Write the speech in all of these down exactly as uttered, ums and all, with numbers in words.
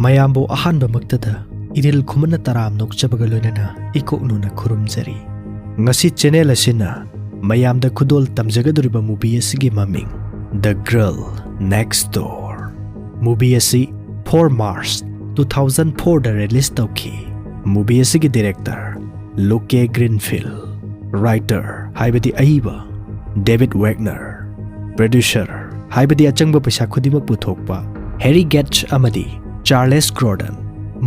ꯃꯌꯥꯝꯕꯨ ꯑꯍꯥꯟꯕꯃꯛꯇꯗ ꯏꯔꯤꯜ ꯈꯨꯃꯟꯅ ꯇꯔꯥꯝꯅ ꯑꯣꯛꯆꯕꯒ ꯂꯣꯏꯅꯅ ꯏꯀꯣꯛꯅꯨꯅ ꯈꯨꯔꯨꯝꯖꯔꯤ꯫ ꯉꯁꯤ ꯆꯦꯅꯦꯜ ꯑꯁꯤꯅ ꯃꯌꯥꯝꯗ ꯈꯨꯗꯣꯜ ꯇꯝꯖꯒꯗꯧꯔꯤꯕ movie ꯑꯁꯤꯒꯤ ꯃꯃꯤꯡ The Girl Next Door꯫ Movie ꯑꯁꯤ four March two thousand fourꯗ release ꯇꯧꯈꯤ꯫ Movie ꯑꯁꯤꯒꯤ director Luke Greenfield, writer ꯍꯥꯏꯕꯗꯤ ꯑꯏꯕ David Wagner, producer ꯍꯥꯏꯕꯗꯤ ꯑꯆꯪꯕ ꯄꯩꯁꯥ ꯈꯨꯗꯤꯡꯃꯛ ꯄꯨꯊꯣꯛꯄ Harry Gage ꯑꯃꯗꯤ Charles Grodin꯫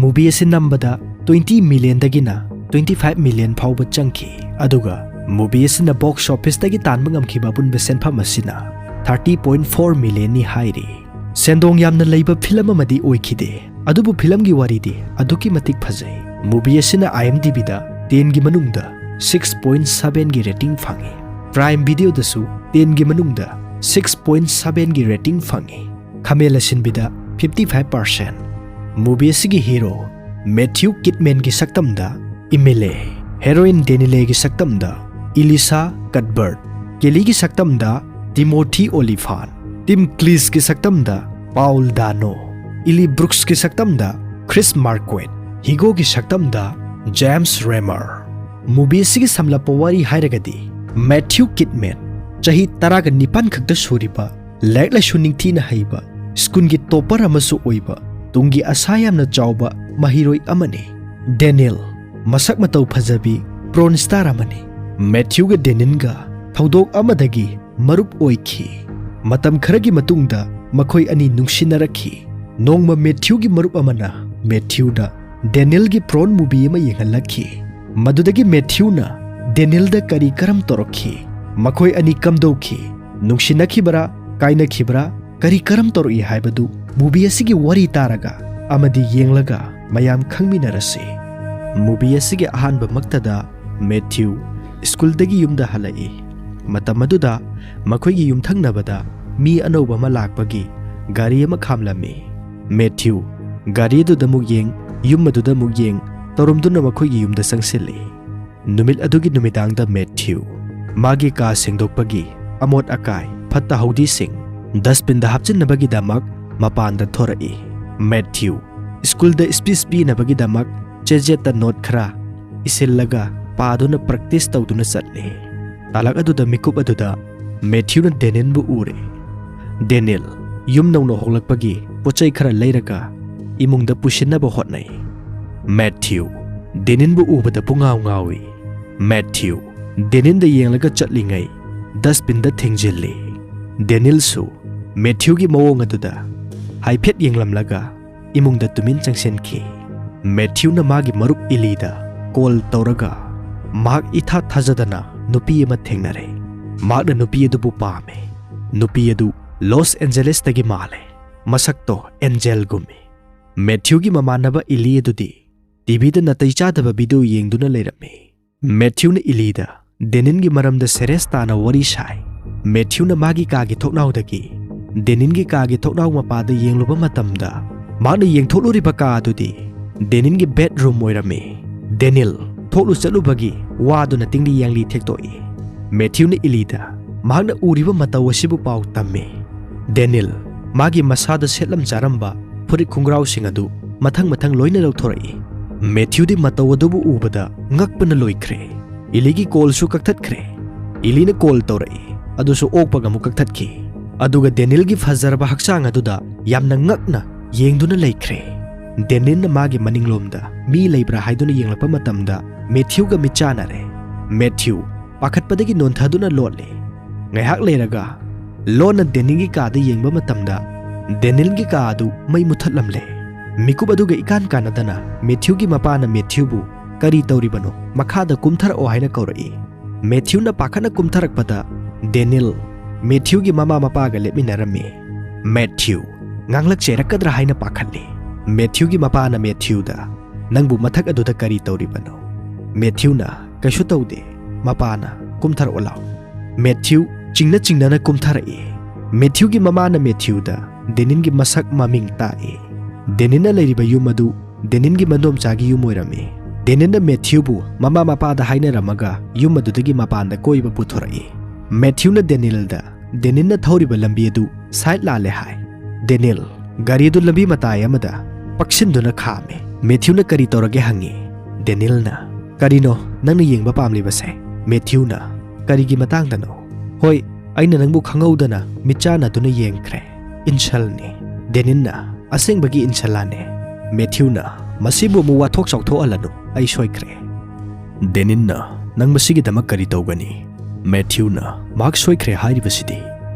Movie ꯑꯁꯤ ꯅꯝꯕꯗ twenty millionꯗꯒꯤꯅ twenty five million ꯐꯥꯎꯕ ꯆꯪꯈꯤ, ꯑꯗꯨꯒ movie ꯑꯁꯤꯅ box officeꯇꯒꯤ ꯇꯥꯟꯕ ꯉꯝꯈꯤꯕ ꯑꯄꯨꯟꯕ ꯁꯦꯟꯐꯝ ꯑꯁꯤꯅ thirty point four millionꯅꯤ ꯍꯥꯏꯔꯤ꯫ ꯁꯦꯟꯗꯣꯡ ꯌꯥꯝꯅ ꯂꯩꯕ film ꯑꯃꯗꯤ ꯑꯣꯏꯈꯤꯗꯦ, ꯑꯗꯨꯕꯨ filmꯒꯤ ꯋꯥꯔꯤꯗꯤ ꯑꯗꯨꯛꯀꯤ ꯃꯇꯤꯛ ꯐꯖꯩ꯫ Movie ꯑꯁꯤꯅ IMDbꯗ tenꯒꯤ ꯃꯅꯨꯡꯗ six point sevenꯒꯤ rating ꯐꯪꯉꯤ꯫ Prime Videoꯗꯁꯨ tenꯒꯤ ꯃꯅꯨꯡꯗ six point sevenꯒꯤ rating ꯐꯪꯉꯤ꯫ ꯈꯥꯃꯦꯟ ꯑꯁꯤꯟꯕꯤꯗ fifty five percent꯫ Movie ꯑꯁꯤꯒꯤ hero Matthew Kidmanꯒꯤ ꯁꯛꯇꯝꯗ Emily, heroine Danielleꯒꯤ ꯁꯛꯇꯝꯗ Elisha Cuthbert, Kellyꯒꯤ ꯁꯛꯇꯝꯗ Timothy Olyphant, Tim Cleeseꯀꯤ ꯁꯛꯇꯝꯗ Paul Dano, Eli Brooksꯀꯤ ꯁꯛꯇꯝꯗ Chris Marquand, Hugoꯒꯤ ꯁꯛꯇꯝꯗ James Remar꯫ Movie ꯑꯁꯤꯒꯤ ꯁꯝꯂꯞꯄ ꯋꯥꯔꯤ ꯍꯥꯏꯔꯒꯗꯤ, Matthew Kidman, ꯆꯍꯤ ꯇꯔꯥꯒ ꯅꯤꯄꯥꯟ ꯈꯛꯇ ꯁꯨꯔꯤꯕ, ꯂꯥꯏꯔꯤꯛ ꯂꯥꯏꯁꯨ ꯅꯤꯡꯊꯤꯅ ꯍꯩꯕ, schoolꯒꯤ topper ꯑꯃꯁꯨ ꯑꯣꯏꯕ, ꯇꯨꯡꯒꯤ ꯑꯁꯥ ꯌꯥꯝꯅ ꯆꯥꯎꯕ ꯃꯍꯩꯔꯣꯏ ꯑꯃꯅꯤ꯫ Danielle, ꯃꯁꯛ ꯃꯇꯧ ꯐꯖꯕꯤ porn star ꯑꯃꯅꯤ꯫ Matthewꯒ Danielleꯒ ꯊꯧꯗꯣꯛ ꯑꯃꯗꯒꯤ ꯃꯔꯨꯞ ꯑꯣꯏꯈꯤ꯫ ꯃꯇꯝ ꯈꯔꯒꯤ ꯃꯇꯨꯡꯗ ꯃꯈꯣꯏ ꯑꯅꯤ ꯅꯨꯡꯁꯤꯅꯔꯛꯈꯤ꯫ ꯅꯣꯡꯃ Matthewꯒꯤ ꯃꯔꯨꯞ ꯑꯃꯅ Matthewꯗ Danielleꯒꯤ porn movie ꯑꯃ ꯌꯦꯡꯍꯜꯂꯛꯈꯤ꯫ ꯃꯗꯨꯗꯒꯤ Matthewꯅ Danielleꯗ ꯀꯔꯤ ꯀꯔꯝ ꯇꯧꯔꯛꯈꯤ, ꯃꯈꯣꯏ ꯑꯅꯤ ꯀꯝꯗꯧꯈꯤ, ꯅꯨꯡꯁꯤꯅꯈꯤꯕꯔꯥ, ꯀꯥꯏꯅꯈꯤꯕꯔꯥ, ꯀꯔꯤ ꯀꯔꯝ ꯇꯧꯔꯛꯏ ꯍꯥꯏꯕꯗꯨ movie ꯑꯁꯤꯒꯤ ꯋꯥꯔꯤ ꯇꯥꯔꯒ ꯑꯃꯗꯤ ꯌꯦꯡꯂꯒ ꯃꯌꯥꯝ ꯈꯪꯃꯤꯟꯅꯔꯁꯤ꯫ Movie ꯑꯁꯤꯒꯤ ꯑꯍꯥꯟꯕꯃꯛꯇꯗ Matthew schoolꯗꯒꯤ ꯌꯨꯝꯗ ꯍꯜꯂꯛꯏ꯫ ꯃꯇꯝ ꯑꯗꯨꯗ ꯃꯈꯣꯏꯒꯤ ꯌꯨꯝꯊꯪꯅꯕꯗ ꯃꯤ ꯑꯅꯧꯕ ꯑꯃ ꯂꯥꯛꯄꯒꯤ ꯒꯥꯔꯤ ꯑꯃ ꯈꯥꯝꯂꯝꯃꯤ꯫ Matthew ꯒꯥꯔꯤ ꯑꯗꯨꯗ ꯑꯃꯨꯛ ꯌꯦꯡ, ꯌꯨꯝ ꯑꯗꯨꯗ ꯑꯃꯨꯛ ꯌꯦꯡ ꯇꯧꯔꯝꯗꯨꯅ ꯃꯈꯣꯏꯒꯤ ꯌꯨꯝꯗ ꯆꯪꯁꯤꯜꯂꯤ꯫ ꯅꯨꯃꯤꯠ ꯑꯗꯨꯒꯤ ꯅꯨꯃꯤꯗꯥꯡꯗ Matthew ꯃꯥꯒꯤ ꯀꯥ ꯁꯦꯡꯗꯣꯛꯄꯒꯤ ꯑꯃꯣꯠ ꯑꯀꯥꯏ, ꯐꯠꯇ ꯍꯥꯎꯗꯤꯁꯤꯡ dustbinꯗ ꯍꯥꯞꯆꯤꯟꯅꯕꯒꯤꯗꯃꯛ ꯃꯄꯥꯟꯗ ꯊꯣꯔꯛꯏ꯫ Matthew ꯁ꯭ꯀꯨꯜꯗ ꯁ꯭ꯄꯤꯆ ꯄꯤꯅꯕꯒꯤꯗꯃꯛ ꯆꯦꯖꯦꯠꯇ ꯅꯣꯠ ꯈꯔ ꯏꯁꯤꯜꯂꯒ ꯄꯥꯗꯨꯅ ꯄ꯭ꯔꯦꯛꯇꯤꯁ ꯇꯧꯗꯨꯅ ꯆꯠꯂꯤ꯫ ꯇꯥꯂꯛ ꯑꯗꯨꯗ ꯃꯤꯀꯨꯞ ꯑꯗꯨꯗ ꯃꯦꯊ꯭ꯌꯨꯅ ꯗꯦꯅꯤꯟꯕꯨ ꯎꯔꯦ꯫ ꯗꯦꯅꯤꯜ ꯌꯨꯝ ꯅꯧꯅ ꯍꯣꯡꯂꯛꯄꯒꯤ ꯄꯣꯠꯆꯩ ꯈꯔ ꯂꯩꯔꯒ ꯏꯃꯨꯡꯗ ꯄꯨꯁꯤꯟꯅꯕ ꯍꯣꯠꯅꯩ꯫ ꯃꯦꯊ꯭ꯌꯨ ꯗꯦꯅꯤꯟꯕꯨ ꯎꯕꯗ ꯄꯨꯡꯉꯥꯎ ꯉꯥꯎꯏ꯫ ꯃꯦꯊ꯭ꯌꯨ ꯗꯦꯅꯤꯟꯗ ꯌꯦꯡꯂꯒ ꯆꯠꯂꯤꯉꯩ ꯗꯁꯕꯤꯟꯗ ꯊꯦꯡꯖꯤꯜꯂꯤ꯫ ꯗꯦꯅꯤꯜꯁꯨ ꯃꯦꯊ꯭ꯌꯨꯒꯤ ꯃꯑꯣꯡ ꯑꯗꯨꯗ ꯍꯥꯏꯐꯦꯠ ꯌꯦꯡꯂꯝꯂꯒ ꯏꯃꯨꯡꯗ ꯇꯨꯃꯤꯟ ꯆꯪꯁꯤꯟꯈꯤ꯫ ꯃꯦꯊ꯭ꯌꯨꯅ ꯃꯥꯒꯤ ꯃꯔꯨꯞ ꯏꯂꯤꯗ ꯀꯣꯜ ꯇꯧꯔꯒ ꯃꯍꯥꯛ ꯏꯊꯥ ꯊꯥꯖꯗꯅ ꯅꯨꯄꯤ ꯑꯃ ꯊꯦꯡꯅꯔꯦ꯫ ꯃꯍꯥꯛꯅ ꯅꯨꯄꯤ ꯑꯗꯨꯕꯨ ꯄꯥꯝꯃꯦ꯫ ꯅꯨꯄꯤ ꯑꯗꯨ ꯂꯣꯁ ꯑꯦꯟꯖꯦꯂꯦꯁꯇꯒꯤ ꯃꯥꯜꯂꯦ꯫ ꯃꯁꯛꯇꯣ ꯑꯦꯟꯖꯦꯜꯒꯨꯝꯃꯤ꯫ ꯃꯦꯊ꯭ꯌꯨꯒꯤ ꯃꯃꯥꯟꯅꯕ ꯏꯂꯤ ꯑꯗꯨꯗꯤ ꯇꯤꯚꯤꯗ ꯅꯥꯇꯩ ꯆꯥꯗꯕ ꯚꯤꯗꯤꯑꯣ ꯌꯦꯡꯗꯨꯅ ꯂꯩꯔꯝꯃꯤ꯫ ꯃꯦꯊ꯭ꯌꯨꯅ ꯏꯂꯤꯗ ꯗꯦꯅꯤꯟꯒꯤ ꯃꯔꯝꯗ ꯁꯦꯔꯦꯁ ꯇꯥꯅ ꯋꯥꯔꯤ ꯁꯥꯏ꯫ ꯃꯦꯊ꯭ꯌꯨꯅ ꯃꯥꯒꯤ ꯀꯥꯒꯤ ꯊꯣꯡꯅꯥꯎꯗꯒꯤ ꯗꯦꯅꯤꯟꯒꯤ ꯀꯥꯒꯤ ꯊꯣꯡꯅꯥꯎ ꯃꯄꯥꯗ ꯌꯦꯡꯂꯨꯕ ꯃꯇꯝꯗ, ꯃꯍꯥꯛꯅ ꯌꯦꯡꯊꯣꯛꯂꯨꯔꯤꯕ ꯀꯥ ꯑꯗꯨꯗꯤ ꯗꯦꯅꯤꯟꯒꯤ ꯕꯦꯗꯔꯨꯝ ꯑꯣꯏꯔꯝꯃꯤ꯫ ꯗꯦꯅꯤꯜ ꯊꯣꯛꯂꯨ ꯆꯠꯂꯨꯕꯒꯤ ꯋꯥꯗꯨꯅ ꯇꯤꯡꯂꯤ ꯌꯥꯡꯂꯤ ꯊꯦꯛꯇꯣꯛꯏ꯫ ꯃꯦꯊ꯭ꯌꯨꯅ ꯏꯂꯤꯗ ꯃꯍꯥꯛꯅ ꯎꯔꯤꯕ ꯃꯇꯧ ꯑꯁꯤꯕꯨ ꯄꯥꯎ ꯇꯝꯃꯤ꯫ ꯗꯦꯅꯤꯜ ꯃꯥꯒꯤ ꯃꯁꯥꯗ ꯁꯦꯠꯂꯝ ꯆꯥꯔꯝꯕ ꯐꯨꯔꯤꯠ ꯈꯣꯡꯒ꯭ꯔꯥꯎꯁꯤꯡ ꯑꯗꯨ ꯃꯊꯪ ꯃꯊꯪ ꯂꯣꯏꯅ ꯂꯧꯊꯣꯔꯛꯏ꯫ ꯃꯦꯊ꯭ꯌꯨꯗꯤ ꯃꯇꯧ ꯑꯗꯨꯕꯨ ꯎꯕꯗ ꯉꯛꯄꯅ ꯂꯣꯏꯈ꯭ꯔꯦ꯫ ꯏꯂꯤꯒꯤ ꯀꯣꯜꯁꯨ ꯀꯛꯊꯠꯈ꯭ꯔꯦ꯫ ꯏꯂꯤꯅ ꯀꯣꯜ ꯇꯧꯔꯛꯏ, ꯑꯗꯨꯁꯨ ꯑꯣꯛꯄꯒ ꯑꯃꯨꯛ ꯀꯛꯊꯠꯈꯤ꯫ ꯑꯗꯨꯒ ꯗꯦꯅꯤꯜꯒꯤ ꯐꯖꯔꯕ ꯍꯛꯆꯥꯡ ꯑꯗꯨꯗ ꯌꯥꯝꯅ ꯉꯛꯅ ꯌꯦꯡꯗꯨꯅ ꯂꯩꯈ꯭ꯔꯦ꯫ ꯗꯦꯅꯤꯜꯅ ꯃꯥꯒꯤ ꯃꯅꯤꯡꯂꯣꯝꯗ ꯃꯤ ꯂꯩꯕ꯭ꯔꯥ ꯍꯥꯏꯗꯨꯅ ꯌꯦꯡꯂꯛꯄ ꯃꯇꯝꯗ ꯃꯦꯊ꯭ꯌꯨꯒ ꯃꯤꯠ ꯆꯥꯟꯅꯔꯦ꯫ ꯃꯦꯊ꯭ꯌꯨ ꯄꯥꯈꯠꯄꯗꯒꯤ ꯅꯣꯟꯊꯗꯨꯅ ꯂꯣꯠꯂꯦ꯫ ꯉꯥꯏꯍꯥꯛ ꯂꯩꯔꯒ ꯂꯣꯟꯅ ꯗꯦꯅꯤꯜꯒꯤ ꯀꯥꯗ ꯌꯦꯡꯕ ꯃꯇꯝꯗ ꯗꯦꯅꯤꯜꯒꯤ ꯀꯥ ꯑꯗꯨ ꯃꯩ ꯃꯨꯊꯠꯂꯝꯂꯦ꯫ ꯃꯤꯀꯨꯞ ꯑꯗꯨꯒ ꯏꯀꯥꯟ ꯀꯥꯟꯅꯗꯅ ꯃꯦꯊ꯭ꯌꯨꯒꯤ ꯃꯄꯥꯅ ꯃꯦꯊ꯭ꯌꯨꯕꯨ "ꯀꯔꯤ ꯇꯧꯔꯤꯕꯅꯣ? ꯃꯈꯥꯗ ꯀꯨꯝꯊꯔꯛꯑꯣ" ꯍꯥꯏꯅ ꯀꯧꯔꯛꯏ꯫ ꯃꯦꯊ꯭ꯌꯨꯅ ꯄꯥꯈꯠꯅ ꯀꯨꯝꯊꯔꯛꯄꯗ ꯗꯦꯅꯤꯜ ꯃꯦꯊ꯭ꯌꯨꯒꯤ ꯃꯃꯥ ꯃꯄꯥꯒ ꯂꯦꯞꯃꯤꯟꯅꯔꯝꯃꯤ꯫ ꯃꯦꯊ꯭ꯌꯨ ꯉꯥꯡꯂꯛ ꯆꯩꯔꯛꯀꯗ꯭ꯔꯥ ꯍꯥꯏꯅ ꯄꯥꯈꯠꯂꯤ꯫ ꯃꯦꯊ꯭ꯌꯨꯒꯤ ꯃꯄꯥꯅ ꯃꯦꯊ꯭ꯌꯨꯗ, "ꯅꯪꯕꯨ ꯃꯊꯛ ꯑꯗꯨꯗ ꯀꯔꯤ ꯇꯧꯔꯤꯕꯅꯣ?" ꯃꯦꯊ꯭ꯌꯨꯅ, "ꯀꯩꯁꯨ ꯇꯧꯗꯦ, ꯃꯄꯥꯅ ꯀꯨꯝꯊꯔꯛꯑꯣ ꯂꯥꯎ"꯫ ꯃꯦꯊ꯭ꯌꯨ ꯆꯤꯡꯅ ꯆꯤꯡꯅꯅ ꯀꯨꯝꯊꯔꯛꯏ꯫ ꯃꯦꯊ꯭ꯌꯨꯒꯤ ꯃꯃꯥꯅ ꯃꯦꯊ꯭ꯌꯨꯗ ꯗꯦꯅꯤꯟꯒꯤ ꯃꯁꯛ ꯃꯃꯤꯡ ꯇꯥꯛꯏ꯫ ꯗꯦꯅꯤꯟꯅ ꯂꯩꯔꯤꯕ ꯌꯨꯝ ꯑꯗꯨ ꯗꯦꯅꯤꯟꯒꯤ ꯃꯗꯣꯝꯆꯥꯒꯤ ꯌꯨꯝ ꯑꯣꯏꯔꯝꯃꯤ꯫ ꯗꯦꯅꯤꯟꯅ ꯃꯦꯊ꯭ꯌꯨꯕꯨ ꯃꯃꯥ ꯃꯄꯥꯗ ꯍꯥꯏꯅꯔꯝꯃꯒ ꯌꯨꯝ ꯑꯗꯨꯗꯒꯤ ꯃꯄꯥꯟꯗ ꯀꯣꯏꯕ ꯄꯨꯊꯣꯔꯛꯏ꯫ ꯃꯦꯊ꯭ꯌꯨꯅ ꯗꯦꯅꯤꯜꯗ ꯗꯦꯅꯤꯟꯅ ꯊꯧꯔꯤꯕ ꯂꯝꯕꯤ ꯑꯗꯨ ꯁꯥꯏꯠ ꯂꯥꯜꯂꯦ ꯍꯥꯏ꯫ ꯗꯦꯅꯤꯜ ꯒꯥꯔꯤ ꯑꯗꯨ ꯂꯝꯕꯤ ꯃꯇꯥꯏ ꯑꯃꯗ ꯄꯛꯁꯤꯟꯗꯨꯅ ꯈꯥꯝꯃꯤ꯫ ꯃꯦꯊ꯭ꯌꯨꯅ ꯀꯔꯤ ꯇꯧꯔꯒꯦ ꯍꯪꯉꯤ꯫ ꯗꯦꯅꯤꯜꯅ, "ꯀꯔꯤꯅꯣ ꯅꯪꯅ ꯌꯦꯡꯕ ꯄꯥꯝꯂꯤꯕꯁꯦ?" ꯃꯦꯊ꯭ꯌꯨꯅ, "ꯀꯔꯤꯒꯤ ꯃꯇꯥꯡꯗꯅꯣ?" "ꯍꯣꯏ, ꯑꯩꯅ ꯅꯪꯕꯨ ꯈꯪꯍꯧꯗꯅ ꯃꯤꯠꯆꯥꯟꯅꯗꯨꯅ ꯌꯦꯡꯈ꯭ꯔꯦ꯫ ꯏꯟꯁꯜꯅꯤ꯫" ꯗꯦꯅꯤꯜꯅ, "ꯑꯁꯦꯡꯕꯒꯤ ꯏꯟꯁꯜꯂꯥꯅꯦ?" ꯃꯦꯊ꯭ꯌꯨꯅ, "ꯃꯁꯤꯕꯨ ꯑꯃꯨꯛ ꯋꯥꯊꯣꯛ ꯆꯥꯎꯊꯣꯛꯍꯜꯂꯅꯨ, ꯑꯩ ꯁꯣꯏꯈ꯭ꯔꯦ꯫" ꯗꯦꯅꯤꯜꯅ, "ꯅꯪ ꯃꯁꯤꯒꯤꯗꯃꯛ ꯀꯔꯤ ꯇꯧꯒꯅꯤ?" ꯃꯦꯊ꯭ꯌꯨꯅ, "ꯃꯍꯥꯛ ꯁꯣꯏꯈ꯭ꯔꯦ ꯍꯥꯏꯔꯤꯕꯁꯤꯗꯤ?"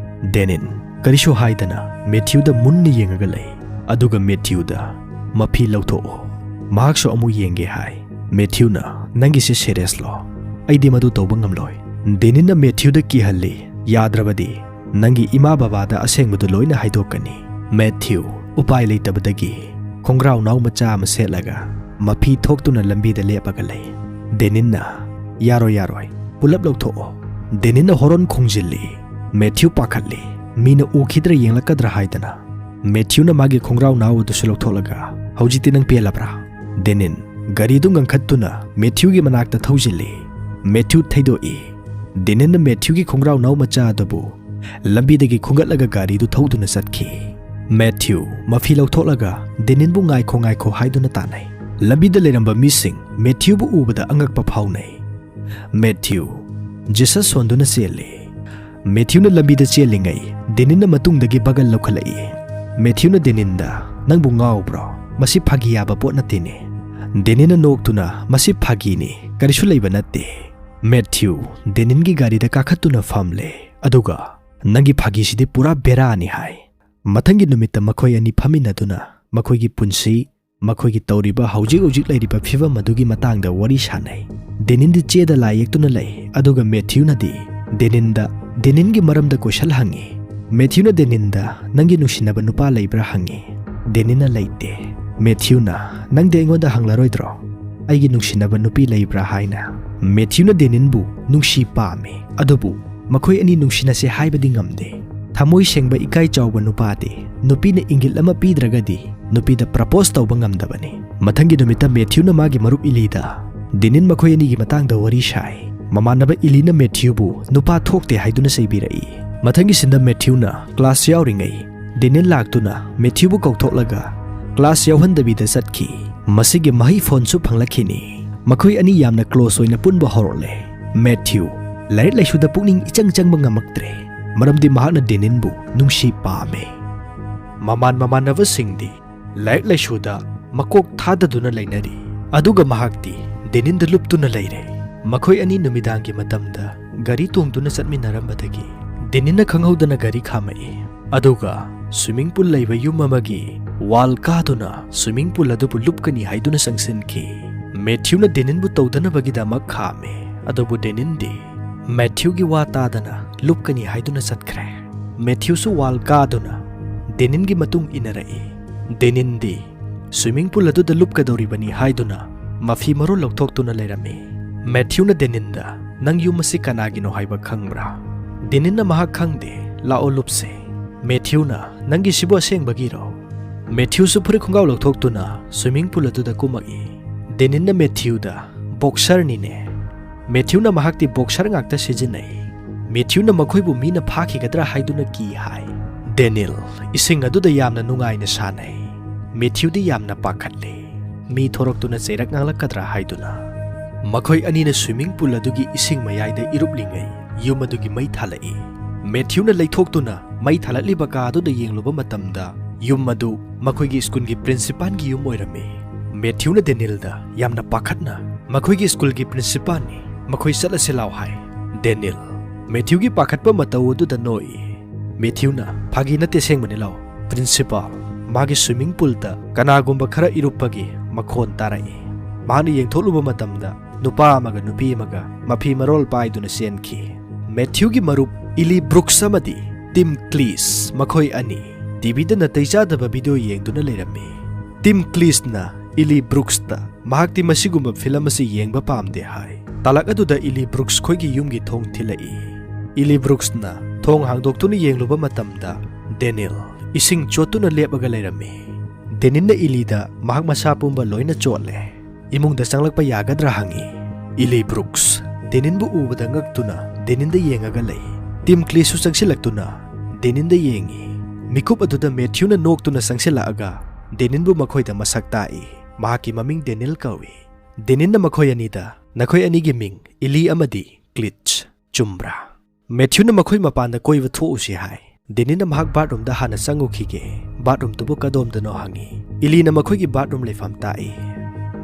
ꯗꯦꯅꯤꯜ, ꯀꯔꯤꯁꯨ ꯍꯥꯏꯗꯅ ꯃꯦꯊ꯭ꯌꯨꯗ ꯃꯨꯟꯅ ꯌꯦꯡꯉꯒ ꯂꯩ, ꯑꯗꯨꯒ ꯃꯦꯊ꯭ꯌꯨꯗ, "ꯃꯐꯤ ꯂꯧꯊꯣꯛꯑꯣ, ꯃꯍꯥꯛꯁꯨ ꯑꯃꯨꯛ ꯌꯦꯡꯒꯦ ꯍꯥꯏ꯫" ꯃꯦꯊ꯭ꯌꯨꯅ, "ꯅꯪꯒꯤꯁꯦ ꯁꯦꯔꯤꯌꯁꯂꯣ? ꯑꯩꯗꯤ ꯃꯗꯨ ꯇꯧꯕ ꯉꯝꯂꯣꯏ꯫" ꯗꯦꯅꯤꯜꯅ ꯃꯦꯊ꯭ꯌꯨꯗ ꯀꯤꯍꯜꯂꯤ, "ꯌꯥꯗ꯭ꯔꯕꯗꯤ ꯅꯪꯒꯤ ꯏꯃꯥ ꯕꯕꯥꯗ ꯑꯁꯦꯡꯕꯗꯨ ꯂꯣꯏꯅ ꯍꯥꯏꯗꯣꯛꯀꯅꯤ꯫" ꯃꯦꯊ꯭ꯌꯨ ꯎꯄꯥꯏ ꯂꯩꯇꯕꯗꯒꯤ ꯈꯣꯡꯒ꯭ꯔꯥꯎꯅꯥꯎ ꯃꯆꯥ ꯑꯃ ꯁꯦꯠꯂꯒ ꯃꯐꯤ ꯊꯣꯛꯇꯨꯅ ꯂꯝꯕꯤꯗ ꯂꯦꯞꯄꯒ ꯂꯩ꯫ ꯗꯦꯅꯤꯜꯅ, "ꯌꯥꯔꯣꯏ, ꯌꯥꯔꯣꯏ, ꯄꯨꯂꯞ ꯂꯧꯊꯣꯛꯑꯣ꯫" ꯗꯦꯅꯤꯜꯅ ꯍꯣꯔꯣꯟ ꯈꯣꯡꯖꯤꯜꯂꯤ꯫ ꯃꯦꯊ꯭ꯌꯨ ꯄꯥꯈꯠꯂꯤ꯫ ꯃꯤꯅ ꯎꯈꯤꯗ꯭ꯔꯥ ꯌꯦꯡꯂꯛꯀꯗ꯭ꯔꯥ ꯍꯥꯏꯗꯅ꯫ ꯃꯦꯊ꯭ꯌꯨꯅ ꯃꯥꯒꯤ ꯈꯣꯡꯒ꯭ꯔꯥꯎꯅꯥꯎ ꯑꯗꯨꯁꯨ ꯂꯧꯊꯣꯛꯂꯒ, "ꯍꯧꯖꯤꯛꯇꯤ ꯅꯪ ꯄꯦꯜꯂꯕ꯭ꯔꯥ?" ꯗꯦꯅꯤꯜ ꯒꯥꯔꯤꯗꯨ ꯉꯟꯈꯠꯇꯨꯅ ꯃꯦꯊ꯭ꯌꯨꯒꯤ ꯃꯅꯥꯛꯇ ꯊꯧꯖꯤꯜꯂꯤ꯫ ꯃꯦꯊ꯭ꯌꯨ ꯊꯩꯗꯣꯛꯏ꯫ ꯗꯦꯅꯤꯜꯅ ꯃꯦꯊ꯭ꯌꯨꯒꯤ ꯈꯣꯡꯒ꯭ꯔꯥꯎꯅꯥꯎ ꯃꯆꯥ ꯑꯗꯨꯕꯨ ꯂꯝꯕꯤꯗꯒꯤ ꯈꯨꯡꯒꯠꯂꯒ ꯒꯥꯔꯤꯗꯨ ꯊꯧꯗꯨꯅ ꯆꯠꯈꯤ꯫ ꯃꯦꯊ꯭ꯌꯨ ꯃꯐꯤ ꯂꯧꯊꯣꯛꯂꯒ ꯗꯦꯅꯤꯜꯕꯨ "ꯉꯥꯏꯈꯣ, ꯉꯥꯏꯈꯣ" ꯍꯥꯏꯗꯨꯅ ꯇꯥꯟꯅꯩ꯫ ꯂꯝꯕꯤꯗ ꯂꯩꯔꯝꯕ ꯃꯤꯁꯤꯡ ꯃꯦꯊ꯭ꯌꯨꯕꯨ ꯎꯕꯗ ꯑꯉꯛꯄ ꯐꯥꯎꯅꯩ꯫ ꯃꯦꯊ꯭ꯌꯨ ꯖꯤꯁꯁ ꯁꯣꯟꯗꯨꯅ ꯆꯦꯜꯂꯤ꯫ ꯃꯦꯊ꯭ꯌꯨꯅ ꯂꯝꯕꯤꯗ ꯆꯦꯜꯂꯤꯉꯩ ꯗꯦꯅꯤꯜꯅ ꯃꯇꯨꯡꯗꯒꯤ ꯕꯒꯜ ꯂꯧꯈꯠꯂꯛꯏ꯫ ꯃꯦꯊ꯭ꯌꯨꯅ ꯗꯦꯅꯤꯜꯗ, "ꯅꯪꯕꯨ ꯉꯥꯎꯕ꯭ꯔꯣ? ꯃꯁꯤ ꯐꯥꯒꯤ ꯌꯥꯕ ꯄꯣꯠ ꯅꯠꯇꯦꯅꯦ꯫" ꯗꯦꯅꯤꯜꯅ ꯅꯣꯛꯇꯨꯅ, "ꯃꯁꯤ ꯐꯥꯒꯤꯅꯤ, ꯀꯔꯤꯁꯨ ꯂꯩꯕ ꯅꯠꯇꯦ꯫" ꯃꯦꯊ꯭ꯌꯨ ꯗꯦꯅꯤꯜꯒꯤ ꯒꯥꯔꯤꯗ ꯀꯥꯈꯠꯇꯨꯅ ꯐꯝꯂꯦ, ꯑꯗꯨꯒ, "ꯅꯪꯒꯤ ꯐꯥꯒꯤꯁꯤꯗꯤ ꯄꯨꯔꯥ ꯕꯦꯔꯥꯅꯤ" ꯍꯥꯏ꯫ ꯃꯊꯪꯒꯤ ꯅꯨꯃꯤꯠꯇ ꯃꯈꯣꯏ ꯑꯅꯤ ꯐꯝꯃꯤꯟꯅꯗꯨꯅ ꯃꯈꯣꯏꯒꯤ ꯄꯨꯟꯁꯤ, ꯃꯈꯣꯏꯒꯤ ꯇꯧꯔꯤꯕ ꯍꯧꯖꯤꯛ ꯍꯧꯖꯤꯛ ꯂꯩꯔꯤꯕ ꯐꯤꯕꯝ ꯑꯗꯨꯒꯤ ꯃꯇꯥꯡꯗ ꯋꯥꯔꯤ ꯁꯥꯅꯩ꯫ ꯗꯦꯅꯤꯜꯗꯤ ꯆꯦꯗ ꯂꯥꯏ ꯌꯦꯛꯇꯨꯅ ꯂꯩ, ꯑꯗꯨꯒ ꯃꯦꯊ꯭ꯌꯨꯅꯗꯤ ꯗꯦꯅꯤꯜꯗ, ꯗꯦꯅꯤꯜꯒꯤ ꯃꯔꯝꯗ ꯀꯣꯏꯁꯟ ꯍꯪꯉꯤ꯫ ꯃꯦꯊ꯭ꯌꯨꯅ ꯗꯦꯅꯤꯜꯗ, "ꯅꯪꯒꯤ ꯅꯨꯡꯁꯤꯅꯕ ꯅꯨꯄꯥ ꯂꯩꯕ꯭ꯔꯥ?" ꯍꯪꯉꯤ꯫ ꯗꯦꯅꯤꯜꯅ, "ꯂꯩꯇꯦ꯫" ꯃꯦꯊ꯭ꯌꯨꯅ, "ꯅꯪꯗꯤ ꯑꯩꯉꯣꯟꯗ ꯍꯪꯂꯔꯣꯏꯗ꯭ꯔꯣ, ꯑꯩꯒꯤ ꯅꯨꯡꯁꯤꯅꯕ ꯅꯨꯄꯤ ꯂꯩꯕ꯭ꯔꯥ ꯍꯥꯏꯅ?" ꯃꯦꯊ꯭ꯌꯨꯅ ꯗꯦꯅꯤꯜꯕꯨ ꯅꯨꯡꯁꯤ ꯄꯥꯝꯃꯤ, ꯑꯗꯨꯕꯨ ꯃꯈꯣꯏ ꯑꯅꯤ ꯅꯨꯡꯁꯤꯅꯁꯦ ꯍꯥꯏꯕꯗꯤ ꯉꯝꯗꯦ꯫ ꯊꯃꯣꯏ ꯁꯦꯡꯕ, ꯏꯀꯥꯏ ꯆꯥꯎꯕ ꯅꯨꯄꯥꯗꯤ ꯅꯨꯄꯤꯅ ꯏꯪꯒꯤꯠ ꯑꯃ ꯄꯤꯗ꯭ꯔꯒꯗꯤ ꯅꯨꯄꯤꯗ ꯄ꯭ꯔꯄꯣꯁ ꯇꯧꯕ ꯉꯝꯗꯕꯅꯤ꯫ ꯃꯊꯪꯒꯤ ꯅꯨꯃꯤꯠꯇ ꯃꯦꯊ꯭ꯌꯨꯅ ꯃꯥꯒꯤ ꯃꯔꯨꯞ ꯏꯂꯤꯗ ꯗꯦꯅꯤꯜ ꯃꯈꯣꯏ ꯑꯅꯤꯒꯤ ꯃꯇꯥꯡꯗ ꯋꯥꯔꯤ ꯁꯥꯏ꯫ ꯃꯃꯥꯟꯅꯕ ꯏꯂꯤꯅ ꯃꯦꯊ꯭ꯌꯨꯕꯨ ꯅꯨꯄꯥ ꯊꯣꯛꯇꯦ ꯍꯥꯏꯗꯨꯅ ꯆꯩꯕꯤꯔꯛꯏ꯫ ꯃꯊꯪꯒꯤ ꯁꯤꯟꯗ ꯃꯦꯊ꯭ꯌꯨꯅ ꯀ꯭ꯂꯥꯁ ꯌꯥꯎꯔꯤꯉꯩ ꯗꯦꯅꯤꯜ ꯂꯥꯛꯇꯨꯅ ꯃꯦꯊ꯭ꯌꯨꯕꯨ ꯀꯧꯊꯣꯛꯂꯒ, ꯀ꯭ꯂꯥꯁ ꯌꯥꯎꯍꯟꯗꯕꯤꯗ ꯆꯠꯈꯤ꯫ ꯃꯁꯤꯒꯤ ꯃꯍꯩ ꯐꯣꯟꯁꯨ ꯐꯪꯂꯛꯈꯤꯅꯤ꯫ ꯃꯈꯣꯏ ꯑꯅꯤ ꯌꯥꯝꯅ ꯀ꯭ꯂꯣꯁ ꯑꯣꯏꯅ ꯄꯨꯟꯕ ꯍꯧꯔꯛꯂꯦ꯫ ꯃꯦꯊ꯭ꯌꯨ ꯂꯥꯏꯔꯤꯛ ꯂꯥꯏꯁꯨꯗ ꯄꯨꯛꯅꯤꯡ ꯏꯆꯪ ꯆꯪꯕ ꯉꯝꯃꯛꯇ꯭ꯔꯦ, ꯃꯔꯝꯗꯤ ꯃꯍꯥꯛꯅ ꯗꯦꯅꯤꯟꯕꯨ ꯅꯨꯡꯁꯤ ꯄꯥꯝꯃꯦ꯫ ꯃꯃꯥꯟ ꯃꯃꯥꯟꯅꯕꯁꯤꯡꯗꯤ ꯂꯥꯏꯔꯤꯛ ꯂꯥꯏꯁꯨꯗ ꯃꯀꯣꯛ ꯊꯥꯗꯗꯨꯅ ꯂꯩꯅꯔꯤ, ꯑꯗꯨꯒ ꯃꯍꯥꯛꯇꯤ ꯗꯦꯅꯤꯟꯗ ꯂꯨꯞꯇꯨꯅ ꯂꯩꯔꯦ꯫ ꯃꯈꯣꯏ ꯑꯅꯤ ꯅꯨꯃꯤꯗꯥꯡꯒꯤ ꯃꯇꯝꯗ ꯒꯥꯔꯤ ꯇꯣꯡꯗꯨꯅ ꯆꯠꯃꯤꯟꯅꯔꯝꯕꯗꯒꯤ ꯗꯦꯅꯤꯟꯅ ꯈꯪꯍꯧꯗꯅ ꯒꯥꯔꯤ ꯈꯥꯝꯃꯛꯏ, ꯑꯗꯨꯒ ꯁ꯭ꯋꯤꯃꯤꯡ ꯄꯨꯜ ꯂꯩꯕ ꯌꯨꯝ ꯑꯃꯒꯤ ꯋꯥꯜ ꯀꯥꯗꯨꯅ ꯁ꯭ꯋꯤꯃꯤꯡ ꯄꯨꯜ ꯑꯗꯨꯕꯨ ꯂꯨꯞꯀꯅꯤ ꯍꯥꯏꯗꯨꯅ ꯆꯪꯁꯤꯟꯈꯤ꯫ ꯃꯦꯊ꯭ꯌꯨꯅ ꯗꯦꯅꯤꯟꯕꯨ ꯇꯧꯗꯅꯕꯒꯤꯗꯃꯛ ꯈꯥꯝꯃꯤ, ꯑꯗꯨꯕꯨ ꯗꯦꯅꯤꯟꯗꯤ ꯃꯦꯊ꯭ꯌꯨꯒꯤ ꯋꯥ ꯇꯥꯗꯅ ꯂꯨꯞꯀꯅꯤ ꯍꯥꯏꯗꯨꯅ ꯆꯠꯈ꯭ꯔꯦ꯫ ꯃꯦꯊ꯭ꯌꯨꯁꯨ ꯋꯥꯜ ꯀꯥꯗꯨꯅ ꯗꯦꯅꯤꯟꯒꯤ ꯃꯇꯨꯡ ꯏꯟꯅꯔꯛꯏ꯫ ꯗꯦꯅꯤꯟꯗꯤ ꯁ꯭ꯋꯤꯃꯤꯡ ꯄꯨꯜ ꯑꯗꯨꯗ ꯂꯨꯞꯀꯗꯧꯔꯤꯕꯅꯤ ꯍꯥꯏꯗꯨꯅ ꯃꯐꯤ ꯃꯔꯣꯜ ꯂꯧꯊꯣꯛꯇꯨꯅ ꯂꯩꯔꯝꯃꯤ꯫ ꯃꯦꯊ꯭ꯌꯨꯅ ꯗꯦꯅꯤꯟꯗ, "ꯅꯪ ꯌꯨꯝ ꯑꯁꯤ ꯀꯅꯥꯒꯤꯅꯣ ꯍꯥꯏꯕ ꯈꯪꯕ꯭ꯔꯥ?" ꯗꯦꯅꯤꯟꯅ ꯃꯍꯥꯛ ꯈꯪꯗꯦ, "ꯂꯥꯛꯑꯣ ꯂꯨꯞꯁꯦ꯫" ꯃꯦꯊ꯭ꯌꯨꯅ, "ꯅꯪꯒꯤꯁꯤꯕꯨ ꯑꯁꯦꯡꯕꯒꯤꯔꯣ?" ꯃꯦꯊ꯭ꯌꯨꯁꯨ ꯐꯨꯔꯤꯠ ꯈꯣꯡꯒ꯭ꯔꯥꯎ ꯂꯧꯊꯣꯛꯇꯨꯅ ꯁ꯭ꯋꯤꯃꯤꯡ ꯄꯨꯜ ꯑꯗꯨꯗ ꯀꯨꯝꯃꯛꯏ꯫ ꯗꯦꯅꯤꯟꯅ ꯃꯦꯊ꯭ꯌꯨꯗ, "ꯕꯣꯛꯁꯔꯅꯤꯅꯦ꯫" ꯃꯦꯊ꯭ꯌꯨꯅ ꯃꯍꯥꯛꯇꯤ ꯕꯣꯛꯁꯔ ꯉꯥꯛꯇ ꯁꯤꯖꯤꯟꯅꯩ꯫ ꯃꯦꯊ꯭ꯌꯨꯅ ꯃꯈꯣꯏꯕꯨ ꯃꯤꯅ ꯐꯥꯈꯤꯒꯗ꯭ꯔꯥ ꯍꯥꯏꯗꯨꯅ ꯀꯤ ꯍꯥꯏ꯫ ꯗꯦꯅꯤꯜ ꯏꯁꯤꯡ ꯑꯗꯨꯗ ꯌꯥꯝꯅ ꯅꯨꯡꯉꯥꯏꯅ ꯁꯥꯟꯅꯩ꯫ ꯃꯦꯊ꯭ꯌꯨꯗꯤ ꯌꯥꯝꯅ ꯄꯥꯈꯠꯂꯤ, ꯃꯤ ꯊꯣꯔꯛꯇꯨꯅ ꯆꯩꯔꯛ ꯉꯥꯡꯂꯛꯀꯗ꯭ꯔꯥ ꯍꯥꯏꯗꯨꯅ꯫ ꯃꯈꯣꯏ ꯑꯅꯤꯅ ꯁ꯭ꯋꯤꯃꯤꯡ ꯄꯨꯜ ꯑꯗꯨꯒꯤ ꯏꯁꯤꯡ ꯃꯌꯥꯏꯗ ꯏꯔꯨꯞꯂꯤꯉꯩ ꯌꯨꯝ ꯑꯗꯨꯒꯤ ꯃꯩ ꯊꯥꯜꯂꯛꯏ꯫ ꯃꯦꯊ꯭ꯌꯨꯅ ꯂꯩꯊꯣꯛꯇꯨꯅ ꯃꯩ ꯊꯥꯜꯂꯛꯂꯤꯕ ꯀꯥ ꯑꯗꯨꯗ ꯌꯦꯡꯂꯨꯕ ꯃꯇꯝꯗ ꯌꯨꯝ ꯑꯗꯨ ꯃꯈꯣꯏꯒꯤ ꯁ꯭ꯀꯨꯜꯒꯤ ꯄ꯭ꯔꯤꯟꯁꯤꯄꯥꯜꯒꯤ ꯌꯨꯝ ꯑꯣꯏꯔꯝꯃꯤ꯫ ꯃꯦꯊ꯭ꯌꯨꯅ ꯗꯦꯅꯤꯜꯗ ꯌꯥꯝꯅ ꯄꯥꯈꯠꯅ, "ꯃꯈꯣꯏꯒꯤ ꯁ꯭ꯀꯨꯜꯒꯤ ꯄ꯭ꯔꯤꯟꯁꯤꯄꯥꯜꯅꯤ, ꯃꯈꯣꯏ ꯆꯠꯂꯁꯤ ꯂꯥꯎ" ꯍꯥꯏ꯫ ꯗꯦꯅꯤꯜ ꯃꯦꯊ꯭ꯌꯨꯒꯤ ꯄꯥꯈꯠꯄ ꯃꯇꯧ ꯑꯗꯨꯗ ꯅꯣꯛꯏ꯫ ꯃꯦꯊ꯭ꯌꯨꯅ, "ꯐꯥꯒꯤ ꯅꯠꯇꯦ, ꯑꯁꯦꯡꯕꯅꯤ ꯂꯥꯎ꯫ ꯄ꯭ꯔꯤꯟꯁꯤꯄꯥꯜ, ꯃꯥꯒꯤ ꯁ꯭ꯋꯤꯃꯤꯡ ꯄꯨꯜꯗ ꯀꯅꯥꯒꯨꯝꯕ ꯈꯔ ꯏꯔꯨꯞꯄꯒꯤ ꯃꯈꯣꯟ ꯇꯥꯔꯛꯏ꯫ ꯃꯍꯥꯛꯅ ꯌꯦꯡꯊꯣꯛꯂꯨꯕ ꯃꯇꯝꯗ ꯅꯨꯄꯥ ꯑꯃꯒ ꯅꯨꯄꯤ ꯑꯃꯒ ꯃꯐꯤ ꯃꯔꯣꯜ ꯄꯥꯏꯗꯨꯅ ꯆꯦꯟꯈꯤ꯫" ꯃꯦꯊ꯭ꯌꯨꯒꯤ ꯃꯔꯨꯞ ꯏꯂꯤ ꯕ꯭ꯔꯨꯛꯁ ꯑꯃꯗꯤ ꯇꯤꯝ ꯀ꯭ꯂꯤꯁ, ꯃꯈꯣꯏ ꯑꯅꯤ ꯇꯤꯚꯤꯗ ꯅꯥꯇꯩ ꯆꯥꯗꯕ ꯚꯤꯗꯤꯑꯣ ꯌꯦꯡꯗꯨꯅ ꯂꯩꯔꯝꯃꯤ꯫ ꯇꯤꯝ ꯀ꯭ꯂꯤꯁꯅ ꯏꯂꯤ ꯕ꯭ꯔꯨꯛꯁꯇ ꯃꯍꯥꯛꯇꯤ ꯃꯁꯤꯒꯨꯝꯕ ꯐꯤꯂꯝ ꯑꯁꯤ ꯌꯦꯡꯕ ꯄꯥꯝꯗꯦ ꯍꯥꯏ꯫ ꯇꯥꯂꯛ ꯑꯗꯨꯗ ꯏꯂꯤ ꯕ꯭ꯔꯨꯛꯁ ꯈꯣꯏꯒꯤ ꯌꯨꯝꯒꯤ ꯊꯣꯡ ꯊꯤꯜꯂꯛꯏ꯫ ꯏꯂꯤ ꯕ꯭ꯔꯨꯛꯁꯅ ꯊꯣꯡ ꯍꯥꯡꯗꯣꯛꯇꯨꯅ ꯌꯦꯡꯂꯨꯕ ꯃꯇꯝꯗ ꯗꯦꯅꯤꯜ ꯏꯁꯤꯡ ꯆꯣꯠꯇꯨꯅ ꯂꯦꯞꯂꯒ ꯂꯩꯔꯝꯃꯤ꯫ ꯗꯦꯅꯤꯜꯅ ꯏꯂꯤꯗ ꯃꯍꯥꯛ ꯃꯁꯥ ꯄꯨꯝꯕ ꯂꯣꯏꯅ ꯆꯣꯠꯂꯦ, ꯏꯃꯨꯡꯗ ꯆꯪꯂꯛꯄ ꯌꯥꯒꯗ꯭ꯔꯥ ꯍꯪꯉꯤ꯫ ꯏꯂꯤ ꯕ꯭ꯔꯨꯛꯁ ꯗꯦꯅꯤꯜꯕꯨ ꯎꯕꯗ ꯉꯛꯇꯨꯅ ꯗꯦꯅꯤꯜꯗ ꯌꯦꯡꯉꯒ ꯂꯩ꯫ ꯇꯤꯝ ꯀ꯭ꯂꯤꯁꯁꯨ ꯆꯪꯁꯤꯜꯂꯛꯇꯨꯅ ꯗꯦꯅꯤꯜꯗ ꯌꯦꯡꯉꯤ꯫ ꯃꯤꯀꯨꯞ ꯑꯗꯨꯗ ꯃꯦꯊ꯭ꯌꯨꯅ ꯅꯣꯛꯇꯨꯅ ꯆꯪꯁꯤꯜꯂꯛꯑꯒ ꯗꯦꯅꯤꯟꯕꯨ ꯃꯈꯣꯏꯗ ꯃꯁꯛ ꯇꯥꯛꯏ꯫ ꯃꯍꯥꯛꯀꯤ ꯃꯃꯤꯡ ꯗꯦꯅꯤꯜ ꯀꯧꯏ꯫ ꯗꯦꯅꯤꯟꯅ ꯃꯈꯣꯏ ꯑꯅꯤꯗ, "ꯅꯈꯣꯏ ꯑꯅꯤꯒꯤ ꯃꯤꯡ ꯏꯂꯤ ꯑꯃꯗꯤ ꯀ꯭ꯂꯤꯠꯆ ꯆꯨꯝꯕ꯭ꯔꯥ?" ꯃꯦꯊ꯭ꯌꯨꯅ ꯃꯈꯣꯏ ꯃꯄꯥꯟꯗ ꯀꯣꯏꯕ ꯊꯣꯛꯎꯁꯤ ꯍꯥꯏ꯫ ꯗꯦꯅꯤꯟꯅ ꯃꯍꯥꯛ ꯕꯥꯠꯔꯨꯝꯗ ꯍꯥꯟꯅ ꯆꯪꯉꯨꯈꯤꯒꯦ, ꯕꯥꯠꯔꯨꯝꯗꯨꯕꯨ ꯀꯗꯣꯝꯗꯅꯣ ꯍꯪꯉꯤ꯫ ꯏꯂꯤꯅ ꯃꯈꯣꯏꯒꯤ ꯕꯥꯠꯔꯨꯝ ꯂꯩꯐꯝ ꯇꯥꯛꯏ꯫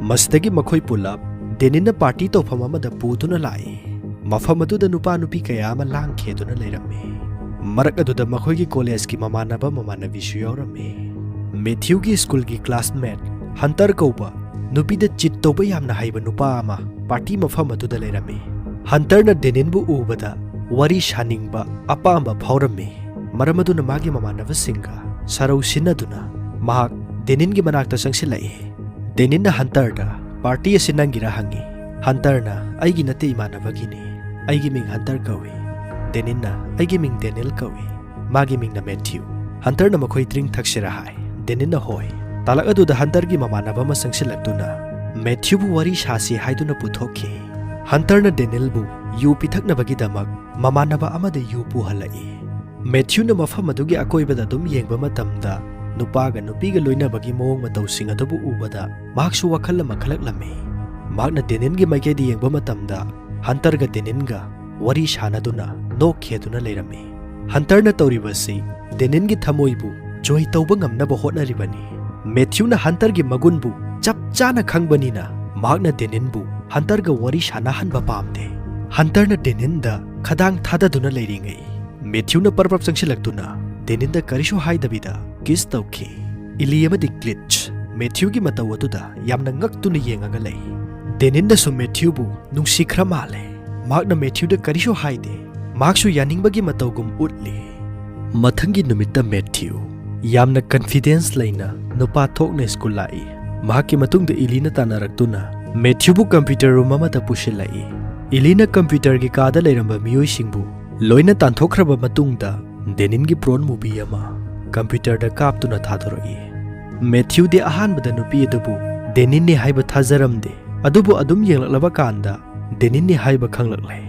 ꯃꯁꯤꯗꯒꯤ ꯃꯈꯣꯏ ꯄꯨꯂꯞ ꯗꯦꯅꯤꯟꯅ ꯄꯥꯔꯇꯤ ꯇꯧꯐꯝ ꯑꯃꯗ ꯄꯨꯗꯨꯅ ꯂꯥꯛꯏ꯫ ꯃꯐꯝ ꯑꯗꯨꯗ ꯅꯨꯄꯥ ꯅꯨꯄꯤ ꯀꯌꯥ ꯑꯃ ꯂꯥꯡꯈꯦꯗꯨꯅ ꯂꯩꯔꯝꯃꯤ꯫ ꯃꯔꯛ ꯑꯗꯨꯗ ꯃꯈꯣꯏꯒꯤ ꯀꯣꯂꯦꯖꯀꯤ ꯃꯃꯥꯟꯅꯕ ꯃꯃꯥꯟꯅꯕꯤꯁꯨ ꯌꯥꯎꯔꯝꯃꯤ꯫ ꯃꯦꯊ꯭ꯌꯨꯒꯤ ꯁ꯭ꯀꯨꯜꯒꯤ ꯀ꯭ꯂꯥꯁꯃꯦꯠ ꯍꯟꯇꯔ ꯀꯧꯕ ꯅꯨꯄꯤꯗ ꯆꯤꯠ ꯇꯧꯕ ꯌꯥꯝꯅ ꯍꯩꯕ ꯅꯨꯄꯥ ꯑꯃ ꯄꯥꯔꯇꯤ ꯃꯐꯝ ꯑꯗꯨꯗ ꯂꯩꯔꯝꯃꯤ꯫ ꯍꯟꯇꯔꯅ ꯗꯦꯅꯤꯟꯕꯨ ꯎꯕꯗ ꯋꯥꯔꯤ ꯁꯥꯅꯤꯡꯕ ꯑꯄꯥꯝꯕ ꯐꯥꯎꯔꯝꯃꯤ꯫ ꯃꯔꯝ ꯑꯗꯨꯅ ꯃꯥꯒꯤ ꯃꯃꯥꯟꯅꯕꯁꯤꯡꯒ ꯁꯔꯧ ꯁꯤꯟꯅꯗꯨꯅ ꯃꯍꯥꯛ ꯗꯦꯅꯤꯟꯒꯤ ꯃꯅꯥꯛꯇ ꯆꯪꯁꯤꯜꯂꯛꯏ꯫ ꯗꯦꯅꯤꯟꯅ ꯍꯟꯇꯔꯗ, "ꯄꯥꯔꯇꯤ ꯑꯁꯤ ꯅꯪꯒꯤꯔꯥ?" ꯍꯪꯉꯤ꯫ ꯍꯟꯇꯔꯅ, "ꯑꯩꯒꯤ ꯅꯠꯇꯦ, ꯏꯃꯥꯟꯅꯕꯒꯤꯅꯤ꯫ ꯑꯩꯒꯤ ꯃꯤꯡ ꯍꯟꯇꯔ ꯀꯧꯏ꯫" ꯗꯦꯅꯤꯟꯅ, "ꯑꯩꯒꯤ ꯃꯤꯡ ꯗꯦꯅꯤꯜ ꯀꯧꯏ꯫ ꯃꯥꯒꯤ ꯃꯤꯡꯅ ꯃꯦꯊ꯭ꯌꯨ꯫" ꯍꯟꯇꯔꯅ ꯃꯈꯣꯏ ꯗ꯭ꯔꯤꯡ ꯊꯛꯁꯤꯔꯥ ꯍꯥꯏ꯫ ꯗꯦꯅꯤꯟꯅ ꯍꯣꯏ꯫ ꯇꯥꯂꯛ ꯑꯗꯨꯗ ꯍꯟꯇꯔꯒꯤ ꯃꯃꯥꯟꯅꯕ ꯑꯃ ꯆꯪꯁꯤꯜꯂꯛꯇꯨꯅ ꯃꯦꯊ꯭ꯌꯨꯕꯨ ꯋꯥꯔꯤ ꯁꯥꯁꯤ ꯍꯥꯏꯗꯨꯅ ꯄꯨꯊꯣꯛꯈꯤ꯫ ꯍꯟꯇꯔꯅ ꯗꯦꯅꯤꯜꯕꯨ ꯌꯨ ꯄꯤꯊꯛꯅꯕꯒꯤꯗꯃꯛ ꯃꯃꯥꯟꯅꯕ ꯑꯃꯗ ꯌꯨ ꯄꯨꯍꯜꯂꯛꯏ꯫ ꯃꯦꯊ꯭ꯌꯨꯅ ꯃꯐꯝ ꯑꯗꯨꯒꯤ ꯑꯀꯣꯏꯕꯗ ꯑꯗꯨꯝ ꯌꯦꯡꯕ ꯃꯇꯝꯗ ꯅꯨꯄꯥꯒ ꯅꯨꯄꯤꯒ ꯂꯣꯏꯅꯕꯒꯤ ꯃꯑꯣꯡ ꯃꯇꯧꯁꯤꯡ ꯑꯗꯨꯕꯨ ꯎꯕꯗ ꯃꯍꯥꯛꯁꯨ ꯋꯥꯈꯜ ꯑꯃ ꯈꯜꯂꯛꯂꯝꯃꯤ꯫ ꯃꯍꯥꯛꯅ ꯗꯦꯅꯤꯟꯒꯤ ꯃꯥꯏꯀꯩꯗ ꯌꯦꯡꯕ ꯃꯇꯝꯗ ꯍꯟꯇꯔꯒ ꯗꯦꯅꯤꯟꯒ ꯋꯥꯔꯤ ꯁꯥꯅꯗꯨꯅ ꯅꯣꯛꯈꯦꯗꯨꯅ ꯂꯩꯔꯝꯃꯤ꯫ ꯍꯟꯇꯔꯅ ꯇꯧꯔꯤꯕꯁꯤ ꯗꯦꯅꯤꯟꯒꯤ ꯊꯃꯣꯏꯕꯨ ꯖꯣꯏ ꯇꯧꯕ ꯉꯝꯅꯕ ꯍꯣꯠꯅꯔꯤꯕꯅꯤ꯫ ꯃꯦꯊ꯭ꯌꯨꯅ ꯍꯟꯇꯔꯒꯤ ꯃꯒꯨꯟꯕꯨ ꯆꯞ ꯆꯥꯅ ꯈꯪꯕꯅꯤꯅ ꯃꯍꯥꯛꯅ ꯗꯦꯅꯤꯟꯕꯨ ꯍꯟꯇꯔꯒ ꯋꯥꯔꯤ ꯁꯥꯅꯍꯟꯕ ꯄꯥꯝꯗꯦ꯫ ꯍꯟꯇꯔꯅ ꯗꯦꯅꯤꯟꯗ ꯈꯗꯥꯡ ꯊꯥꯗꯗꯨꯅ ꯂꯩꯔꯤꯉꯩ ꯃꯦꯊ꯭ꯌꯨꯅ ꯄꯔꯞ ꯄꯔꯞ ꯆꯪꯁꯤꯜꯂꯛꯇꯨꯅ ꯗꯦꯅꯤꯟꯗ ꯀꯔꯤꯁꯨ ꯍꯥꯏꯗꯕꯤꯗ ꯀꯤꯁ ꯇꯧꯈꯤ꯫ ꯏꯂꯤ ꯑꯃꯗꯤ ꯀ꯭ꯂꯤꯠꯆ ꯃꯦꯊ꯭ꯌꯨꯒꯤ ꯃꯇꯧ ꯑꯗꯨꯗ ꯌꯥꯝꯅ ꯉꯛꯇꯨꯅ ꯌꯦꯡꯉꯒ ꯂꯩ꯫ ꯗꯦꯅꯤꯟꯗꯁꯨ ꯃꯦꯊ꯭ꯌꯨꯕꯨ ꯅꯨꯡꯁꯤꯈ꯭ꯔ ꯃꯥꯜꯂꯦ꯫ ꯃꯍꯥꯛꯅ ꯃꯦꯊ꯭ꯌꯨꯗ ꯀꯔꯤꯁꯨ ꯍꯥꯏꯗꯦ꯫ ꯃꯍꯥꯛꯁꯨ ꯌꯥꯅꯤꯡꯕꯒꯤ ꯃꯇꯧꯒꯨꯝ ꯎꯠꯂꯤ꯫ ꯃꯊꯪꯒꯤ ꯅꯨꯃꯤꯠꯇ ꯃꯦꯊ꯭ꯌꯨ ꯌꯥꯝꯅ ꯀꯟꯐꯤꯗꯦꯟꯁ ꯂꯩꯅ ꯅꯨꯄꯥ ꯊꯣꯛꯅ ꯁ꯭ꯀꯨꯜ ꯂꯥꯛꯏ꯫ ꯃꯍꯥꯛꯀꯤ ꯃꯇꯨꯡꯗ ꯏꯂꯤꯅ ꯇꯥꯟꯅꯔꯛꯇꯨꯅ ꯃꯦꯊ꯭ꯌꯨꯕꯨ ꯀꯝꯄ꯭ꯌꯨꯇꯔ ꯔꯨꯝ ꯑꯃꯗ ꯄꯨꯁꯤꯜꯂꯛꯏ꯫ ꯏꯂꯤꯅ ꯀꯝꯄ꯭ꯌꯨꯇꯔꯒꯤ ꯀꯥꯗ ꯂꯩꯔꯝꯕ ꯃꯤꯑꯣꯏꯁꯤꯡꯕꯨ ꯂꯣꯏꯅ ꯇꯥꯟꯊꯣꯛꯈ꯭ꯔꯕ ꯃꯇꯨꯡꯗ ꯗꯦꯅꯤꯟꯒꯤ ꯄ꯭ꯔꯣꯟ ꯃꯨꯚꯤ ꯑꯃ ꯀꯝꯄ꯭ꯌꯨꯇꯔꯗ ꯀꯥꯞꯇꯨꯅ ꯊꯥꯗꯣꯔꯛꯏ꯫ ꯃꯦꯊ꯭ꯌꯨꯗꯤ ꯑꯍꯥꯟꯕꯗ ꯅꯨꯄꯤ ꯑꯗꯨꯕꯨ ꯗꯦꯅꯤꯟꯅꯤ ꯍꯥꯏꯕ ꯊꯥꯖꯔꯝꯗꯦ, ꯑꯗꯨꯕꯨ ꯑꯗꯨꯝ ꯌꯦꯡꯂꯛꯂꯕ ꯀꯥꯟꯗ ꯗꯦꯅꯤꯟꯅꯤ ꯍꯥꯏꯕ ꯈꯪꯂꯛꯂꯦ꯫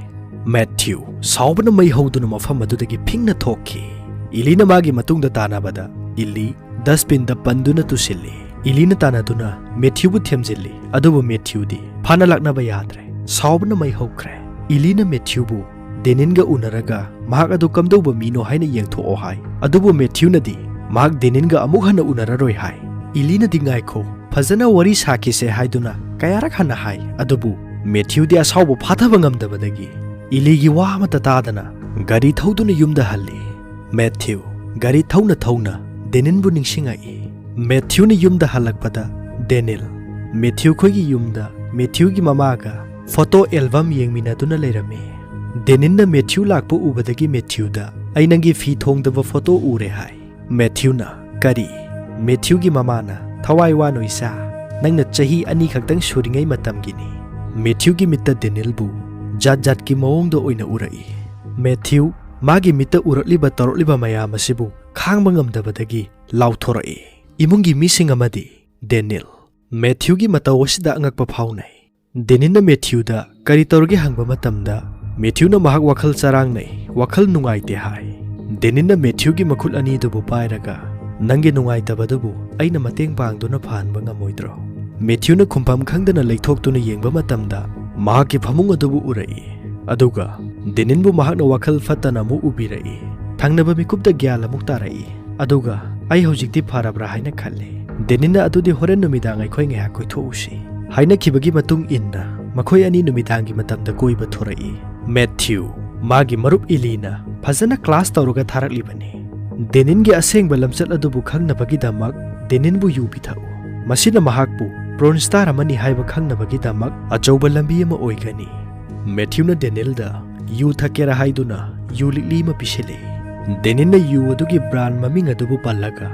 ꯃꯦꯊ꯭ꯌꯨ ꯁꯥꯎꯕꯅ ꯃꯩ ꯍꯧꯗꯨꯅ ꯃꯐꯝ ꯑꯗꯨꯗꯒꯤ ꯐꯤꯡꯅ ꯊꯣꯛꯈꯤ꯫ ꯏꯂꯤꯅ ꯃꯥꯒꯤ ꯃꯇꯨꯡꯗ ꯇꯥꯟꯅꯕꯗ ꯏꯂꯤ ꯗꯁꯕꯤꯟꯗ ꯄꯟꯗꯨꯅ ꯇꯨꯁꯤꯜꯂꯤ꯫ ꯏꯂꯤꯅ ꯇꯥꯟꯅꯗꯨꯅ ꯃꯦꯊ꯭ꯌꯨꯕꯨ ꯊꯦꯝꯖꯤꯜꯂꯤ, ꯑꯗꯨꯕꯨ ꯃꯦꯊ꯭ꯌꯨꯗꯤ ꯐꯥꯅ ꯂꯥꯛꯅꯕ ꯌꯥꯗ꯭ꯔꯦ꯫ ꯁꯥꯎꯕꯅ ꯃꯩ ꯍꯧꯈ꯭ꯔꯦ꯫ ꯏꯂꯤꯅ ꯃꯦꯊ꯭ꯌꯨꯕꯨ ꯗꯦꯅꯤꯟꯒ ꯎꯅꯔꯒ ꯃꯍꯥꯛ ꯑꯗꯨ ꯀꯝꯗꯧꯕ ꯃꯤꯅꯣ ꯍꯥꯏꯅ ꯌꯦꯡꯊꯣꯛꯑꯣ ꯍꯥꯏ, ꯑꯗꯨꯕꯨ ꯃꯦꯊ꯭ꯌꯨꯅꯗꯤ ꯃꯍꯥꯛ ꯗꯦꯅꯤꯟꯒ ꯑꯃꯨꯛ ꯍꯟꯅ ꯎꯅꯔꯔꯣꯏ ꯍꯥꯏ꯫ ꯏꯂꯤꯅꯗꯤ "ꯉꯥꯏꯈꯣ, ꯐꯖꯅ ꯋꯥꯔꯤ ꯁꯥꯈꯤꯁꯦ" ꯍꯥꯏꯗꯨꯅ ꯀꯌꯥꯔꯛ ꯍꯟꯅ ꯍꯥꯏ, ꯑꯗꯨꯕꯨ ꯃꯦꯊ꯭ꯌꯨꯗꯤ ꯑꯁꯥꯎꯕ ꯐꯥꯊꯕ ꯉꯝꯗꯕꯗꯒꯤ ꯏꯂꯤꯒꯤ ꯋꯥ ꯑꯃꯠꯇ ꯇꯥꯗꯅ ꯒꯥꯔꯤ ꯊꯧꯗꯨꯅ ꯌꯨꯝꯗ ꯍꯜꯂꯤ꯫ ꯃꯦꯊ꯭ꯌꯨ ꯒꯥꯔꯤ ꯊꯧꯅ ꯊꯧꯅ ꯗꯦꯅꯤꯟꯕꯨ ꯅꯤꯡꯁꯤꯡꯉꯛꯏ꯫ ꯃꯦꯊ꯭ꯌꯨꯅ ꯌꯨꯝꯗ ꯍꯜꯂꯛꯄꯗ ꯗꯦꯅꯤꯜ ꯃꯦꯊ꯭ꯌꯨ ꯈꯣꯏꯒꯤ ꯌꯨꯝꯗ ꯃꯦꯊ꯭ꯌꯨꯒꯤ ꯃꯃꯥꯒ ꯐꯣꯇꯣ ꯑꯦꯜꯕꯝ ꯌꯦꯡꯃꯤꯟꯅꯗꯨꯅ ꯂꯩꯔꯝꯃꯤ꯫ ꯗꯦꯅꯤꯟꯅ ꯃꯦꯊ꯭ꯌꯨ ꯂꯥꯛꯄ ꯎꯕꯗꯒꯤ ꯃꯦꯊ꯭ꯌꯨꯗ "ꯑꯩ ꯅꯪꯒꯤ ꯐꯤ ꯊꯣꯡꯗꯕ ꯐꯣꯇꯣ ꯎꯔꯦ" ꯍꯥꯏ꯫ ꯃꯦꯊ꯭ꯌꯨꯅ "ꯀꯔꯤ?" ꯃꯦꯊ꯭ꯌꯨꯒꯤ ꯃꯃꯥꯅ "ꯊꯋꯥꯏ ꯋꯥꯅꯨ ꯏꯆꯥ, ꯅꯪꯅ ꯆꯍꯤ ꯑꯅꯤ ꯈꯛꯇꯪ ꯁꯨꯔꯤꯉꯩ ꯃꯇꯝꯒꯤꯅꯤ"꯫ ꯃꯦꯊ꯭ꯌꯨꯒꯤ ꯃꯤꯠꯇ ꯗꯦꯅꯤꯜꯕꯨ ꯖꯥꯠ ꯖꯥꯠꯀꯤ ꯃꯑꯣꯡꯗ ꯑꯣꯏꯅ ꯎꯔꯛꯏ꯫ ꯃꯦꯊ꯭ꯌꯨ ꯃꯥꯒꯤ ꯃꯤꯠꯇ ꯎꯔꯛꯂꯤꯕ ꯇꯧꯔꯛꯂꯤꯕ ꯃꯌꯥꯝ ꯑꯁꯤꯕꯨ ꯈꯥꯡꯕ ꯉꯝꯗꯕꯗꯒꯤ ꯂꯥꯎꯊꯣꯔꯛꯏ꯫ ꯏꯃꯨꯡꯒꯤ ꯃꯤꯁꯤꯡ ꯑꯃꯗꯤ ꯗꯦꯅꯤꯜ ꯃꯦꯊ꯭ꯌꯨꯒꯤ ꯃꯇꯧ ꯑꯁꯤꯗ ꯑꯉꯛꯄ ꯐꯥꯎꯅꯩ꯫ ꯗꯦꯅꯤꯜꯅ ꯃꯦꯊ꯭ꯌꯨꯗ ꯀꯔꯤ ꯇꯧꯔꯒꯦ ꯍꯪꯕ ꯃꯇꯝꯗ, ꯃꯦꯊ꯭ꯌꯨꯅ ꯃꯍꯥꯛ ꯋꯥꯈꯜ ꯆꯔꯥꯡꯅꯩ, ꯋꯥꯈꯜ ꯅꯨꯡꯉꯥꯏꯇꯦ ꯍꯥꯏ꯫ ꯗꯦꯅꯤꯜꯅ ꯃꯦꯊ꯭ꯌꯨꯒꯤ ꯃꯈꯨꯠ ꯑꯅꯤꯗꯨꯕꯨ ꯄꯥꯏꯔꯒ, "ꯅꯪꯒꯤ ꯅꯨꯡꯉꯥꯏꯇꯕꯗꯨꯕꯨ ꯑꯩꯅ ꯃꯇꯦꯡ ꯄꯥꯡꯗꯨꯅ ꯐꯍꯟꯕ ꯉꯝꯃꯣꯏꯗ꯭ꯔꯣ?" ꯃꯦꯊ꯭ꯌꯨꯅ ꯈꯨꯝꯐꯝ ꯈꯪꯗꯅ ꯂꯩꯊꯣꯛꯇꯨꯅ ꯌꯦꯡꯕ ꯃꯇꯝꯗ, ꯃꯍꯥꯛꯀꯤ ꯐꯃꯨꯡ ꯑꯗꯨꯕꯨ ꯎꯔꯛꯏ꯫ ꯑꯗꯨꯒ ꯗꯦꯅꯤꯜꯕꯨ ꯃꯍꯥꯛꯅ ꯋꯥꯈꯜ ꯐꯠꯇꯅ ꯑꯃꯨꯛ ꯎꯕꯤꯔꯛꯏ꯫ ꯊꯪꯅꯕ ꯃꯤꯀꯨꯞꯇ ꯒ꯭ꯌꯥꯟ ꯑꯃꯨꯛ ꯇꯥꯔꯛꯏ꯫ ꯑꯗꯨꯒ "ꯑꯩ ꯍꯧꯖꯤꯛꯇꯤ ꯐꯔꯕ꯭ꯔꯥ ꯍꯥꯏꯅ ꯈꯜꯂꯤ"꯫ ꯗꯦꯅꯤꯜꯅ "ꯑꯗꯨꯗꯤ ꯍꯣꯔꯦꯟ ꯅꯨꯃꯤꯗꯥꯡ ꯑꯩꯈꯣꯏ ꯉꯥꯏꯍꯥꯛ ꯀꯣꯏꯊꯣꯛꯎꯁꯤ" ꯍꯥꯏꯅꯈꯤꯕꯒꯤ ꯃꯇꯨꯡ ꯏꯟꯅ ꯃꯈꯣꯏ ꯑꯅꯤ ꯅꯨꯃꯤꯗꯥꯡꯒꯤ ꯃꯇꯝꯗ ꯀꯣꯏꯕ ꯊꯣꯔꯛꯏ꯫ ꯃꯦꯊ꯭ꯌꯨ ꯃꯥꯒꯤ ꯃꯔꯨꯞ ꯏꯂꯤꯅ ꯐꯖꯅ ꯀ꯭ꯂꯥꯁ ꯇꯧꯔꯒ ꯊꯥꯔꯛꯂꯤꯕꯅꯤ꯫ ꯗꯦꯅꯤꯜꯒꯤ ꯑꯁꯦꯡꯕ ꯂꯝꯆꯠ ꯑꯗꯨꯕꯨ ꯈꯪꯅꯕꯒꯤꯗꯃꯛ ꯗꯦꯅꯤꯜꯕꯨ ꯌꯨ ꯄꯤꯊꯛꯎ꯫ ꯃꯁꯤꯅ ꯃꯍꯥꯛꯄꯨ ꯄꯣꯔꯟ ꯁ꯭ꯇꯥꯔ ꯑꯃꯅꯤ ꯍꯥꯏꯕ ꯈꯪꯅꯕꯒꯤꯗꯃꯛ ꯑꯆꯧꯕ ꯂꯝꯕꯤ ꯑꯃ ꯑꯣꯏꯒꯅꯤ꯫ ꯃꯦꯊ꯭ꯌꯨꯅ ꯗꯦꯅꯤꯜꯗ ꯌꯨ ꯊꯛꯀꯦꯔꯥ ꯍꯥꯏꯗꯨꯅ ꯌꯨ ꯂꯤꯛꯂꯤ ꯑꯃ ꯄꯤꯁꯤꯜꯂꯤ꯫ ꯗꯦꯅꯤꯜꯅ ꯌꯨ ꯑꯗꯨꯒꯤ ꯕ꯭ꯔꯥꯟ ꯃꯃꯤꯡ ꯑꯗꯨꯕꯨ ꯄꯜꯂꯒ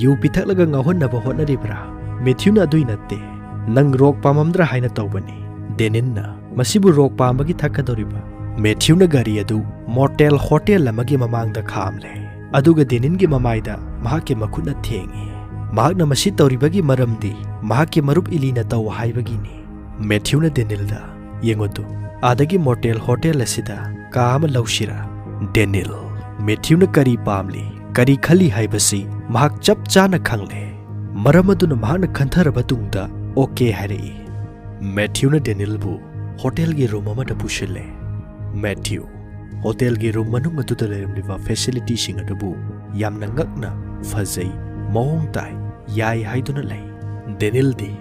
"ꯌꯨ ꯄꯤꯊꯛꯂꯒ ꯉꯥꯎꯍꯟꯅꯕ ꯍꯣꯠꯅꯔꯤꯕ꯭ꯔꯥ?" ꯃꯦꯊ꯭ꯌꯨꯅ "ꯑꯗꯨꯏ ꯅꯠꯇꯦ, ꯅꯪ ꯔꯣꯛ ꯄꯥꯝꯃꯝꯗ꯭ꯔꯥ ꯍꯥꯏꯅ ꯇꯧꯕꯅꯤ"꯫ ꯗꯦꯅꯤꯜꯅ "ꯃꯁꯤꯕꯨ ꯔꯣꯛ ꯄꯥꯝꯕꯒꯤ ꯊꯛꯀꯗꯧꯔꯤꯕ?" ꯃꯦꯊ꯭ꯌꯨꯅ ꯒꯥꯔꯤ ꯑꯗꯨ ꯃꯣꯇꯦꯜ ꯍꯣꯇꯦꯜ ꯑꯃꯒꯤ ꯃꯃꯥꯡꯗ ꯈꯥꯝꯂꯦ꯫ ꯑꯗꯨꯒ ꯗꯦꯅꯤꯜꯒꯤ ꯃꯃꯥꯏꯗ ꯃꯍꯥꯛꯀꯤ ꯃꯈꯨꯠꯅ ꯊꯦꯡꯏ꯫ ꯃꯍꯥꯛꯅ ꯃꯁꯤ ꯇꯧꯔꯤꯕꯒꯤ ꯃꯔꯝꯗꯤ ꯃꯍꯥꯛꯀꯤ ꯃꯔꯨꯞ ꯏꯂꯤꯅ ꯇꯧ ꯍꯥꯏꯕꯒꯤꯅꯤ꯫ ꯃꯦꯊ꯭ꯌꯨꯅ ꯗꯦꯅꯤꯜꯗ, "ꯌꯦꯡꯉꯨ ꯇꯨ, ꯑꯥꯗꯒꯤ ꯃꯣꯇꯦꯜ ꯍꯣꯇꯦꯜ ꯑꯁꯤꯗ ꯀꯥ ꯑꯃ ꯂꯧꯁꯤꯔꯥ?" ꯗꯦꯅꯤꯜ, ꯃꯦꯊ꯭ꯌꯨꯅ ꯀꯔꯤ ꯄꯥꯝꯂꯤ? ꯀꯔꯤ ꯈꯜꯂꯤ ꯍꯥꯏꯕꯁꯤ ꯃꯍꯥꯛ ꯆꯞ ꯆꯥꯅ ꯈꯪꯂꯦ꯫ ꯃꯔꯝ ꯑꯗꯨꯅ ꯃꯍꯥꯛꯅ ꯈꯟꯊꯔꯕ ꯇꯨꯡꯗ "ꯑꯣꯀꯦ" ꯍꯥꯏꯔꯛꯏ꯫ ꯃꯦꯊ꯭ꯌꯨꯅ ꯗꯦꯅꯤꯜꯕꯨ ꯍꯣꯇꯦꯜꯒꯤ ꯔꯨꯝ ꯑꯃꯗ ꯄꯨꯁꯤꯜꯂꯦ꯫ ꯃꯦꯊ꯭ꯌꯨ ꯍꯣꯇꯦꯜꯒꯤ ꯔꯨꯝ ꯃꯅꯨꯡ ꯑꯗꯨꯗ ꯂꯩꯔꯝꯂꯤꯕ ꯐꯦꯁꯤꯂꯤꯇꯤꯁꯤꯡ ꯑꯗꯨꯕꯨ ꯌꯥꯝꯅ ꯉꯛꯅ "ꯐꯖꯩ, ꯃꯑꯣꯡ ꯇꯥꯏ, ꯌꯥꯏ" ꯍꯥꯏꯗꯨꯅ ꯂꯩ꯫ ꯗꯦꯅꯤꯜꯗꯤ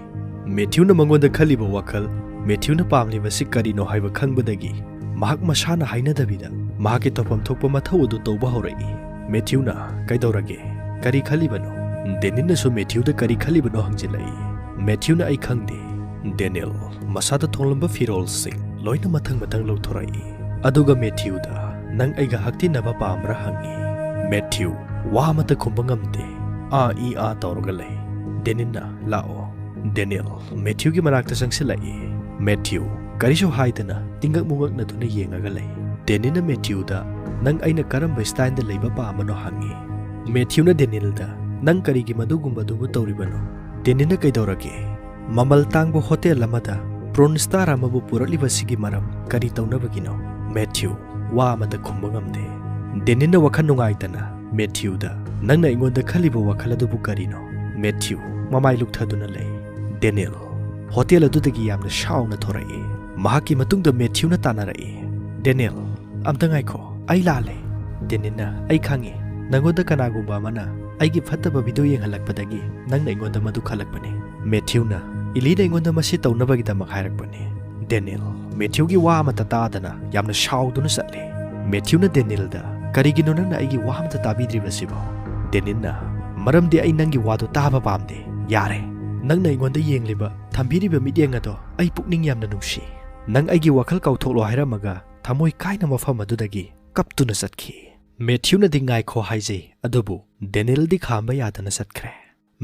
ꯃꯦꯊ꯭ꯌꯨꯅ ꯃꯉꯣꯟꯗ ꯈꯜꯂꯤꯕ ꯋꯥꯈꯜ, ꯃꯦꯊ꯭ꯌꯨꯅ ꯄꯥꯝꯂꯤꯕꯁꯤ ꯀꯔꯤꯅꯣ ꯍꯥꯏꯕ ꯈꯪꯕꯗꯒꯤ ꯃꯍꯥꯛ ꯃꯁꯥꯅ ꯍꯥꯏꯅꯗꯕꯤꯗ ꯃꯍꯥꯛꯀꯤ ꯇꯧꯐꯝ ꯊꯣꯛꯄ ꯃꯊꯧ ꯑꯗꯨ ꯇꯧꯕ ꯍꯧꯔꯛꯏ꯫ ꯃꯦꯊ꯭ꯌꯨꯅ "ꯀꯩꯗꯧꯔꯒꯦ? ꯀꯔꯤ ꯈꯜꯂꯤꯕꯅꯣ?" ꯗꯦꯅꯤꯜꯅꯁꯨ ꯃꯦꯊ꯭ꯌꯨꯗ ꯀꯔꯤ ꯈꯜꯂꯤꯕꯅꯣ ꯍꯪꯖꯤꯜꯂꯛꯏ꯫ ꯃꯦꯊ꯭ꯌꯨꯅ "ꯑꯩ ꯈꯪꯗꯦ"꯫ ꯗꯦꯅꯤꯜ ꯃꯁꯥꯗ ꯊꯣꯡꯂꯝꯕ ꯐꯤꯔꯣꯜꯁꯤꯡ ꯂꯣꯏꯅ ꯃꯊꯪ ꯃꯊꯪ ꯂꯧꯊꯣꯔꯛꯏ꯫ ꯑꯗꯨꯒ ꯃꯦꯊ꯭ꯌꯨꯗ "ꯅꯪ ꯑꯩꯒ ꯍꯛꯇꯤꯟꯅꯕ ꯄꯥꯝꯕ꯭ꯔꯥ?" ꯍꯪꯉꯤ꯫ ꯃꯦꯊ꯭ꯌꯨ ꯋꯥ ꯑꯃꯠꯇ ꯈꯨꯝꯕ ꯉꯝꯗꯦ꯫ ꯑꯥ ꯏ ꯑꯥ ꯇꯧꯔꯒ ꯂꯩ꯫ ꯗꯦꯅꯤꯜꯅ "ꯂꯥꯛꯑꯣ"꯫ ꯗꯦꯅꯤꯜ ꯃꯦꯊ꯭ꯌꯨꯒꯤ ꯃꯅꯥꯛꯇ ꯆꯪꯁꯤꯜꯂꯛꯏ꯫ ꯃꯦꯊ꯭ꯌꯨ ꯀꯔꯤꯁꯨ ꯍꯥꯏꯗꯅ ꯇꯤꯡꯉꯛ ꯃꯨꯉꯛꯅꯗꯨꯅ ꯌꯦꯡꯉꯒ ꯂꯩ꯫ ꯗꯦꯅꯤꯜꯅ ꯃꯦꯊ꯭ꯌꯨꯗ "ꯅꯪ ꯑꯩꯅ ꯀꯔꯝꯕ ꯁ꯭ꯇꯥꯏꯜꯗ ꯂꯩꯕ ꯄꯥꯝꯕꯅꯣ?" ꯍꯪꯉꯤ꯫ ꯃꯦꯊ꯭ꯌꯨꯅ ꯗꯦꯅꯤꯜꯗ "ꯅꯪ ꯀꯔꯤꯒꯤ ꯃꯗꯨꯒꯨꯝꯕꯗꯨꯕꯨ ꯇꯧꯔꯤꯕꯅꯣ?" ꯗꯦꯅꯤꯜꯅ "ꯀꯩꯗꯧꯔꯒꯦ? ꯃꯃꯜ ꯇꯥꯡꯕ ꯍꯣꯇꯦꯜ ꯑꯃꯗ ꯄ꯭ꯔꯣꯟ ꯁ꯭ꯇꯥꯔ ꯑꯃꯕꯨ ꯄꯨꯔꯛꯂꯤꯕꯁꯤꯒꯤ ꯃꯔꯝ ꯀꯔꯤ ꯇꯧꯅꯕꯒꯤꯅꯣ?" ꯃꯦꯊ꯭ꯌꯨ ꯋꯥ ꯑꯃꯠꯇ ꯈꯨꯝꯕ ꯉꯝꯗꯦ꯫ ꯗꯦꯅꯤꯜꯅ ꯋꯥꯈꯜ ꯅꯨꯡꯉꯥꯏꯇꯅ ꯃꯦꯊ꯭ꯌꯨꯗ "ꯅꯪꯅ ꯑꯩꯉꯣꯟꯗ ꯈꯜꯂꯤꯕ ꯋꯥꯈꯜ ꯑꯗꯨꯕꯨ ꯀꯔꯤꯅꯣ?" ꯃꯦꯊ꯭ꯌꯨ ꯃꯃꯥꯏ ꯂꯨꯛꯊꯗꯨꯅ ꯂꯩ꯫ ꯗꯦꯅꯤꯜ ꯍꯣꯇꯦꯜ ꯑꯗꯨꯗꯒꯤ ꯌꯥꯝꯅ ꯁꯥꯎꯅ ꯊꯣꯔꯛꯏ꯫ ꯃꯍꯥꯛꯀꯤ ꯃꯇꯨꯡꯗ ꯃꯦꯊ꯭ꯌꯨꯅ ꯇꯥꯟꯅꯔꯛꯏ꯫ "ꯗꯦꯅꯤꯜ, ꯑꯝꯇ ꯉꯥꯏꯈꯣ, ꯑꯩ ꯂꯥꯜꯂꯦ"꯫ ꯗꯦꯅꯤꯜꯅ "ꯑꯩ ꯈꯪꯉꯤ, ꯅꯉꯣꯟꯗ ꯀꯅꯥꯒꯨꯝꯕ ꯑꯃꯅ ꯑꯩꯒꯤ ꯐꯠꯇꯕ ꯚꯤꯗꯤꯑꯣ ꯌꯦꯡꯍꯜꯂꯛꯄꯗꯒꯤ ꯅꯪꯅ ꯑꯩꯉꯣꯟꯗ ꯃꯗꯨ ꯈꯜꯂꯛꯄꯅꯤ꯫ ꯃꯦꯊ꯭ꯌꯨꯅ ꯏꯂꯤꯅ ꯑꯩꯉꯣꯟꯗ ꯃꯁꯤ ꯇꯧꯅꯕꯒꯤꯗꯃꯛ ꯍꯥꯏꯔꯛꯄꯅꯤ"꯫ ꯗꯦꯅꯤꯜ ꯃꯦꯊ꯭ꯌꯨꯒꯤ ꯋꯥ ꯑꯃꯠꯇ ꯇꯥꯗꯅ ꯌꯥꯝꯅ ꯁꯥꯎꯗꯨꯅ ꯆꯠꯂꯤ꯫ ꯃꯦꯊ꯭ꯌꯨꯅ ꯗꯦꯅꯤꯜꯗ "ꯀꯔꯤꯒꯤꯅꯣ ꯅꯪꯅ ꯑꯩꯒꯤ ꯋꯥ ꯑꯃꯠꯇ ꯇꯥꯕꯤꯗ꯭ꯔꯤꯕꯁꯤꯕꯣ?" ꯗꯦꯅꯤꯜꯅ "ꯃꯔꯝꯗꯤ ꯑꯩ ꯅꯪꯒꯤ ꯋꯥꯗꯨ ꯇꯥꯕ ꯄꯥꯝꯗꯦ꯫ ꯌꯥꯔꯦ, ꯅꯪꯅ ꯑꯩꯉꯣꯟꯗ ꯌꯦꯡꯂꯤꯕ, ꯊꯝꯕꯤꯔꯤꯕ ꯃꯤꯠꯌꯦꯡ ꯑꯗꯣ ꯑꯩ ꯄꯨꯛꯅꯤꯡ ꯌꯥꯝꯅ ꯅꯨꯡꯁꯤ꯫ ꯅꯪ ꯑꯩꯒꯤ ꯋꯥꯈꯜ ꯀꯥꯎꯊꯣꯛꯂꯣ" ꯍꯥꯏꯔꯝꯃꯒ ꯊꯃꯣꯏ ꯀꯥꯏꯅ ꯃꯐꯝ ꯑꯗꯨꯗꯒꯤ ꯀꯞꯇꯨꯅ ꯆꯠꯈꯤ꯫ ꯃꯦꯊ꯭ꯌꯨꯅꯗꯤ "ꯉꯥꯏꯈꯣ" ꯍꯥꯏꯖꯩ, ꯑꯗꯨꯕꯨ ꯗꯦꯅꯤꯜꯗꯤ ꯈꯥꯝꯕ ꯌꯥꯗꯅ ꯆꯠꯈ꯭ꯔꯦ꯫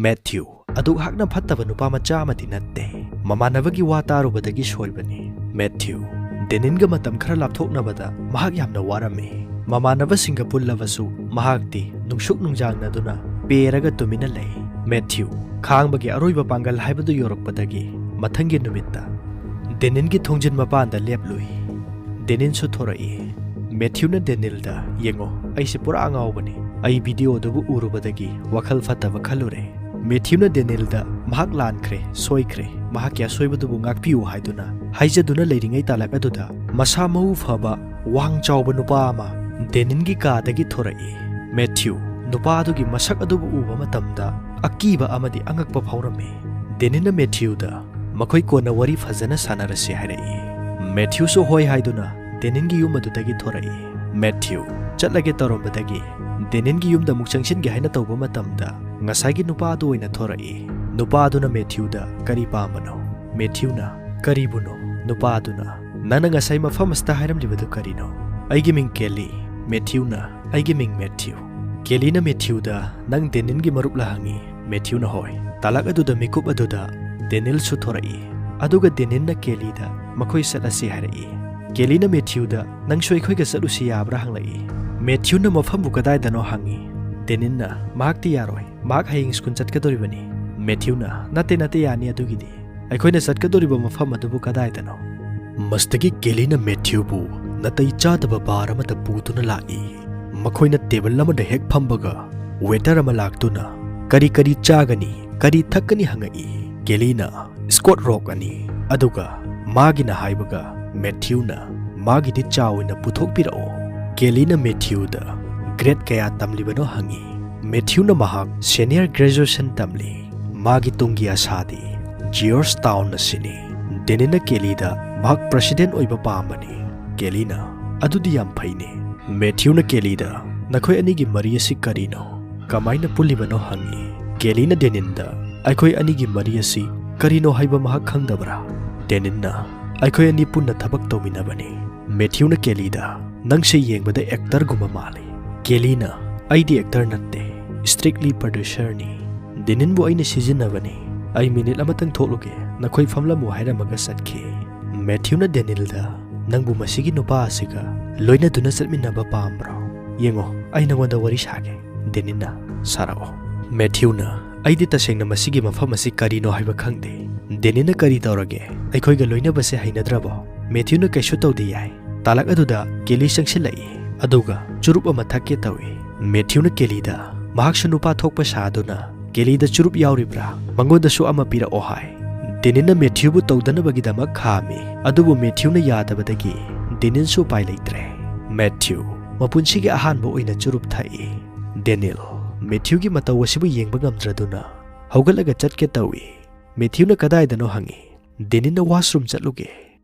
ꯃꯦꯊ꯭ꯌꯨ ꯑꯗꯨꯛ ꯍꯥꯛꯅ ꯐꯠꯇꯕ ꯅꯨꯄꯥ ꯃꯆꯥ ꯑꯃꯗꯤ ꯅꯠꯇꯦ꯫ ꯃꯃꯥꯟꯅꯕꯒꯤ ꯋꯥ ꯇꯥꯔꯨꯕꯗꯒꯤ ꯁꯣꯏꯕꯅꯤ꯫ ꯃꯦꯊ꯭ꯌꯨ ꯗꯦꯅꯤꯜꯒ ꯃꯇꯝ ꯈꯔ ꯂꯥꯞꯊꯣꯛꯅꯕꯗ ꯃꯍꯥꯛ ꯌꯥꯝꯅ ꯋꯥꯔꯝꯃꯤ꯫ ꯃꯃꯥꯟꯅꯕꯁꯤꯡꯒ ꯄꯨꯜꯂꯕꯁꯨ ꯃꯍꯥꯛꯇꯤ ꯅꯨꯡꯁꯨꯛ ꯅꯨꯡꯖꯥꯡꯅꯗꯨꯅ ꯄꯦꯔꯒ ꯇꯨꯃꯤꯟꯅ ꯂꯩ꯫ ꯃꯦꯊ꯭ꯌꯨ ꯈꯥꯡꯕꯒꯤ ꯑꯔꯣꯏꯕ ꯄꯥꯡꯒꯜ ꯍꯥꯏꯕꯗꯨ ꯌꯧꯔꯛꯄꯗꯒꯤ ꯃꯊꯪꯒꯤ ꯅꯨꯃꯤꯠꯇ ꯗꯦꯅꯤꯜꯒꯤ ꯊꯣꯡꯖꯤꯟ ꯃꯄꯥꯟꯗ ꯂꯦꯞꯂꯨꯏ꯫ ꯗꯦꯅꯤꯜꯁꯨ ꯊꯣꯔꯛꯏ꯫ ꯃꯦꯊ꯭ꯌꯨꯅ ꯗꯦꯅꯤꯜꯗ "ꯌꯦꯡꯉꯣ, ꯑꯩꯁꯦ ꯄꯨꯔꯥ ꯑꯉꯥꯎꯕꯅꯤ꯫ ꯑꯩ ꯚꯤꯗꯤꯑꯣꯗꯨꯕꯨ ꯎꯔꯨꯕꯗꯒꯤ ꯋꯥꯈꯜ ꯐꯠꯇꯕ ꯈꯜꯂꯨꯔꯦ꯫ ꯃꯦꯊ꯭ꯌꯨꯅ ꯗꯦꯅꯤꯜꯗ ꯃꯍꯥꯛ ꯂꯥꯟꯈ꯭ꯔꯦ, ꯁꯣꯏꯈ꯭ꯔꯦ, ꯃꯍꯥꯛꯀꯤ ꯑꯁꯣꯏꯕꯗꯨꯕꯨ ꯉꯥꯛꯄꯤꯌꯨ ꯍꯥꯏꯗꯨꯅ ꯍꯥꯏꯖꯗꯨꯅ ꯂꯩꯔꯤꯉꯩ ꯇꯥꯂꯛ ꯑꯗꯨꯗ ꯃꯁꯥ ꯃꯎ ꯐꯕ, ꯋꯥꯡ ꯆꯥꯎꯕ ꯅꯨꯄꯥ ꯑꯃ ꯗꯦꯅꯤꯟꯒꯤ ꯀꯥꯗꯒꯤ ꯊꯣꯔꯛꯏ꯫ ꯃꯦꯊ꯭ꯌꯨ ꯅꯨꯄꯥ ꯑꯗꯨꯒꯤ ꯃꯁꯛ ꯑꯗꯨꯕꯨ ꯎꯕ ꯃꯇꯝꯗ ꯑꯀꯤꯕ ꯑꯃꯗꯤ ꯑꯉꯛꯄ ꯐꯥꯎꯔꯝꯃꯤ꯫ ꯗꯦꯅꯤꯟꯅ ꯃꯦꯊ꯭ꯌꯨꯗ ꯃꯈꯣꯏ ꯀꯣꯟꯅ ꯋꯥꯔꯤ ꯐꯖꯅ ꯁꯥꯟꯅꯔꯁꯤ ꯍꯥꯏꯔꯛꯏ꯫ ꯃꯦꯊ꯭ꯌꯨꯁꯨ ꯍꯣꯏ ꯍꯥꯏꯗꯨꯅ ꯗꯦꯅꯤꯟꯒꯤ ꯌꯨꯝ ꯑꯗꯨꯗꯒꯤ ꯊꯣꯔꯛꯏ꯫ ꯃꯦꯊ꯭ꯌꯨ ꯆꯠꯂꯒꯦ ꯇꯧꯔꯝꯕꯗꯒꯤ ꯗꯦꯅꯤꯟꯒꯤ ꯌꯨꯝꯗ ꯑꯃꯨꯛ ꯆꯪꯁꯤꯟꯒꯦ ꯍꯥꯏꯅ ꯇꯧꯕ ꯃꯇꯝꯗ ꯉꯁꯥꯏꯒꯤ ꯅꯨꯄꯥ ꯑꯗꯨ ꯑꯣꯏꯅ ꯊꯣꯔꯛꯏ꯫ ꯅꯨꯄꯥ ꯑꯗꯨꯅ ꯃꯦꯊ꯭ꯌꯨꯗ ꯀꯔꯤ ꯄꯥꯝꯕꯅꯣ? ꯃꯦꯊ꯭ꯌꯨꯅ ꯀꯔꯤꯕꯨꯅꯣ? ꯅꯨꯄꯥ ꯑꯗꯨꯅ ꯅꯪꯅ ꯉꯁꯥꯏ ꯃꯐꯝ ꯑꯁꯤꯗ ꯍꯥꯏꯔꯝꯂꯤꯕꯗꯨ ꯀꯔꯤꯅꯣ? ꯑꯩꯒꯤ ꯃꯤꯡ ꯀꯦꯂꯤ꯫ ꯃꯦꯊ꯭ꯌꯨꯅ ꯑꯩꯒꯤ ꯃꯤꯡ ꯃꯦꯊ꯭ꯌꯨ꯫ ꯀꯦꯂꯤꯅ ꯃꯦꯊ꯭ꯌꯨꯗ ꯅꯪ ꯗꯦꯅꯤꯟꯒꯤ ꯃꯔꯨꯞꯂ ꯍꯪꯉꯤ꯫ ꯃꯦꯊ꯭ꯌꯨꯅ ꯍꯣꯏ꯫ ꯇꯥꯂꯛ ꯑꯗꯨꯗ ꯃꯤꯀꯨꯞ ꯑꯗꯨꯗ ꯗꯦꯅꯤꯜꯁꯨ ꯊꯣꯔꯛꯏ꯫ ꯑꯗꯨꯒ ꯗꯦꯅꯤꯟꯅ ꯀꯦꯂꯤꯗ ꯃꯈꯣꯏ ꯆꯠꯂꯁꯤ ꯍꯥꯏꯔꯛꯏ꯫ ꯀꯦꯂꯤꯅ ꯃꯦꯊ꯭ꯌꯨꯗ ꯅꯪꯁꯨ ꯑꯩꯈꯣꯏꯒ ꯆꯠꯂꯨꯁꯤ ꯌꯥꯕ꯭ꯔꯥ ꯍꯪꯂꯛꯏ꯫ ꯃꯦꯊ꯭ꯌꯨꯅ ꯃꯐꯝꯕꯨ ꯀꯗꯥꯏꯗꯅꯣ ꯍꯪꯉꯤ꯫ ꯗꯦꯅꯤꯟꯅ ꯃꯍꯥꯛꯇꯤ ꯌꯥꯔꯣꯏ, ꯃꯍꯥꯛ ꯍꯌꯦꯡ ꯁ꯭ꯀꯨꯜ ꯆꯠꯀꯗꯧꯔꯤꯕꯅꯤ꯫ ꯃꯦꯊ꯭ꯌꯨꯅ ꯅꯠꯇꯦ, ꯅꯠꯇꯦ, ꯌꯥꯅꯤ, ꯑꯗꯨꯒꯤꯗꯤ꯫ ꯑꯩꯈꯣꯏꯅ ꯆꯠꯀꯗꯧꯔꯤꯕ ꯃꯐꯝ ꯑꯗꯨꯕꯨ ꯀꯗꯥꯏꯗꯅꯣ? ꯃꯁꯤꯗꯒꯤ ꯀꯦꯂꯤꯅ ꯃꯦꯊ꯭ꯌꯨꯕꯨ ꯅꯥꯇꯩ ꯆꯥꯗꯕ ꯕꯥꯔ ꯑꯃꯗ ꯄꯨꯗꯨꯅ ꯂꯥꯛꯏ꯫ ꯃꯈꯣꯏꯅ ꯇꯦꯕꯜ ꯑꯃꯗ ꯍꯦꯛ ꯐꯝꯕꯒ ꯋꯦꯇꯔ ꯑꯃ ꯂꯥꯛꯇꯨꯅ ꯀꯔꯤ ꯀꯔꯤ ꯆꯥꯒꯅꯤ, ꯀꯔꯤ ꯊꯛꯀꯅꯤ ꯍꯪꯉꯛꯏ꯫ ꯀꯦꯂꯤꯅ ꯁ꯭ꯀꯣꯠ ꯔꯣꯛ ꯑꯅꯤ, ꯑꯗꯨꯒ ꯃꯥꯒꯤꯅ ꯍꯥꯏꯕꯒ ꯃꯦꯊ꯭ꯌꯨꯅ ꯃꯥꯒꯤꯗꯤ ꯆꯥ ꯑꯣꯏꯅ ꯄꯨꯊꯣꯛꯄꯤꯔꯛꯑꯣ꯫ ꯀꯦꯂꯤꯅ ꯃꯦꯊ꯭ꯌꯨꯗ ꯒ꯭ꯔꯦꯗ ꯀꯌꯥ ꯇꯝꯂꯤꯕꯅꯣ ꯍꯪꯉꯤ꯫ ꯃꯦꯊ꯭ꯌꯨꯅ ꯃꯍꯥꯛ ꯁꯦꯅꯤꯌꯔ ꯒ꯭ꯔꯦꯖꯨꯑꯦꯁꯟ ꯇꯝꯂꯤ꯫ ꯃꯥꯒꯤ ꯇꯨꯡꯒꯤ ꯑꯁꯥꯗꯤ ꯖꯤꯑꯣꯔꯖ ꯇꯥꯎꯟ ꯑꯁꯤꯅꯤ꯫ ꯗꯦꯅꯤꯟꯅ ꯀꯦꯂꯤꯗ ꯃꯍꯥꯛ ꯄ꯭ꯔꯁꯤꯗꯦꯟ ꯑꯣꯏꯕ ꯄꯥꯝꯕꯅꯤ꯫ ꯀꯦꯂꯤꯅ ꯑꯗꯨꯗꯤ ꯌꯥꯝ ꯐꯩꯅꯦ꯫ ꯃꯦꯊ꯭ꯌꯨꯅ ꯀꯦꯂꯤꯗ ꯅꯈꯣꯏ ꯑꯅꯤꯒꯤ ꯃꯔꯤ ꯑꯁꯤ ꯀꯔꯤꯅꯣ? ꯀꯃꯥꯏꯅ ꯄꯨꯜꯂꯤꯕꯅꯣ ꯍꯪꯉꯤ꯫ ꯀꯦꯂꯤꯅ ꯗꯦꯅꯤꯟꯗ ꯑꯩꯈꯣꯏ ꯑꯅꯤꯒꯤ ꯃꯔꯤ ꯑꯁꯤ ꯀꯔꯤꯅꯣ ꯍꯥꯏꯕ ꯃꯍꯥꯛ ꯈꯪꯗꯕ꯭ꯔꯥ? ꯗꯦꯅꯤꯟꯅ ꯑꯩꯈꯣꯏ ꯑꯅꯤ ꯄꯨꯟꯅ ꯊꯕꯛ ꯇꯧꯃꯤꯟꯅꯕꯅꯤ꯫ ꯃꯦꯊ꯭ꯌꯨꯅ ꯀꯦꯂꯤꯗ ꯅꯪꯁꯦ ꯌꯦꯡꯕꯗ ꯑꯦꯛꯇꯔꯒꯨꯝꯕ ꯃꯥꯜꯂꯤ꯫ ꯀꯦꯂꯤꯅ ꯑꯩꯗꯤ ꯑꯦꯛꯇꯔ ꯅꯠꯇꯦ, ꯏꯁꯇ꯭ꯔꯤꯛꯂꯤ ꯄ꯭ꯔꯗ꯭ꯌꯨꯁꯔꯅꯤ꯫ ꯗꯦꯅꯤꯟꯕꯨ ꯑꯩꯅ ꯁꯤꯖꯤꯟꯅꯕꯅꯤ꯫ ꯑꯩ ꯃꯤꯅꯤꯠ ꯑꯃꯇꯪ ꯊꯣꯛꯂꯨꯒꯦ, ꯅꯈꯣꯏ ꯐꯝꯂꯝꯃꯨ ꯍꯥꯏꯔꯝꯃꯒ ꯆꯠꯈꯤ꯫ ꯃꯦꯊ꯭ꯌꯨꯅ ꯗꯦꯅꯤꯜꯗ ꯅꯪꯕꯨ ꯃꯁꯤꯒꯤ ꯅꯨꯄꯥ ꯑꯁꯤꯒ ꯂꯣꯏꯅꯗꯨꯅ ꯆꯠꯃꯤꯟꯅꯕ ꯄꯥꯝꯕ꯭ꯔꯣ? ꯌꯦꯡꯉꯣ, ꯑꯩ ꯅꯉꯣꯟꯗ ꯋꯥꯔꯤ ꯁꯥꯒꯦ꯫ ꯗꯦꯅꯤꯟꯅ ꯁꯥꯔꯛꯑꯣ꯫ ꯃꯦꯊ꯭ꯌꯨꯅ ꯑꯩꯗꯤ ꯇꯁꯦꯡꯅ ꯃꯁꯤꯒꯤ ꯃꯐꯝ ꯑꯁꯤ ꯀꯔꯤꯅꯣ ꯍꯥꯏꯕ ꯈꯪꯗꯦ꯫ ꯗꯦꯅꯤꯟꯅ ꯀꯔꯤ ꯇꯧꯔꯒꯦ? ꯑꯩꯈꯣꯏꯒ ꯂꯣꯏꯅꯕꯁꯦ ꯍꯩꯅꯗ꯭ꯔꯕꯣ? ꯃꯦꯊ꯭ꯌꯨꯅ ꯀꯩꯁꯨ ꯇꯧꯗꯦ ꯌꯥꯏ꯫ ꯇꯥꯂꯛ ꯑꯗꯨꯗ ꯀꯦꯂꯤ ꯆꯪꯁꯤꯜꯂꯛꯏ, ꯑꯗꯨꯒ ꯆꯨꯔꯨꯞ ꯑꯃ ꯊꯛꯀꯦ ꯇꯧꯏ꯫ ꯃꯦꯊ꯭ꯌꯨꯅ ꯀꯦꯂꯤꯗ ꯃꯍꯥꯛꯁꯨ ꯅꯨꯄꯥ ꯊꯣꯛꯄ ꯁꯥꯗꯨꯅ ꯀꯦꯂꯤꯗ ꯆꯨꯔꯨꯞ ꯌꯥꯎꯔꯤꯕ꯭ꯔꯥ, ꯃꯉꯣꯟꯗꯁꯨ ꯑꯃ ꯄꯤꯔꯛꯑꯣ ꯍꯥꯏ꯫ ꯗꯦꯅꯤꯟꯅ ꯃꯦꯊ꯭ꯌꯨꯕꯨ ꯇꯧꯗꯅꯕꯒꯤꯗꯃꯛ ꯈꯥꯝꯃꯤ, ꯑꯗꯨꯕꯨ ꯃꯦꯊ꯭ꯌꯨꯅ ꯌꯥꯗꯕꯗꯒꯤ ꯗꯦꯅꯤꯟꯁꯨ ꯎꯄꯥꯏ ꯂꯩꯇ꯭ꯔꯦ꯫ ꯃꯦꯊ꯭ꯌꯨ ꯃꯄꯨꯟꯁꯤꯒꯤ ꯑꯍꯥꯟꯕ ꯑꯣꯏꯅ ꯆꯨꯔꯨꯞ ꯊꯛꯏ꯫ ꯗꯦꯅꯤꯜ ꯃꯦꯊ꯭ꯌꯨꯒꯤ ꯃꯇꯧ ꯑꯁꯤꯕꯨ ꯌꯦꯡꯕ ꯉꯝꯗ꯭ꯔꯗꯨꯅ ꯍꯧꯒꯠꯂꯒ ꯆꯠꯀꯦ ꯇꯧꯏ꯫ ꯃꯦꯊ꯭ꯌꯨꯅ ꯀꯗꯥꯏꯗꯅꯣ ꯍꯪꯉꯤ꯫ ꯗꯦꯅꯤꯟꯅ ꯋꯥꯁꯔꯨꯝ ꯆꯠꯂꯨꯒꯦ꯫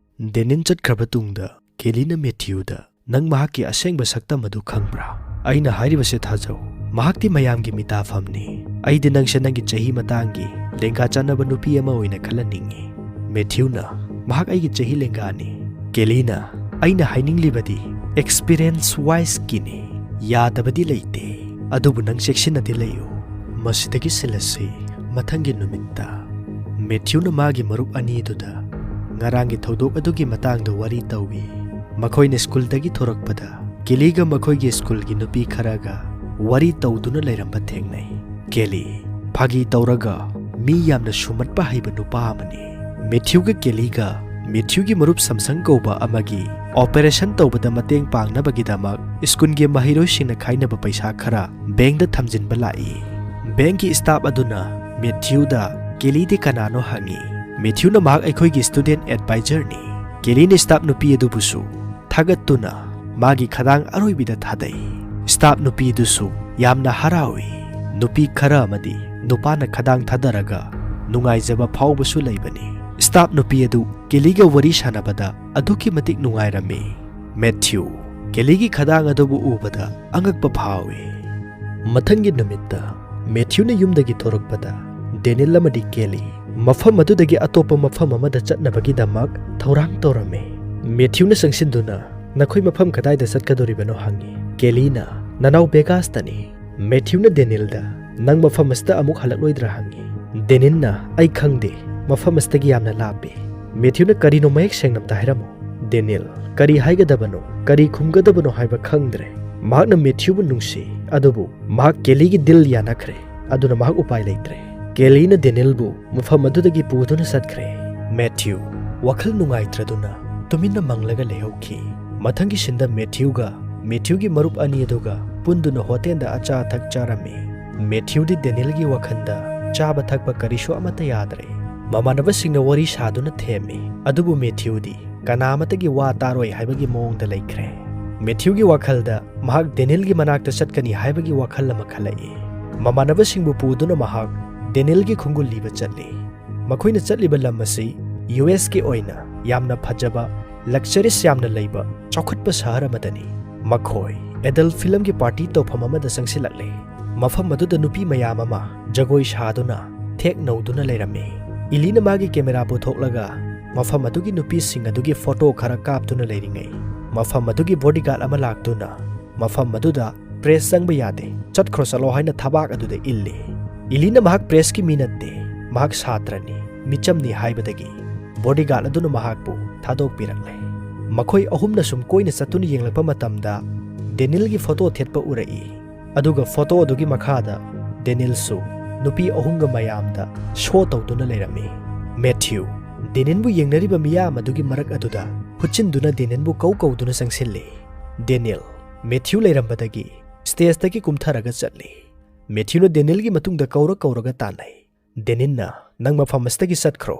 ꯗꯦꯅꯤꯟ ꯆꯠꯈ꯭ꯔꯕ ꯇꯨꯡꯗ ꯀꯦꯂꯤꯅ ꯃꯦꯊ꯭ꯌꯨꯗ, "ꯅꯪ ꯃꯍꯥꯛꯀꯤ ꯑꯁꯦꯡꯕ ꯁꯛꯇꯝ ꯑꯗꯨ ꯈꯪꯕ꯭ꯔꯥ? ꯑꯩꯅ ꯍꯥꯏꯔꯤꯕꯁꯦ ꯊꯥꯖꯧ꯫ ꯃꯍꯥꯛꯇꯤ ꯃꯌꯥꯝꯒꯤ ꯃꯤꯇꯥꯐꯝꯅꯤ꯫ ꯑꯩꯗꯤ ꯅꯪꯁꯦ ꯅꯪꯒꯤ ꯆꯍꯤ ꯃꯇꯥꯡꯒꯤ ꯂꯦꯡꯒꯥ ꯆꯥꯟꯅꯕ ꯅꯨꯄꯤ ꯑꯃ ꯑꯣꯏꯅ ꯈꯜꯍꯟꯅꯤꯡꯉꯤ꯫" ꯃꯦꯊ꯭ꯌꯨꯅ, "ꯃꯍꯥꯛ ꯑꯩꯒꯤ ꯆꯍꯤ ꯂꯦꯡꯒꯥꯅꯤ꯫" ꯀꯦꯂꯤꯅ, "ꯑꯩꯅ ꯍꯥꯏꯅꯤꯡꯂꯤꯕꯗꯤ experience wiseꯀꯤꯅꯤ꯫ ꯌꯥꯗꯕꯗꯤ ꯂꯩꯇꯦ, ꯑꯗꯨꯕꯨ ꯅꯪ ꯆꯦꯛꯁꯤꯟꯅꯗꯤ ꯂꯩꯌꯨ꯫" ꯃꯁꯤꯗꯒꯤ ꯁꯤꯜꯂꯁꯤ ꯃꯊꯪꯒꯤ ꯅꯨꯃꯤꯠꯇ꯫ ꯃꯦꯊ꯭ꯌꯨꯅ ꯃꯥꯒꯤ ꯃꯔꯨꯞ ꯑꯅꯤꯗꯨꯗ ꯉꯔꯥꯡꯒꯤ ꯊꯧꯗꯣꯛ ꯑꯗꯨꯒꯤ ꯃꯇꯥꯡꯗ ꯋꯥꯔꯤ ꯇꯧꯏ꯫ ꯃꯈꯣꯏꯅ ꯁ꯭ꯀꯨꯜꯗꯒꯤ ꯊꯣꯔꯛꯄꯗ ꯀꯦꯂꯤꯒ ꯃꯈꯣꯏꯒꯤ ꯁ꯭ꯀꯨꯜꯒꯤ ꯅꯨꯄꯤ ꯈꯔꯒ ꯋꯥꯔꯤ ꯇꯧꯗꯨꯅ ꯂꯩꯔꯝꯕ ꯊꯦꯡꯅꯩ꯫ ꯀꯦꯂꯤ ꯐꯥꯒꯤ ꯇꯧꯔꯒ ꯃꯤ ꯌꯥꯝꯅ ꯁꯨꯝꯍꯠꯄ ꯍꯩꯕ ꯅꯨꯄꯥ ꯑꯃꯅꯤ꯫ ꯃꯦꯊ꯭ꯌꯨꯒ ꯀꯦꯂꯤꯒ ꯃꯦꯊ꯭ꯌꯨꯒꯤ ꯃꯔꯨꯞ ꯁꯝꯁꯪ ꯀꯧꯕ ꯑꯃꯒꯤ ꯑꯣꯄꯔꯦꯁꯟ ꯇꯧꯕꯗ ꯃꯇꯦꯡ ꯄꯥꯡꯅꯕꯒꯤꯗꯃꯛ ꯁ꯭ꯀꯨꯜꯒꯤ ꯃꯍꯩꯔꯣꯏꯁꯤꯡꯅ ꯈꯥꯏꯅꯕ ꯄꯩꯁꯥ ꯈꯔ ꯕꯦꯡꯗ ꯊꯝꯖꯤꯟꯕ ꯂꯥꯛꯏ꯫ ꯕꯦꯡꯀꯤ ꯁ꯭ꯇꯥꯐ ꯑꯗꯨꯅ ꯃꯦꯊ꯭ꯌꯨꯗ ꯀꯦꯂꯤꯗꯤ ꯀꯅꯥꯅꯣ ꯍꯪꯉꯤ꯫ ꯃꯦꯊ꯭ꯌꯨꯅ ꯃꯍꯥꯛ ꯑꯩꯈꯣꯏꯒꯤ ꯁ꯭ꯇꯨꯗꯦꯟꯠ ꯑꯦꯗꯚꯥꯏꯖꯔꯅꯤ꯫ ꯀꯦꯂꯤꯅ ꯁ꯭ꯇꯥꯐ ꯅꯨꯄꯤ ꯑꯗꯨꯕꯨꯁꯨ ꯊꯥꯒꯠꯇꯨꯅ ꯃꯥꯒꯤ ꯈꯗꯥꯡ ꯑꯔꯣꯏꯕꯤꯗ ꯊꯥꯗꯩ꯫ ꯁ꯭ꯇꯥꯐ ꯅꯨꯄꯤ ꯑꯗꯨꯁꯨ ꯌꯥꯝꯅ ꯍꯔꯥꯎꯏ꯫ ꯅꯨꯄꯤ ꯈꯔ ꯑꯃꯗꯤ ꯅꯨꯄꯥꯅ ꯈꯗꯥꯡ ꯊꯥꯗꯔꯒ ꯅꯨꯡꯉꯥꯏꯖꯕ ꯐꯥꯎꯕꯁꯨ ꯂꯩꯕꯅꯤ꯫ ꯁ꯭ꯇꯥꯐ ꯅꯨꯄꯤ ꯑꯗꯨ ꯀꯦꯂꯤꯒ ꯋꯥꯔꯤ ꯁꯥꯟꯅꯕꯗ ꯑꯗꯨꯛꯀꯤ ꯃꯇꯤꯛ ꯅꯨꯡꯉꯥꯏꯔꯝꯃꯤ꯫ ꯃꯦꯊ꯭ꯌꯨ ꯀꯦꯂꯤꯒꯤ ꯈꯗꯥꯡ ꯑꯗꯨꯕꯨ ꯎꯕꯗ ꯑꯉꯛꯄ ꯐꯥꯎꯏ꯫ ꯃꯊꯪꯒꯤ ꯅꯨꯃꯤꯠꯇ ꯃꯦꯊ꯭ꯌꯨꯅ ꯌꯨꯝꯗꯒꯤ ꯊꯣꯔꯛꯄꯗ ꯗꯦꯅꯤꯜ ꯑꯃꯗꯤ ꯀꯦꯂꯤ ꯃꯐꯝ ꯑꯗꯨꯗꯒꯤ ꯑꯇꯣꯞꯄ ꯃꯐꯝ ꯑꯃꯗ ꯆꯠꯅꯕꯒꯤꯗꯃꯛ ꯊꯧꯔꯥꯡ ꯇꯧꯔꯝꯃꯤ꯫ ꯃꯦꯊ꯭ꯌꯨꯅ ꯆꯪꯁꯤꯟꯗꯨꯅ, "ꯅꯈꯣꯏ ꯃꯐꯝ ꯀꯗꯥꯏꯗ ꯆꯠꯀꯗꯧꯔꯤꯕꯅꯣ?" ꯍꯪꯉꯤ꯫ ꯀꯦꯂꯤꯅ, "ꯅꯅꯥꯎ ꯚꯦꯒꯥꯁꯇꯅꯤ꯫" ꯃꯦꯊ꯭ꯌꯨꯅ ꯗꯦꯅꯤꯜꯗ, "ꯅꯪ ꯃꯐꯝ ꯑꯁꯤꯗ ꯑꯃꯨꯛ ꯍꯜꯂꯛꯂꯣꯏꯗ꯭ꯔꯥ?" ꯍꯪꯉꯤ꯫ ꯗꯦꯅꯤꯜꯅ, "ꯑꯩ ꯈꯪꯗꯦ, ꯃꯐꯝ ꯑꯁꯤꯗꯒꯤ ꯌꯥꯝꯅ ꯂꯥꯞꯄꯤ꯫" ꯃꯦꯊ꯭ꯌꯨꯅ, "ꯀꯔꯤꯅꯣ ꯃꯌꯦꯛ ꯁꯦꯡꯅ ꯑꯝꯇ ꯍꯥꯏꯔꯝꯃꯨ꯫" ꯗꯦꯅꯤꯜ, ꯀꯔꯤ ꯍꯥꯏꯒꯗꯕꯅꯣ, ꯀꯔꯤ ꯈꯨꯝꯒꯗꯕꯅꯣ ꯍꯥꯏꯕ ꯈꯪꯗ꯭ꯔꯦ꯫ ꯃꯍꯥꯛꯅ ꯃꯦꯊ꯭ꯌꯨꯕꯨ ꯅꯨꯡꯁꯤ, ꯑꯗꯨꯕꯨ ꯃꯍꯥꯛ ꯀꯦꯂꯤꯒꯤ ꯗꯤꯜ ꯌꯥꯅꯈ꯭ꯔꯦ, ꯑꯗꯨꯅ ꯃꯍꯥꯛ ꯎꯄꯥꯏ ꯂꯩꯇ꯭ꯔꯦ꯫ ꯀꯦꯂꯤꯅ ꯗꯦꯅꯤꯜꯕꯨ ꯃꯐꯝ ꯑꯗꯨꯗꯒꯤ ꯄꯨꯗꯨꯅ ꯆꯠꯈ꯭ꯔꯦ꯫ ꯃꯦꯊ꯭ꯌꯨ ꯋꯥꯈꯜ ꯅꯨꯡꯉꯥꯏꯇ꯭ꯔꯗꯨꯅ ꯇꯨꯃꯤꯟꯅ ꯃꯪꯂꯒ ꯂꯩꯍꯧꯈꯤ꯫ ꯃꯊꯪꯒꯤ ꯁꯤꯟꯗ ꯃꯦꯊ꯭ꯌꯨꯒ ꯃꯦꯊ꯭ꯌꯨꯒꯤ ꯃꯔꯨꯞ ꯑꯅꯤ ꯑꯗꯨꯒ ꯄꯨꯟꯗꯨꯅ ꯍꯣꯇꯦꯜꯗ ꯑꯆꯥ ꯑꯊꯛ ꯆꯥꯔꯝꯃꯤ꯫ ꯃꯦꯊ꯭ꯌꯨꯗꯤ ꯗꯦꯅꯤꯜꯒꯤ ꯋꯥꯈꯜꯗ ꯆꯥꯕ ꯊꯛꯄ ꯀꯔꯤꯁꯨ ꯑꯃꯠꯇ ꯌꯥꯗ꯭ꯔꯦ꯫ ꯃꯃꯥꯟꯅꯕꯁꯤꯡꯅ ꯋꯥꯔꯤ ꯁꯥꯗꯨꯅ ꯊꯦꯝꯃꯤ, ꯑꯗꯨꯕꯨ ꯃꯦꯊ꯭ꯌꯨꯗꯤ ꯀꯅꯥ ꯑꯃꯠꯇꯒꯤ ꯋꯥ ꯇꯥꯔꯣꯏ ꯍꯥꯏꯕꯒꯤ ꯃꯑꯣꯡꯗ ꯂꯩꯈ꯭ꯔꯦ꯫ ꯃꯦꯊ꯭ꯌꯨꯒꯤ ꯋꯥꯈꯜꯗ ꯃꯍꯥꯛ ꯗꯦꯅꯤꯜꯒꯤ ꯃꯅꯥꯛꯇ ꯆꯠꯀꯅꯤ ꯍꯥꯏꯕꯒꯤ ꯋꯥꯈꯜ ꯑꯃ ꯈꯜꯂꯛꯏ꯫ ꯃꯃꯥꯟꯅꯕꯁꯤꯡꯕꯨ ꯄꯨꯗꯨꯅ ꯃꯍꯥꯛ ꯗꯦꯅꯤꯜꯒꯤ ꯈꯨꯡꯒꯨꯜ ꯂꯤꯕ ꯆꯠꯂꯤ꯫ ꯃꯈꯣꯏꯅ ꯆꯠꯂꯤꯕ ꯂꯝ ꯑꯁꯤ ꯌꯨ ꯑꯦꯁꯀꯤ ꯑꯣꯏꯅ ꯌꯥꯝꯅ ꯐꯖꯕ, ꯂꯛꯖꯔꯤꯁ ꯌꯥꯝꯅ ꯂꯩꯕ ꯆꯥꯎꯈꯠꯄ ꯁꯍꯔ ꯑꯃꯗꯅꯤ꯫ ꯃꯈꯣꯏ ꯑꯦꯗꯜ ꯐꯤꯂꯝꯒꯤ ꯄꯥꯔꯇꯤ ꯇꯧꯐꯝ ꯑꯃꯗ ꯆꯪꯁꯤꯜꯂꯛꯂꯦ꯫ ꯃꯐꯝ ꯑꯗꯨꯗ ꯅꯨꯄꯤ ꯃꯌꯥꯝ ꯑꯃ ꯖꯒꯣꯏ ꯁꯥꯗꯨꯅ ꯊꯦꯛ ꯅꯧꯗꯨꯅ ꯂꯩꯔꯝꯃꯤ꯫ ꯏꯂꯤꯅ ꯃꯥꯒꯤ ꯀꯦꯃꯦꯔꯥ ꯄꯨꯊꯣꯛꯂꯒ ꯃꯐꯝ ꯑꯗꯨꯒꯤ ꯅꯨꯄꯤꯁꯤꯡ ꯑꯗꯨꯒꯤ ꯐꯣꯇꯣ ꯈꯔ ꯀꯥꯞꯇꯨꯅ ꯂꯩꯔꯤꯉꯩ, ꯃꯐꯝ ꯑꯗꯨꯒꯤ ꯕꯣꯗꯤꯒꯥꯔꯗ ꯑꯃ ꯂꯥꯛꯇꯨꯅ ꯃꯐꯝ ꯑꯗꯨꯗ "ꯄ꯭ꯔꯦꯁ ꯆꯪꯕ ꯌꯥꯗꯦ, ꯆꯠꯈ꯭ꯔꯣ ꯆꯠꯂꯣ" ꯍꯥꯏꯅ ꯊꯕꯥꯛ ꯑꯗꯨꯗ ꯏꯜꯂꯤ꯫ ꯏꯂꯤꯅ ꯃꯍꯥꯛ ꯄ꯭ꯔꯦꯁꯀꯤ ꯃꯤ ꯅꯠꯇꯦ, ꯃꯍꯥꯛ ꯁꯥꯇ꯭ꯔꯅꯤ, ꯃꯤꯆꯝꯅꯤ ꯍꯥꯏꯕꯗꯒꯤ ꯕꯣꯗꯤꯒꯥꯔꯗ ꯑꯗꯨꯅ ꯃꯍꯥꯛꯄꯨ ꯊꯥꯗꯣꯛꯄꯤꯔꯛꯂꯦ꯫ ꯃꯈꯣꯏ ꯑꯍꯨꯝꯅ ꯁꯨꯝ ꯀꯣꯏꯅ ꯆꯠꯇꯨꯅ ꯌꯦꯡꯂꯛꯄ ꯃꯇꯝꯗ ꯗꯦꯅꯤꯜꯒꯤ ꯐꯣꯇꯣ ꯊꯦꯠꯄ ꯎꯔꯛꯏ꯫ ꯑꯗꯨꯒ ꯐꯣꯇꯣ ꯑꯗꯨꯒꯤ ꯃꯈꯥꯗ ꯗꯦꯅꯤꯜꯁꯨ ꯅꯨꯄꯤ ꯑꯍꯨꯝꯒ ꯃꯌꯥꯝꯗ ꯁꯣ ꯇꯧꯗꯨꯅ ꯂꯩꯔꯝꯃꯤ꯫ ꯃꯦꯊ꯭ꯌꯨ ꯗꯦꯅꯤꯜꯕꯨ ꯌꯦꯡꯅꯔꯤꯕ ꯃꯤꯌꯥꯝ ꯑꯗꯨꯒꯤ ꯃꯔꯛ ꯑꯗꯨꯗ ꯍꯨꯠꯆꯤꯟꯗꯨꯅ ꯗꯦꯅꯤꯜꯕꯨ ꯀꯧ ꯀꯧꯗꯨꯅ ꯆꯪꯁꯤꯜꯂꯤ꯫ ꯗꯦꯅꯤꯜ ꯃꯦꯊ꯭ꯌꯨ ꯂꯩꯔꯝꯕꯗꯒꯤ ꯁ꯭ꯇꯦꯖꯇꯒꯤ ꯀꯨꯝꯊꯔꯒ ꯆꯠꯂꯤ꯫ ꯃꯦꯊ꯭ꯌꯨꯅ ꯗꯦꯅꯤꯜꯒꯤ ꯃꯇꯨꯡꯗ ꯀꯧꯔ ꯀꯧꯔꯒ ꯇꯥꯟꯅꯩ꯫ ꯗꯦꯅꯤꯜꯅ, "ꯅꯪ ꯃꯐꯝ ꯑꯁꯤꯗꯒꯤ ꯆꯠꯈ꯭ꯔꯣ"꯫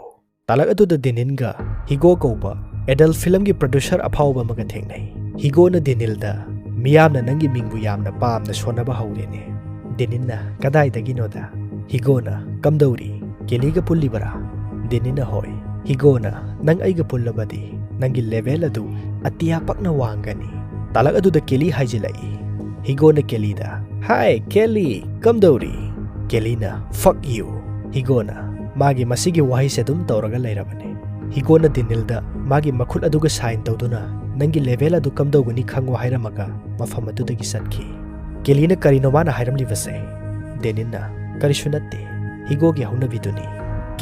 ꯇꯥꯂꯛ ꯑꯗꯨꯗ ꯗꯦꯅꯤꯜꯒ ꯍꯤꯒꯣ ꯀꯧꯕ ꯑꯦꯗꯜ ꯐꯤꯂꯝꯒꯤ ꯄ꯭ꯔꯣꯗ꯭ꯌꯨꯁꯔ ꯑꯐꯥꯎꯕ ꯑꯃꯒ ꯊꯦꯡꯅꯩ꯫ ꯍꯤꯒꯣꯅ ꯗꯦꯅꯤꯜꯗ, "ꯃꯤꯌꯥꯝꯅ ꯅꯪꯒꯤ ꯃꯤꯡꯕꯨ ꯌꯥꯝꯅ ꯄꯥꯝꯅ ꯁꯣꯟꯅꯕ ꯍꯧꯔꯦꯅꯦ"꯫ ꯗꯦꯅꯤꯜꯅ, "ꯀꯗꯥꯏꯗꯒꯤꯅꯣꯗ?" ꯍꯤꯒꯣꯅ, "ꯀꯝꯗꯧꯔꯤ? ꯀꯦꯂꯤꯒ ꯄꯨꯜꯂꯤꯕꯔꯥ?" ꯗꯦꯅꯤꯜꯅ, "ꯍꯣꯏ"꯫ ꯍꯤꯒꯣꯅ, "ꯅꯪ ꯑꯩꯒ ꯄꯨꯜꯂꯕꯗꯤ ꯅꯪꯒꯤ ꯂꯦꯚꯦꯜ ꯑꯗꯨ ꯑꯇꯤꯌꯥ ꯄꯛꯅ ꯋꯥꯡꯒꯅꯤ"꯫ ꯇꯥꯂꯛ ꯑꯗꯨꯗ ꯀꯦꯂꯤ ꯍꯥꯏꯖꯤꯜꯂꯛꯏ꯫ ꯍꯤꯒꯣꯅ ꯀꯦꯂꯤꯗ, "ꯍꯥꯏ ꯀꯦꯂꯤ, ꯀꯝꯗꯧꯔꯤ?" ꯀꯦꯂꯤꯅ, "Fuck you"꯫ ꯍꯤꯒꯣꯅ ꯃꯥꯒꯤ ꯃꯁꯤꯒꯤ ꯋꯥꯍꯩꯁꯦ ꯑꯗꯨꯝ ꯇꯧꯔꯒ ꯂꯩꯔꯕꯅꯤ꯫ ꯍꯤꯒꯣꯅ ꯗꯦꯅꯤꯜꯗ ꯃꯥꯒꯤ ꯃꯈꯨꯠ ꯑꯗꯨꯒ ꯁꯥꯏꯟ ꯇꯧꯗꯨꯅ, "ꯅꯪꯒꯤ ꯂꯦꯚꯦꯜ ꯑꯗꯨ ꯀꯝꯗꯧꯒꯅꯤ ꯈꯪꯉꯣ" ꯍꯥꯏꯔꯝꯃꯒ ꯃꯐꯝ ꯑꯗꯨꯗꯒꯤ ꯆꯠꯈꯤ꯫ ꯀꯦꯂꯤꯅ, "ꯀꯔꯤꯅꯣ ꯃꯥꯅ ꯍꯥꯏꯔꯝꯂꯤꯕꯁꯦ?" ꯗꯦꯅꯤꯜꯅ, "ꯀꯔꯤꯁꯨ ꯅꯠꯇꯦ, ꯍꯤꯒꯣꯒꯤ ꯍꯧꯅꯕꯤꯗꯨꯅꯤ"꯫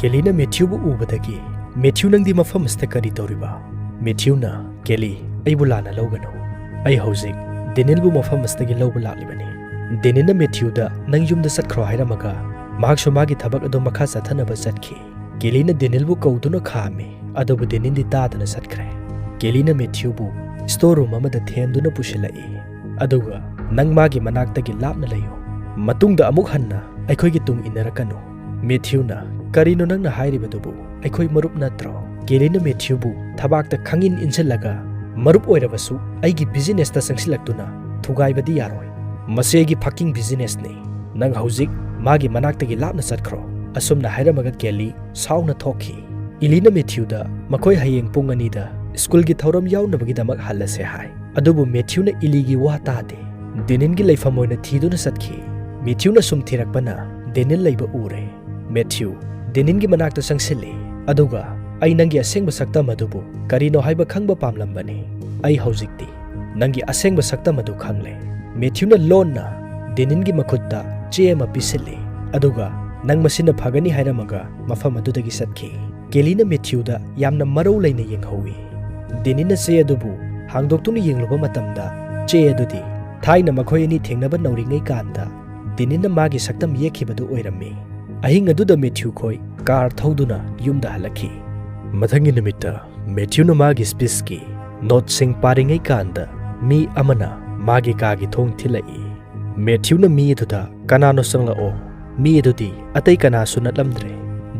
ꯀꯦꯂꯤꯅ ꯃꯦꯊ꯭ꯌꯨꯕꯨ ꯎꯕꯗꯒꯤ, "ꯃꯦꯊ꯭ꯌꯨ, ꯅꯪꯗꯤ ꯃꯐꯝ ꯑꯁꯤꯗ ꯀꯔꯤ ꯇꯧꯔꯤꯕ?" ꯃꯦꯊ꯭ꯌꯨꯅ, "ꯀꯦꯂꯤ, ꯑꯩꯕꯨ ꯂꯥꯟꯅ ꯂꯧꯒꯅꯨ꯫ ꯑꯩ ꯍꯧꯖꯤꯛ ꯗꯦꯅꯤꯜꯕꯨ ꯃꯐꯝ ꯑꯁꯤꯗꯒꯤ ꯂꯧꯕ ꯂꯥꯛꯂꯤꯕꯅꯤ"꯫ ꯗꯦꯅꯤꯜꯅ ꯃꯦꯊ꯭ꯌꯨꯗ, "ꯅꯪ ꯌꯨꯝꯗ ꯆꯠꯈ꯭ꯔꯣ" ꯍꯥꯏꯔꯝꯃꯒ ꯃꯍꯥꯛꯁꯨ ꯃꯥꯒꯤ ꯊꯕꯛ ꯑꯗꯨ ꯃꯈꯥ ꯆꯠꯊꯅꯕ ꯆꯠꯈꯤ꯫ ꯀꯦꯂꯤꯅ ꯗꯦꯅꯤꯜꯕꯨ ꯀꯧꯗꯨꯅ ꯈꯥꯝꯃꯤ, ꯑꯗꯨꯕꯨ ꯗꯦꯅꯤꯜꯗꯤ ꯇꯥꯗꯅ ꯆꯠꯈ꯭ꯔꯦ꯫ ꯀꯦꯂꯤꯅ ꯃꯦꯊ꯭ꯌꯨꯕꯨ ꯁ꯭ꯇꯣꯔ ꯔꯨꯝ ꯑꯃꯗ ꯊꯦꯝꯗꯨꯅ ꯄꯨꯁꯤꯜꯂꯛꯏ, ꯑꯗꯨꯒ ꯅꯪ ꯃꯥꯒꯤ ꯃꯅꯥꯛꯇꯒꯤ ꯂꯥꯞꯅ ꯂꯩꯌꯨ꯫ ꯃꯇꯨꯡꯗ ꯑꯃꯨꯛ ꯍꯟꯅ ꯑꯩꯈꯣꯏꯒꯤ ꯇꯨꯡ ꯏꯟꯅꯔꯛꯀꯅꯨ꯫" ꯃꯦꯊ꯭ꯌꯨꯅ, "ꯀꯔꯤꯅꯣ ꯅꯪꯅ ꯍꯥꯏꯔꯤꯕꯗꯨꯕꯨ? ꯑꯩꯈꯣꯏ ꯃꯔꯨꯞ ꯅꯠꯇ꯭ꯔꯣ?" ꯀꯦꯂꯤꯅ ꯃꯦꯊ꯭ꯌꯨꯕꯨ ꯊꯕꯥꯛꯇ ꯈꯪꯏꯟ ꯏꯟꯁꯤꯜꯂꯒ, "ꯃꯔꯨꯞ ꯑꯣꯏꯔꯕꯁꯨ ꯑꯩꯒꯤ ꯕꯤꯖꯤꯅꯦꯁꯇ ꯆꯪꯁꯤꯜꯂꯛꯇꯨꯅ ꯊꯨꯒꯥꯏꯕꯗꯤ ꯌꯥꯔꯣꯏ꯫ ꯃꯁꯤ ꯑꯩꯒꯤ ꯐꯛꯀꯤꯡ ꯕꯤꯖꯤꯅꯦꯁꯅꯤ꯫ ꯅꯪ ꯍꯧꯖꯤꯛ ꯃꯥꯒꯤ ꯃꯅꯥꯛꯇꯒꯤ ꯂꯥꯞꯅ ꯆꯠꯈ꯭ꯔꯣ꯫" ꯑꯁꯨꯝꯅ ꯍꯥꯏꯔꯝꯃꯒ ꯀꯦꯂꯤ ꯁꯥꯎꯅ ꯊꯣꯛꯈꯤ꯫ ꯏꯂꯤꯅ ꯃꯦꯊ꯭ꯌꯨꯗ ꯃꯈꯣꯏ ꯍꯌꯦꯡ ꯄꯨꯡ ꯑꯅꯤꯗ ꯁ꯭ꯀꯨꯜꯒꯤ ꯊꯧꯔꯝ ꯌꯥꯎꯅꯕꯒꯤꯗꯃꯛ ꯍꯜꯂꯁꯦ ꯍꯥꯏ꯫ ꯑꯗꯨꯕꯨ ꯃꯦꯊ꯭ꯌꯨꯅ ꯏꯂꯤꯒꯤ ꯋꯥ ꯇꯥꯗꯦ꯫ ꯗꯦꯅꯤꯟꯒꯤ ꯂꯩꯐꯝ ꯑꯣꯏꯅ ꯊꯤꯗꯨꯅ ꯆꯠꯈꯤ꯫ ꯃꯦꯊ꯭ꯌꯨꯅ ꯁꯨꯝ ꯊꯤꯔꯛꯄꯅ ꯗꯦꯅꯤꯟ ꯂꯩꯕ ꯎꯔꯦ꯫ ꯃꯦꯊ꯭ꯌꯨ, ꯗꯦꯅꯤꯟꯒꯤ ꯃꯅꯥꯛꯇ ꯆꯪꯁꯤꯜꯂꯤ, ꯑꯗꯨꯒ, "ꯑꯩ ꯅꯪꯒꯤ ꯑꯁꯦꯡꯕ ꯁꯛꯇꯝ ꯑꯗꯨꯕꯨ ꯀꯔꯤꯅꯣ ꯍꯥꯏꯕ ꯈꯪꯕ ꯄꯥꯝꯂꯝꯕꯅꯤ꯫ ꯑꯩ ꯍꯧꯖꯤꯛꯇꯤ ꯅꯪꯒꯤ ꯑꯁꯦꯡꯕ ꯁꯛꯇꯝ ꯑꯗꯨ ꯈꯪꯂꯦ꯫" ꯃꯦꯊ꯭ꯌꯨꯅ ꯂꯣꯟꯅ ꯗꯦꯅꯤꯟꯒꯤ ꯃꯈꯨꯠꯇ ꯆꯦ ꯑꯃ ꯄꯤꯁꯤꯜꯂꯤ, ꯑꯗꯨꯒ, "ꯅꯪ ꯃꯁꯤꯅ ꯐꯒꯅꯤ" ꯍꯥꯏꯔꯝꯃꯒ ꯃꯐꯝ ꯑꯗꯨꯗꯒꯤ ꯆꯠꯈꯤ꯫ ꯀꯦꯂꯤꯅ ꯃꯦꯊ꯭ꯌꯨꯗ ꯌꯥꯝꯅ ꯃꯔꯧ ꯂꯩꯅ ꯌꯦꯡꯍꯧꯏ꯫ ꯗꯦꯅꯤꯟꯅ ꯆꯦ ꯑꯗꯨꯕꯨ ꯍꯥꯡꯗꯣꯛꯇꯨꯅ ꯌꯦꯡꯂꯨꯕ ꯃꯇꯝꯗ, ꯆꯦ ꯑꯗꯨꯗꯤ ꯊꯥꯏꯅ ꯃꯈꯣꯏ ꯑꯅꯤ ꯊꯦꯡꯅꯕ ꯅꯧꯔꯤꯉꯩ ꯀꯥꯟꯗ ꯗꯦꯅꯤꯟꯅ ꯃꯥꯒꯤ ꯁꯛꯇꯝ ꯌꯦꯛꯈꯤꯕꯗꯨ ꯑꯣꯏꯔꯝꯃꯤ꯫ ꯑꯍꯤꯡ ꯑꯗꯨꯗ ꯃꯦꯊ꯭ꯌꯨ ꯈꯣꯏ ꯀꯥꯔ ꯊꯧꯗꯨꯅ ꯌꯨꯝꯗ ꯍꯜꯂꯛꯈꯤ꯫ ꯃꯊꯪꯒꯤ ꯅꯨꯃꯤꯠꯇ ꯃꯦꯊ꯭ꯌꯨꯅ ꯃꯥꯒꯤ ꯁ꯭ꯄꯤꯆꯀꯤ ꯅꯣꯠꯁꯤꯡ ꯄꯥꯔꯤꯉꯩ ꯀꯥꯟꯗ ꯃꯤ ꯑꯃꯅ ꯃꯥꯒꯤ ꯀꯥꯒꯤ ꯊꯣꯡ ꯊꯤꯜꯂꯛꯏ꯫ ꯃꯦꯊ꯭ꯌꯨꯅ ꯃꯤ ꯑꯗꯨꯗ, "ꯀꯅꯥꯅꯣ ꯆꯪꯂꯛꯑꯣ?" ꯃꯤ ꯑꯗꯨꯗꯤ ꯑꯇꯩ ꯀꯅꯥꯁꯨ ꯅꯠꯂꯝꯗ꯭ꯔꯦ,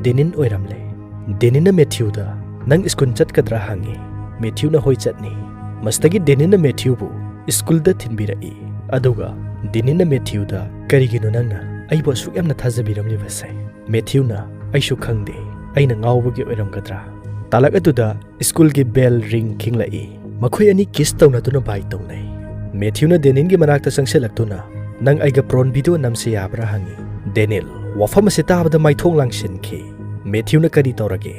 ꯗꯦꯅꯤꯟ ꯑꯣꯏꯔꯝꯂꯦ꯫ ꯗꯦꯅꯤꯟꯅ ꯃꯦꯊ꯭ꯌꯨꯗ, "ꯅꯪ ꯁ꯭ꯀꯨꯜ ꯆꯠꯀꯗ꯭ꯔꯥ?" ꯍꯪꯉꯤ꯫ ꯃꯦꯊ꯭ꯌꯨꯅ, "ꯍꯣꯏ, ꯆꯠꯅꯤ꯫" ꯃꯁꯤꯗꯒꯤ ꯗꯦꯅꯤꯟꯅ ꯃꯦꯊ꯭ꯌꯨꯕꯨ ꯁ꯭ꯀꯨꯜꯗ ꯊꯤꯟꯕꯤꯔꯛꯏ, ꯑꯗꯨꯒ ꯗꯦꯅꯤꯟꯅ ꯃꯦꯊ꯭ꯌꯨꯗ, "ꯀꯔꯤꯒꯤꯅꯣ ꯅꯪꯅ ꯑꯩꯕꯨ ꯑꯁꯨꯛ ꯌꯥꯝꯅ ꯊꯥꯖꯕꯤꯔꯝꯂꯤꯕꯁꯦ?" ꯃꯦꯊ꯭ꯌꯨꯅ, "ꯑꯩꯁꯨ ꯈꯪꯗꯦ, ꯑꯩꯅ ꯉꯥꯎꯕꯒꯤ ꯑꯣꯏꯔꯝꯒꯗ꯭ꯔꯥ?" ꯇꯥꯂꯛ ꯑꯗꯨꯗ ꯁ꯭ꯀꯨꯜꯒꯤ ꯕꯦꯜ ꯔꯤꯡ ꯈꯤꯡꯂꯛꯏ꯫ ꯃꯈꯣꯏ ꯑꯅꯤ ꯀꯤꯁ ꯇꯧꯅꯗꯨꯅ ꯕꯥꯏ ꯇꯧꯅꯩ꯫ ꯃꯦꯊ꯭ꯌꯨꯅ ꯗꯦꯅꯤꯟꯒꯤ ꯃꯅꯥꯛꯇ ꯆꯪꯁꯤꯜꯂꯛꯇꯨꯅ, "ꯅꯪ ꯑꯩꯒ ꯄ꯭ꯔꯣꯟ ꯚꯤꯗꯤꯑꯣ ꯅꯝꯁꯤ ꯌꯥꯕ꯭ꯔꯥ?" ꯍꯪꯉꯤ꯫ ꯗꯦꯅꯤꯜ, ꯋꯥꯐꯝ ꯑꯁꯤ ꯇꯥꯕꯗ ꯃꯥꯏꯊꯣꯡ ꯂꯥꯡꯁꯤꯟꯈꯤ꯫ ꯃꯦꯊ꯭ꯌꯨꯅ, "ꯀꯔꯤ ꯇꯧꯔꯒꯦ?"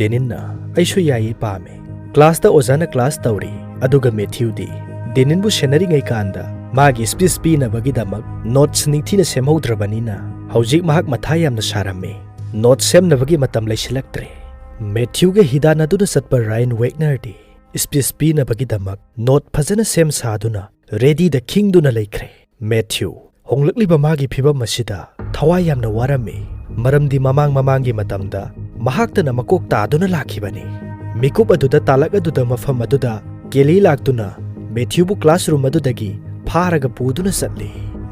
ꯗꯦꯅꯤꯟꯅ, "ꯑꯩꯁꯨ ꯌꯥꯏꯌꯦ, ꯄꯥꯝꯃꯦ꯫" ꯀ꯭ꯂꯥꯁꯇ ꯑꯣꯖꯥꯅ ꯀ꯭ꯂꯥꯁ ꯇꯧꯔꯤ, ꯑꯗꯨꯒ ꯃꯦꯊ꯭ꯌꯨꯗꯤ ꯗꯦꯅꯤꯟꯕꯨ ꯁꯦꯟꯅꯔꯤꯉꯩ ꯀꯥꯟꯗ ꯃꯥꯒꯤ ꯁ꯭ꯄꯤꯆ ꯄꯤꯅꯕꯒꯤꯗꯃꯛ ꯅꯣꯠꯁ ꯅꯤꯡꯊꯤꯅ ꯁꯦꯝꯍꯧꯗ꯭ꯔꯕꯅꯤꯅ ꯍꯧꯖꯤꯛ ꯃꯍꯥꯛ ꯃꯊꯥ ꯌꯥꯝꯅ ꯁꯥꯔꯝꯃꯤ꯫ ꯅꯣꯠꯁ ꯁꯦꯝꯅꯕꯒꯤ ꯃꯇꯝ ꯂꯩꯁꯤꯜꯂꯛꯇ꯭ꯔꯦ꯫ ꯃꯦꯊ꯭ꯌꯨꯒ ꯍꯤꯗꯥꯟꯅꯗꯨꯅ ꯆꯠꯄ ꯔꯥꯌꯟ ꯋꯦꯒꯅꯔꯗꯤ ꯁ꯭ꯄꯤꯆ ꯄꯤꯅꯕꯒꯤꯗꯃꯛ ꯅꯣꯠ ꯐꯖꯅ ꯁꯦꯝ ꯁꯥꯗꯨꯅ ꯔꯦꯗꯤꯗ ꯈꯤꯡꯗꯨꯅ ꯂꯩꯈ꯭ꯔꯦ꯫ ꯃꯦꯊ꯭ꯌꯨ, ꯍꯣꯡꯂꯛꯂꯤꯕ ꯃꯥꯒꯤ ꯐꯤꯚꯝ ꯑꯁꯤꯗ ꯊꯋꯥꯏ ꯌꯥꯝꯅ ꯋꯥꯔꯝꯃꯤ, ꯃꯔꯝꯗꯤ ꯃꯃꯥꯡ ꯃꯃꯥꯡꯒꯤ ꯃꯇꯝꯗ ꯃꯍꯥꯛꯇꯅ ꯃꯀꯣꯛ ꯇꯥꯗꯨꯅ ꯂꯥꯛꯈꯤꯕꯅꯤ꯫ ꯃꯤꯀꯨꯞ ꯑꯗꯨꯗ ꯇꯥꯂꯛ ꯑꯗꯨꯗ ꯃꯐꯝ ꯑꯗꯨꯗ ꯀꯦꯂꯤ ꯂꯥꯛꯇꯨꯅ ꯃꯦꯊ꯭ꯌꯨꯕꯨ ꯀ꯭ꯂꯥꯁꯔꯨꯝ ꯑꯗꯨꯗꯒꯤ ꯐꯥꯔꯒ ꯄꯨꯗꯨꯅ ꯆꯠꯂꯤ꯫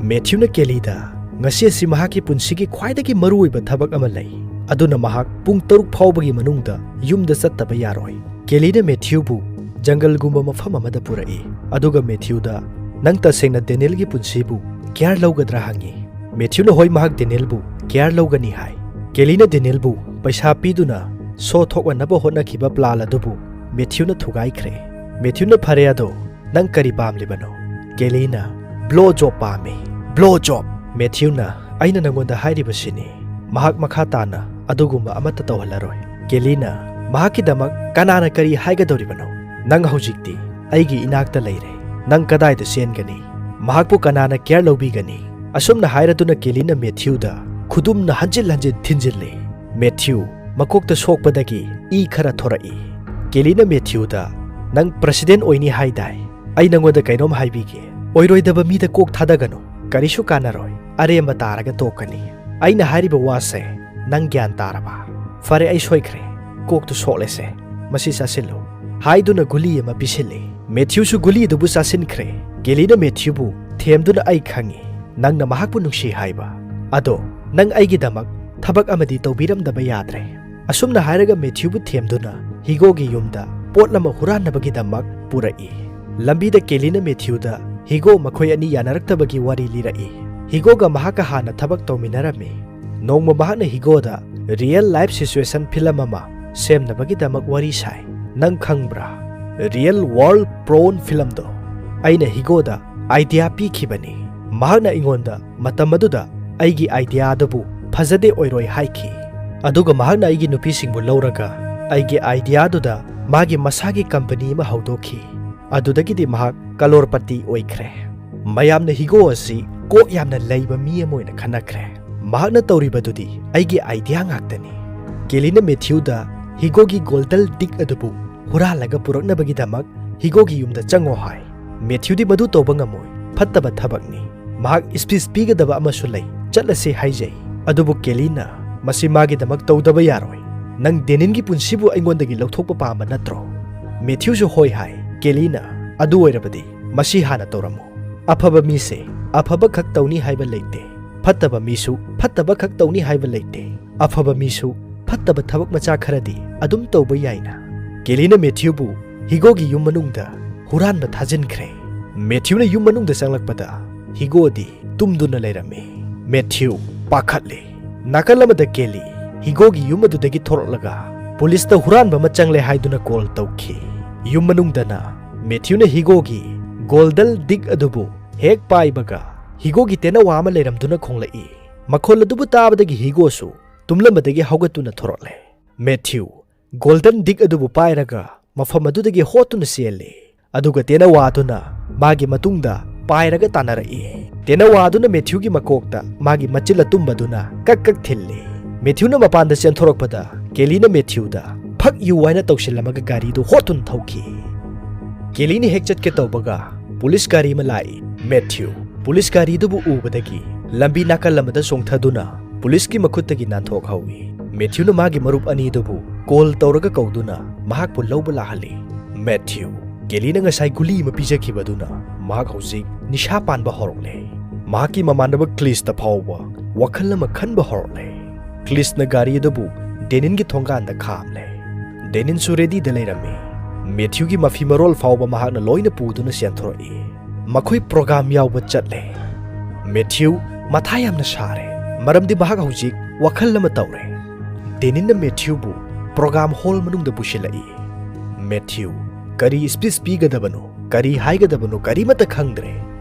ꯃꯦꯊ꯭ꯌꯨꯅ ꯀꯦꯂꯤꯗ, "ꯉꯁꯤ ꯑꯁꯤ ꯃꯍꯥꯛꯀꯤ ꯄꯨꯟꯁꯤꯒꯤ ꯈ꯭ꯋꯥꯏꯗꯒꯤ ꯃꯔꯨꯑꯣꯏꯕ ꯊꯕꯛ ꯑꯃ ꯂꯩ, ꯑꯗꯨꯅ ꯃꯍꯥꯛ ꯄꯨꯡ ꯇꯔꯨꯛ ꯐꯥꯎꯕꯒꯤ ꯃꯅꯨꯡꯗ ꯌꯨꯝꯗ ꯆꯠꯇꯕ ꯌꯥꯔꯣꯏ꯫" ꯀꯦꯂꯤꯅ ꯃꯦꯊ꯭ꯌꯨꯕꯨ ꯖꯪꯒꯜꯒꯨꯝꯕ ꯃꯐꯝ ꯑꯃꯗ ꯄꯨꯔꯛꯏ, ꯑꯗꯨꯒ ꯃꯦꯊ꯭ꯌꯨꯗ, "ꯅꯪ ꯇꯁꯦꯡꯅ ꯗꯦꯅꯤꯜꯒꯤ ꯄꯨꯟꯁꯤꯕꯨ ꯀꯦꯌꯔ ꯂꯧꯒꯗ꯭ꯔꯥ?" ꯍꯪꯉꯤ꯫ ꯃꯦꯊ꯭ꯌꯨꯅ ꯍꯣꯏ, ꯃꯍꯥꯛ ꯗꯦꯅꯤꯜꯕꯨ ꯀꯦꯌꯔ ꯂꯧꯒꯅꯤ ꯍꯥꯏ꯫ ꯀꯦꯂꯤꯅ ꯗꯦꯅꯤꯜꯕꯨ ꯄꯩꯁꯥ ꯄꯤꯗꯨꯅ ꯁꯣ ꯊꯣꯛꯍꯟꯅꯕ ꯍꯣꯠꯅꯈꯤꯕ ꯄ꯭ꯂꯥꯟ ꯑꯗꯨꯕꯨ ꯃꯦꯊ꯭ꯌꯨꯅ ꯊꯨꯒꯥꯏꯈ꯭ꯔꯦ꯫ ꯃꯦꯊ꯭ꯌꯨꯅ, "ꯐꯔꯦ, ꯑꯗꯣ ꯅꯪ ꯀꯔꯤ ꯄꯥꯝꯂꯤꯕꯅꯣ?" ꯀꯦꯂꯤꯅ, "ꯕ꯭ꯂꯣ ꯖꯣꯕ ꯄꯥꯝꯃꯤ꯫" "ꯕ꯭ꯂꯣ ꯖꯣꯕ?" ꯃꯦꯊ꯭ꯌꯨꯅ, "ꯑꯩꯅ ꯅꯪꯉꯣꯟꯗ ꯍꯥꯏꯔꯤꯕꯁꯤꯅꯤ, ꯃꯍꯥꯛ ꯃꯈꯥ ꯇꯥꯅ ꯑꯗꯨꯒꯨꯝꯕ ꯑꯃꯠꯇ ꯇꯧꯍꯜꯂꯔꯣꯏ꯫" ꯀꯦꯂꯤꯅ, "ꯃꯍꯥꯛꯀꯤꯗꯃꯛ ꯀꯅꯥꯅ ꯀꯔꯤ ꯍꯥꯏꯒꯗꯧꯔꯤꯕꯅꯣ? ꯅꯪ ꯍꯧꯖꯤꯛꯇꯤ ꯑꯩꯒꯤ ꯏꯅꯥꯛꯇ ꯂꯩꯔꯦ꯫ ꯅꯪ ꯀꯗꯥꯏꯗ ꯆꯦꯟꯒꯅꯤ? ꯃꯍꯥꯛꯄꯨ ꯀꯅꯥꯅ ꯀꯦꯌꯔ ꯂꯧꯕꯤꯒꯅꯤ?" ꯑꯁꯨꯝꯅ ꯍꯥꯏꯔꯗꯨꯅ ꯀꯦꯂꯤꯅ ꯃꯦꯊ꯭ꯌꯨꯗ ꯈꯨꯗꯨꯝꯅ ꯍꯟꯖꯤꯟ ꯍꯟꯖꯤꯟ ꯊꯤꯟꯖꯤꯜꯂꯤ꯫ ꯃꯦꯊ꯭ꯌꯨ ꯃꯀꯣꯛꯇ ꯁꯣꯛꯄꯗꯒꯤ ꯏ ꯈꯔ ꯊꯣꯔꯛꯏ꯫ ꯀꯦꯂꯤꯅ ꯃꯦꯊ꯭ꯌꯨꯗ, "ꯅꯪ ꯄ꯭ꯔꯁꯤꯗꯦꯟ ꯑꯣꯏꯅꯤ ꯍꯥꯏꯗꯥꯏ? ꯑꯩ ꯅꯪꯉꯣꯟꯗ ꯀꯩꯅꯣꯝ ꯍꯥꯏꯕꯤꯒꯦ꯫ ꯑꯣꯏꯔꯣꯏꯗꯕ ꯃꯤꯗ ꯀꯣꯛ ꯊꯥꯗꯒꯅꯨ꯫ ꯀꯔꯤꯁꯨ ꯀꯥꯟꯅꯔꯣꯏ꯫ ꯑꯔꯦꯝꯕ ꯇꯥꯔꯒ ꯇꯣꯛꯀꯅꯤ꯫ ꯑꯩꯅ ꯍꯥꯏꯔꯤꯕ ꯋꯥꯁꯦ ꯅꯪ ꯒ꯭ꯌꯥꯟ ꯇꯥꯔꯕ?" "ꯐꯔꯦ, ꯑꯩ ꯁꯣꯏꯈ꯭ꯔꯦ꯫ ꯀꯣꯛꯇꯨ ꯁꯣꯛꯂꯦꯁꯦ꯫ ꯃꯁꯤ ꯆꯥꯁꯤꯜꯂꯨ," ꯍꯥꯏꯗꯨꯅ ꯒꯨꯂꯤ ꯑꯃ ꯄꯤꯁꯤꯜꯂꯤ꯫ ꯃꯦꯊ꯭ꯌꯨꯁꯨ ꯒꯨꯂꯤ ꯑꯗꯨꯕꯨ ꯆꯥꯁꯤꯟꯈ꯭ꯔꯦ꯫ ꯀꯦꯂꯤꯅ ꯃꯦꯊ꯭ꯌꯨꯕꯨ ꯊꯦꯝꯗꯨꯅ, "ꯑꯩ ꯈꯪꯏ ꯅꯪꯅ ꯃꯍꯥꯛꯄꯨ ꯅꯨꯡꯁꯤ ꯍꯥꯏꯕ꯫ ꯑꯗꯣ ꯅꯪ ꯑꯩꯒꯤꯗꯃꯛ ꯊꯕꯛ ꯑꯃꯗꯤ ꯇꯧꯕꯤꯔꯝꯗꯕ ꯌꯥꯗ꯭ꯔꯦ꯫" ꯑꯁꯨꯝꯅ ꯍꯥꯏꯔꯒ ꯃꯦꯊ꯭ꯌꯨꯕꯨ ꯊꯦꯝꯗꯨꯅ ꯍꯤꯒꯣꯒꯤ ꯌꯨꯝꯗ ꯄꯣꯠ ꯑꯃ ꯍꯨꯔꯥꯟꯅꯕꯒꯤꯗꯃꯛ ꯄꯨꯔꯛꯏ꯫ ꯂꯝꯕꯤꯗ ꯀꯦꯂꯤꯅ ꯃꯦꯊ꯭ꯌꯨꯗ ꯍꯤꯒꯣ ꯃꯈꯣꯏ ꯑꯅꯤ ꯌꯥꯅꯔꯛꯇꯕꯒꯤ ꯋꯥꯔꯤ ꯂꯤꯔꯛꯏ꯫ ꯍꯤꯒꯣꯒ ꯃꯍꯥꯛꯀ ꯍꯥꯟꯅ ꯊꯕꯛ ꯇꯧꯃꯤꯟꯅꯔꯝꯃꯤ꯫ ꯅꯣꯡꯃ ꯃꯍꯥꯛꯅ ꯍꯤꯒꯣꯗ ꯔꯤꯌꯦꯜ ꯂꯥꯏꯐ ꯁꯤꯆꯨꯋꯦꯁꯟ ꯐꯤꯂꯝ ꯑꯃ ꯁꯦꯝꯅꯕꯒꯤꯗꯃꯛ ꯋꯥꯔꯤ ꯁꯥꯏ꯫ "ꯅꯪ ꯈꯪꯕ꯭ꯔꯥ, ꯔꯤꯌꯦꯜ ꯋꯥꯔꯜꯗ ꯄ꯭ꯔꯣꯟ ꯐꯤꯂꯝꯗꯣ?" ꯑꯩꯅ ꯍꯤꯒꯣꯗ ꯑꯥꯏꯗꯤꯌꯥ ꯄꯤꯈꯤꯕꯅꯤ꯫ ꯃꯍꯥꯛꯅ ꯑꯩꯉꯣꯟꯗ ꯃꯇꯝ ꯑꯗꯨꯗ ꯑꯩꯒꯤ ꯑꯥꯏꯗꯤꯌꯥ ꯑꯗꯨꯕꯨ ꯐꯖꯗꯦ ꯑꯣꯏꯔꯣꯏ ꯍꯥꯏꯈꯤ꯫ ꯑꯗꯨꯒ ꯃꯍꯥꯛꯅ ꯑꯩꯒꯤ ꯅꯨꯄꯤꯁꯤꯡꯕꯨ ꯂꯧꯔꯒ ꯑꯩꯒꯤ ꯑꯥꯏꯗꯤꯌꯥꯗꯨꯗ ꯃꯥꯒꯤ ꯃꯁꯥꯒꯤ ꯀꯝꯄꯅꯤ ꯑꯃ ꯍꯧꯗꯣꯛꯈꯤ꯫ ꯑꯗꯨꯗꯒꯤꯗꯤ ꯃꯍꯥꯛ ꯀꯂꯣꯔꯄꯇꯤ ꯑꯣꯏꯈ꯭ꯔꯦ꯫ ꯃꯌꯥꯝꯅ ꯍꯤꯒꯣ ꯑꯁꯤ ꯀꯣꯛ ꯌꯥꯝꯅ ꯂꯩꯕ ꯃꯤ ꯑꯃ ꯑꯣꯏꯅ ꯈꯟꯅꯈ꯭ꯔꯦ꯫ ꯃꯍꯥꯛꯅ ꯇꯧꯔꯤꯕꯗꯨꯗꯤ ꯑꯩꯒꯤ ꯑꯥꯏꯗꯤꯌꯥ ꯉꯥꯛꯇꯅꯤ꯫ ꯀꯦꯂꯤꯅ ꯃꯦꯊ꯭ꯌꯨꯗ ꯍꯤꯒꯣꯒꯤ ꯒꯣꯜꯗꯜ ꯗꯤꯛ ꯑꯗꯨꯕꯨ ꯍꯨꯔꯥꯜꯂꯒ ꯄꯨꯔꯛꯅꯕꯒꯤꯗꯃꯛ ꯍꯤꯒꯣꯒꯤ ꯌꯨꯝꯗ ꯆꯪꯉꯣ ꯍꯥꯏ꯫ ꯃꯦꯊ꯭ꯌꯨꯗꯤ ꯃꯗꯨ ꯇꯧꯕ ꯉꯝꯃꯣꯏ, ꯐꯠꯇꯕ ꯊꯕꯛꯅꯤ꯫ ꯃꯍꯥꯛ ꯁ꯭ꯄꯤꯆ ꯄꯤꯒꯗꯕ ꯑꯃꯁꯨ ꯂꯩ, ꯆꯠꯂꯁꯤ ꯍꯥꯏꯖꯩ꯫ ꯑꯗꯨꯕꯨ ꯀꯦꯂꯤꯅ, "ꯃꯁꯤ ꯃꯥꯒꯤꯗꯃꯛ ꯇꯧꯗꯕ ꯌꯥꯔꯣꯏ꯫ ꯅꯪ ꯗꯦꯅꯤꯟꯒꯤ ꯄꯨꯟꯁꯤꯕꯨ ꯑꯩꯉꯣꯟꯗꯒꯤ ꯂꯧꯊꯣꯛꯄ ꯄꯥꯝꯕ ꯅꯠꯇ꯭ꯔꯣ?" ꯃꯦꯊ꯭ꯌꯨꯁꯨ ꯍꯣꯏ ꯍꯥꯏ꯫ ꯀꯦꯂꯤꯅ, "ꯑꯗꯨ ꯑꯣꯏꯔꯕꯗꯤ ꯃꯁꯤ ꯍꯥꯟꯅ ꯇꯧꯔꯝꯃꯨ꯫" ꯑꯐꯕ ꯃꯤꯁꯦ ꯑꯐꯕ ꯈꯛ ꯇꯧꯅꯤ ꯍꯥꯏꯕ ꯂꯩꯇꯦ, ꯐꯠꯇꯕ ꯃꯤꯁꯨ ꯐꯠꯇꯕ ꯈꯛ ꯇꯧꯅꯤ ꯍꯥꯏꯕ ꯂꯩꯇꯦ꯫ ꯑꯐꯕ ꯃꯤꯁꯨ ꯐꯠꯇꯕ ꯊꯕꯛ ꯃꯆꯥ ꯈꯔꯗꯤ ꯑꯗꯨꯝ ꯇꯧꯕ ꯌꯥꯏꯅ꯫ ꯀꯦꯂꯤꯅ ꯃꯦꯊ꯭ꯌꯨꯕꯨ ꯍꯤꯒꯣꯒꯤ ꯌꯨꯝ ꯃꯅꯨꯡꯗ ꯍꯨꯔꯥꯟꯕ ꯊꯥꯖꯤꯟꯈ꯭ꯔꯦ꯫ ꯃꯦꯊ꯭ꯌꯨꯅ ꯌꯨꯝ ꯃꯅꯨꯡꯗ ꯆꯪꯂꯛꯄꯗ ꯍꯤꯒꯣꯗꯤ ꯇꯨꯝꯗꯨꯅ ꯂꯩꯔꯝꯃꯤ꯫ ꯃꯦꯊ꯭ꯌꯨ ꯄꯥꯈꯠꯂꯦ꯫ ꯅꯥꯀꯜ ꯑꯃꯗ ꯀꯦꯂꯤ ꯍꯤꯒꯣꯒꯤ ꯌꯨꯝ ꯑꯗꯨꯗꯒꯤ ꯊꯣꯔꯛꯂꯒ ꯄꯨꯂꯤꯁꯇ ꯍꯨꯔꯥꯟꯕ ꯑꯃ ꯆꯪꯂꯦ ꯍꯥꯏꯗꯨꯅ ꯀꯣꯜ ꯇꯧꯈꯤ꯫ ꯌꯨꯝ ꯃꯅꯨꯡꯗꯅ ꯃꯦꯊ꯭ꯌꯨꯅ ꯍꯤꯒꯣꯒꯤ ꯒꯣꯜꯗꯜ ꯗꯤꯛ ꯑꯗꯨꯕꯨ ꯍꯦꯛ ꯄꯥꯏꯕꯒ ꯍꯤꯒꯣꯒꯤ ꯇꯦꯅꯋꯥ ꯑꯃ ꯂꯩꯔꯝꯗꯨꯅ ꯈꯣꯡꯂꯛꯏ꯫ ꯃꯈꯣꯜ ꯑꯗꯨꯕꯨ ꯇꯥꯕꯗꯒꯤ ꯍꯤꯒꯣꯁꯨ ꯇꯨꯝꯂꯝꯕꯗꯒꯤ ꯍꯧꯒꯠꯇꯨꯅ ꯊꯣꯔꯛꯂꯦ꯫ ꯃꯦꯊ꯭ꯌꯨ ꯒꯣꯜꯗꯟ ꯗꯤꯛ ꯑꯗꯨꯕꯨ ꯄꯥꯏꯔꯒ ꯃꯐꯝ ꯑꯗꯨꯗꯒꯤ ꯍꯣꯠꯇꯨꯅ ꯆꯦꯜꯂꯤ꯫ ꯑꯗꯨꯒ ꯇꯦꯅꯋꯥꯗꯨꯅ ꯃꯥꯒꯤ ꯃꯇꯨꯡꯗ ꯄꯥꯏꯔꯒ ꯇꯥꯟꯅꯔꯛꯏ꯫ ꯇꯦꯅꯋꯥꯗꯨꯅ ꯃꯦꯊ꯭ꯌꯨꯒꯤ ꯃꯀꯣꯛꯇ ꯃꯥꯒꯤ ꯃꯆꯤꯜ ꯑꯇꯨꯝꯕꯗꯨꯅ ꯀꯛ ꯀꯛ ꯊꯤꯜꯂꯤ꯫ ꯃꯦꯊ꯭ꯌꯨꯅ ꯃꯄꯥꯟꯗ ꯆꯦꯟꯊꯣꯔꯛꯄꯗ ꯀꯦꯂꯤꯅ ꯃꯦꯊ꯭ꯌꯨꯗ "ꯐꯛ ꯌꯨ" ꯍꯥꯏꯅ ꯇꯧꯁꯤꯜꯂꯝꯃꯒ ꯒꯥꯔꯤꯗꯨ ꯍꯣꯠꯇꯨꯅ ꯊꯧꯈꯤ꯫ ꯀꯦꯂꯤꯅ ꯍꯦꯛ ꯆꯠꯀꯦ ꯇꯧꯕꯒ ꯄꯨꯂꯤꯁ ꯒꯥꯔꯤ ꯑꯃ ꯂꯥꯛꯏ꯫ ꯃꯦꯊ꯭ꯌꯨ ꯄꯨꯂꯤꯁ ꯒꯥꯔꯤꯗꯨꯕꯨ ꯎꯕꯗꯒꯤ ꯂꯝꯕꯤ ꯅꯥꯀꯜ ꯑꯃꯗ ꯆꯣꯡꯊꯗꯨꯅ ꯄꯨꯂꯤꯁꯀꯤ ꯃꯈꯨꯠꯇꯒꯤ ꯅꯥꯟꯊꯣꯛꯍꯧꯏ꯫ ꯃꯦꯊ꯭ꯌꯨꯅ ꯃꯥꯒꯤ ꯃꯔꯨꯞ ꯑꯅꯤꯗꯨꯕꯨ ꯀꯣꯜ ꯇꯧꯔꯒ ꯀꯧꯗꯨꯅ ꯃꯍꯥꯛꯄꯨ ꯂꯧꯕ ꯂꯥꯛꯍꯜꯂꯤ꯫ ꯃꯦꯊ꯭ꯌꯨ, ꯀꯦꯂꯤꯅ ꯉꯁꯥꯏ ꯒꯨꯂꯤ ꯑꯃ ꯄꯤꯖꯈꯤꯕꯗꯨꯅ ꯃꯍꯥꯛ ꯍꯧꯖꯤꯛ ꯅꯤꯁꯥ ꯄꯥꯟꯕ ꯍꯧꯔꯛꯂꯦ꯫ ꯃꯍꯥꯛꯀꯤ ꯃꯃꯥꯟꯅꯕ ꯀ꯭ꯂꯤꯁꯇ ꯐꯥꯎꯕ ꯋꯥꯈꯜ ꯑꯃ ꯈꯟꯕ ꯍꯧꯔꯛꯂꯦ꯫ ꯀ꯭ꯂꯤꯁꯅ ꯒꯥꯔꯤ ꯑꯗꯨꯕꯨ ꯗꯦꯅꯤꯟꯒꯤ ꯊꯣꯡꯒꯥꯟꯗ ꯈꯥꯝꯂꯦ꯫ ꯗꯦꯅꯤꯟꯁꯨ ꯔꯦꯗꯤꯗ ꯂꯩꯔꯝꯃꯤ꯫ ꯃꯦꯊ꯭ꯌꯨꯒꯤ ꯃꯐꯤ ꯃꯔꯣꯜ ꯐꯥꯎꯕ ꯃꯍꯥꯛꯅ ꯂꯣꯏꯅ ꯄꯨꯗꯨꯅ ꯆꯦꯟꯊꯣꯔꯛꯏ꯫ ꯃꯈꯣꯏ ꯄ꯭ꯔꯣꯒꯥꯝ ꯌꯥꯎꯕ ꯆꯠꯂꯦ꯫ ꯃꯦꯊ꯭ꯌꯨ ꯃꯊꯥ ꯌꯥꯝꯅ ꯁꯥꯔꯦ, ꯃꯔꯝꯗꯤ ꯃꯍꯥꯛ ꯍꯧꯖꯤꯛ ꯋꯥꯈꯜ ꯑꯃ ꯇꯧꯔꯦ꯫ ꯗꯦꯅꯤꯟꯅ ꯃꯦꯊ꯭ꯌꯨꯕꯨ ꯄ꯭ꯔꯣꯒꯥꯝ ꯍꯣꯜ ꯃꯅꯨꯡꯗ ꯄꯨꯁꯤꯜꯂꯛꯏ꯫ ꯃꯦꯊ꯭ꯌꯨ ꯀꯔꯤ ꯁ꯭ꯄꯤꯆ ꯄꯤꯒꯗꯕꯅꯣ, ꯀꯔꯤ ꯍꯥꯏꯒꯗꯕꯅꯣ ꯀꯔꯤꯃꯠꯇ ꯈꯪꯗ꯭ꯔꯦ꯫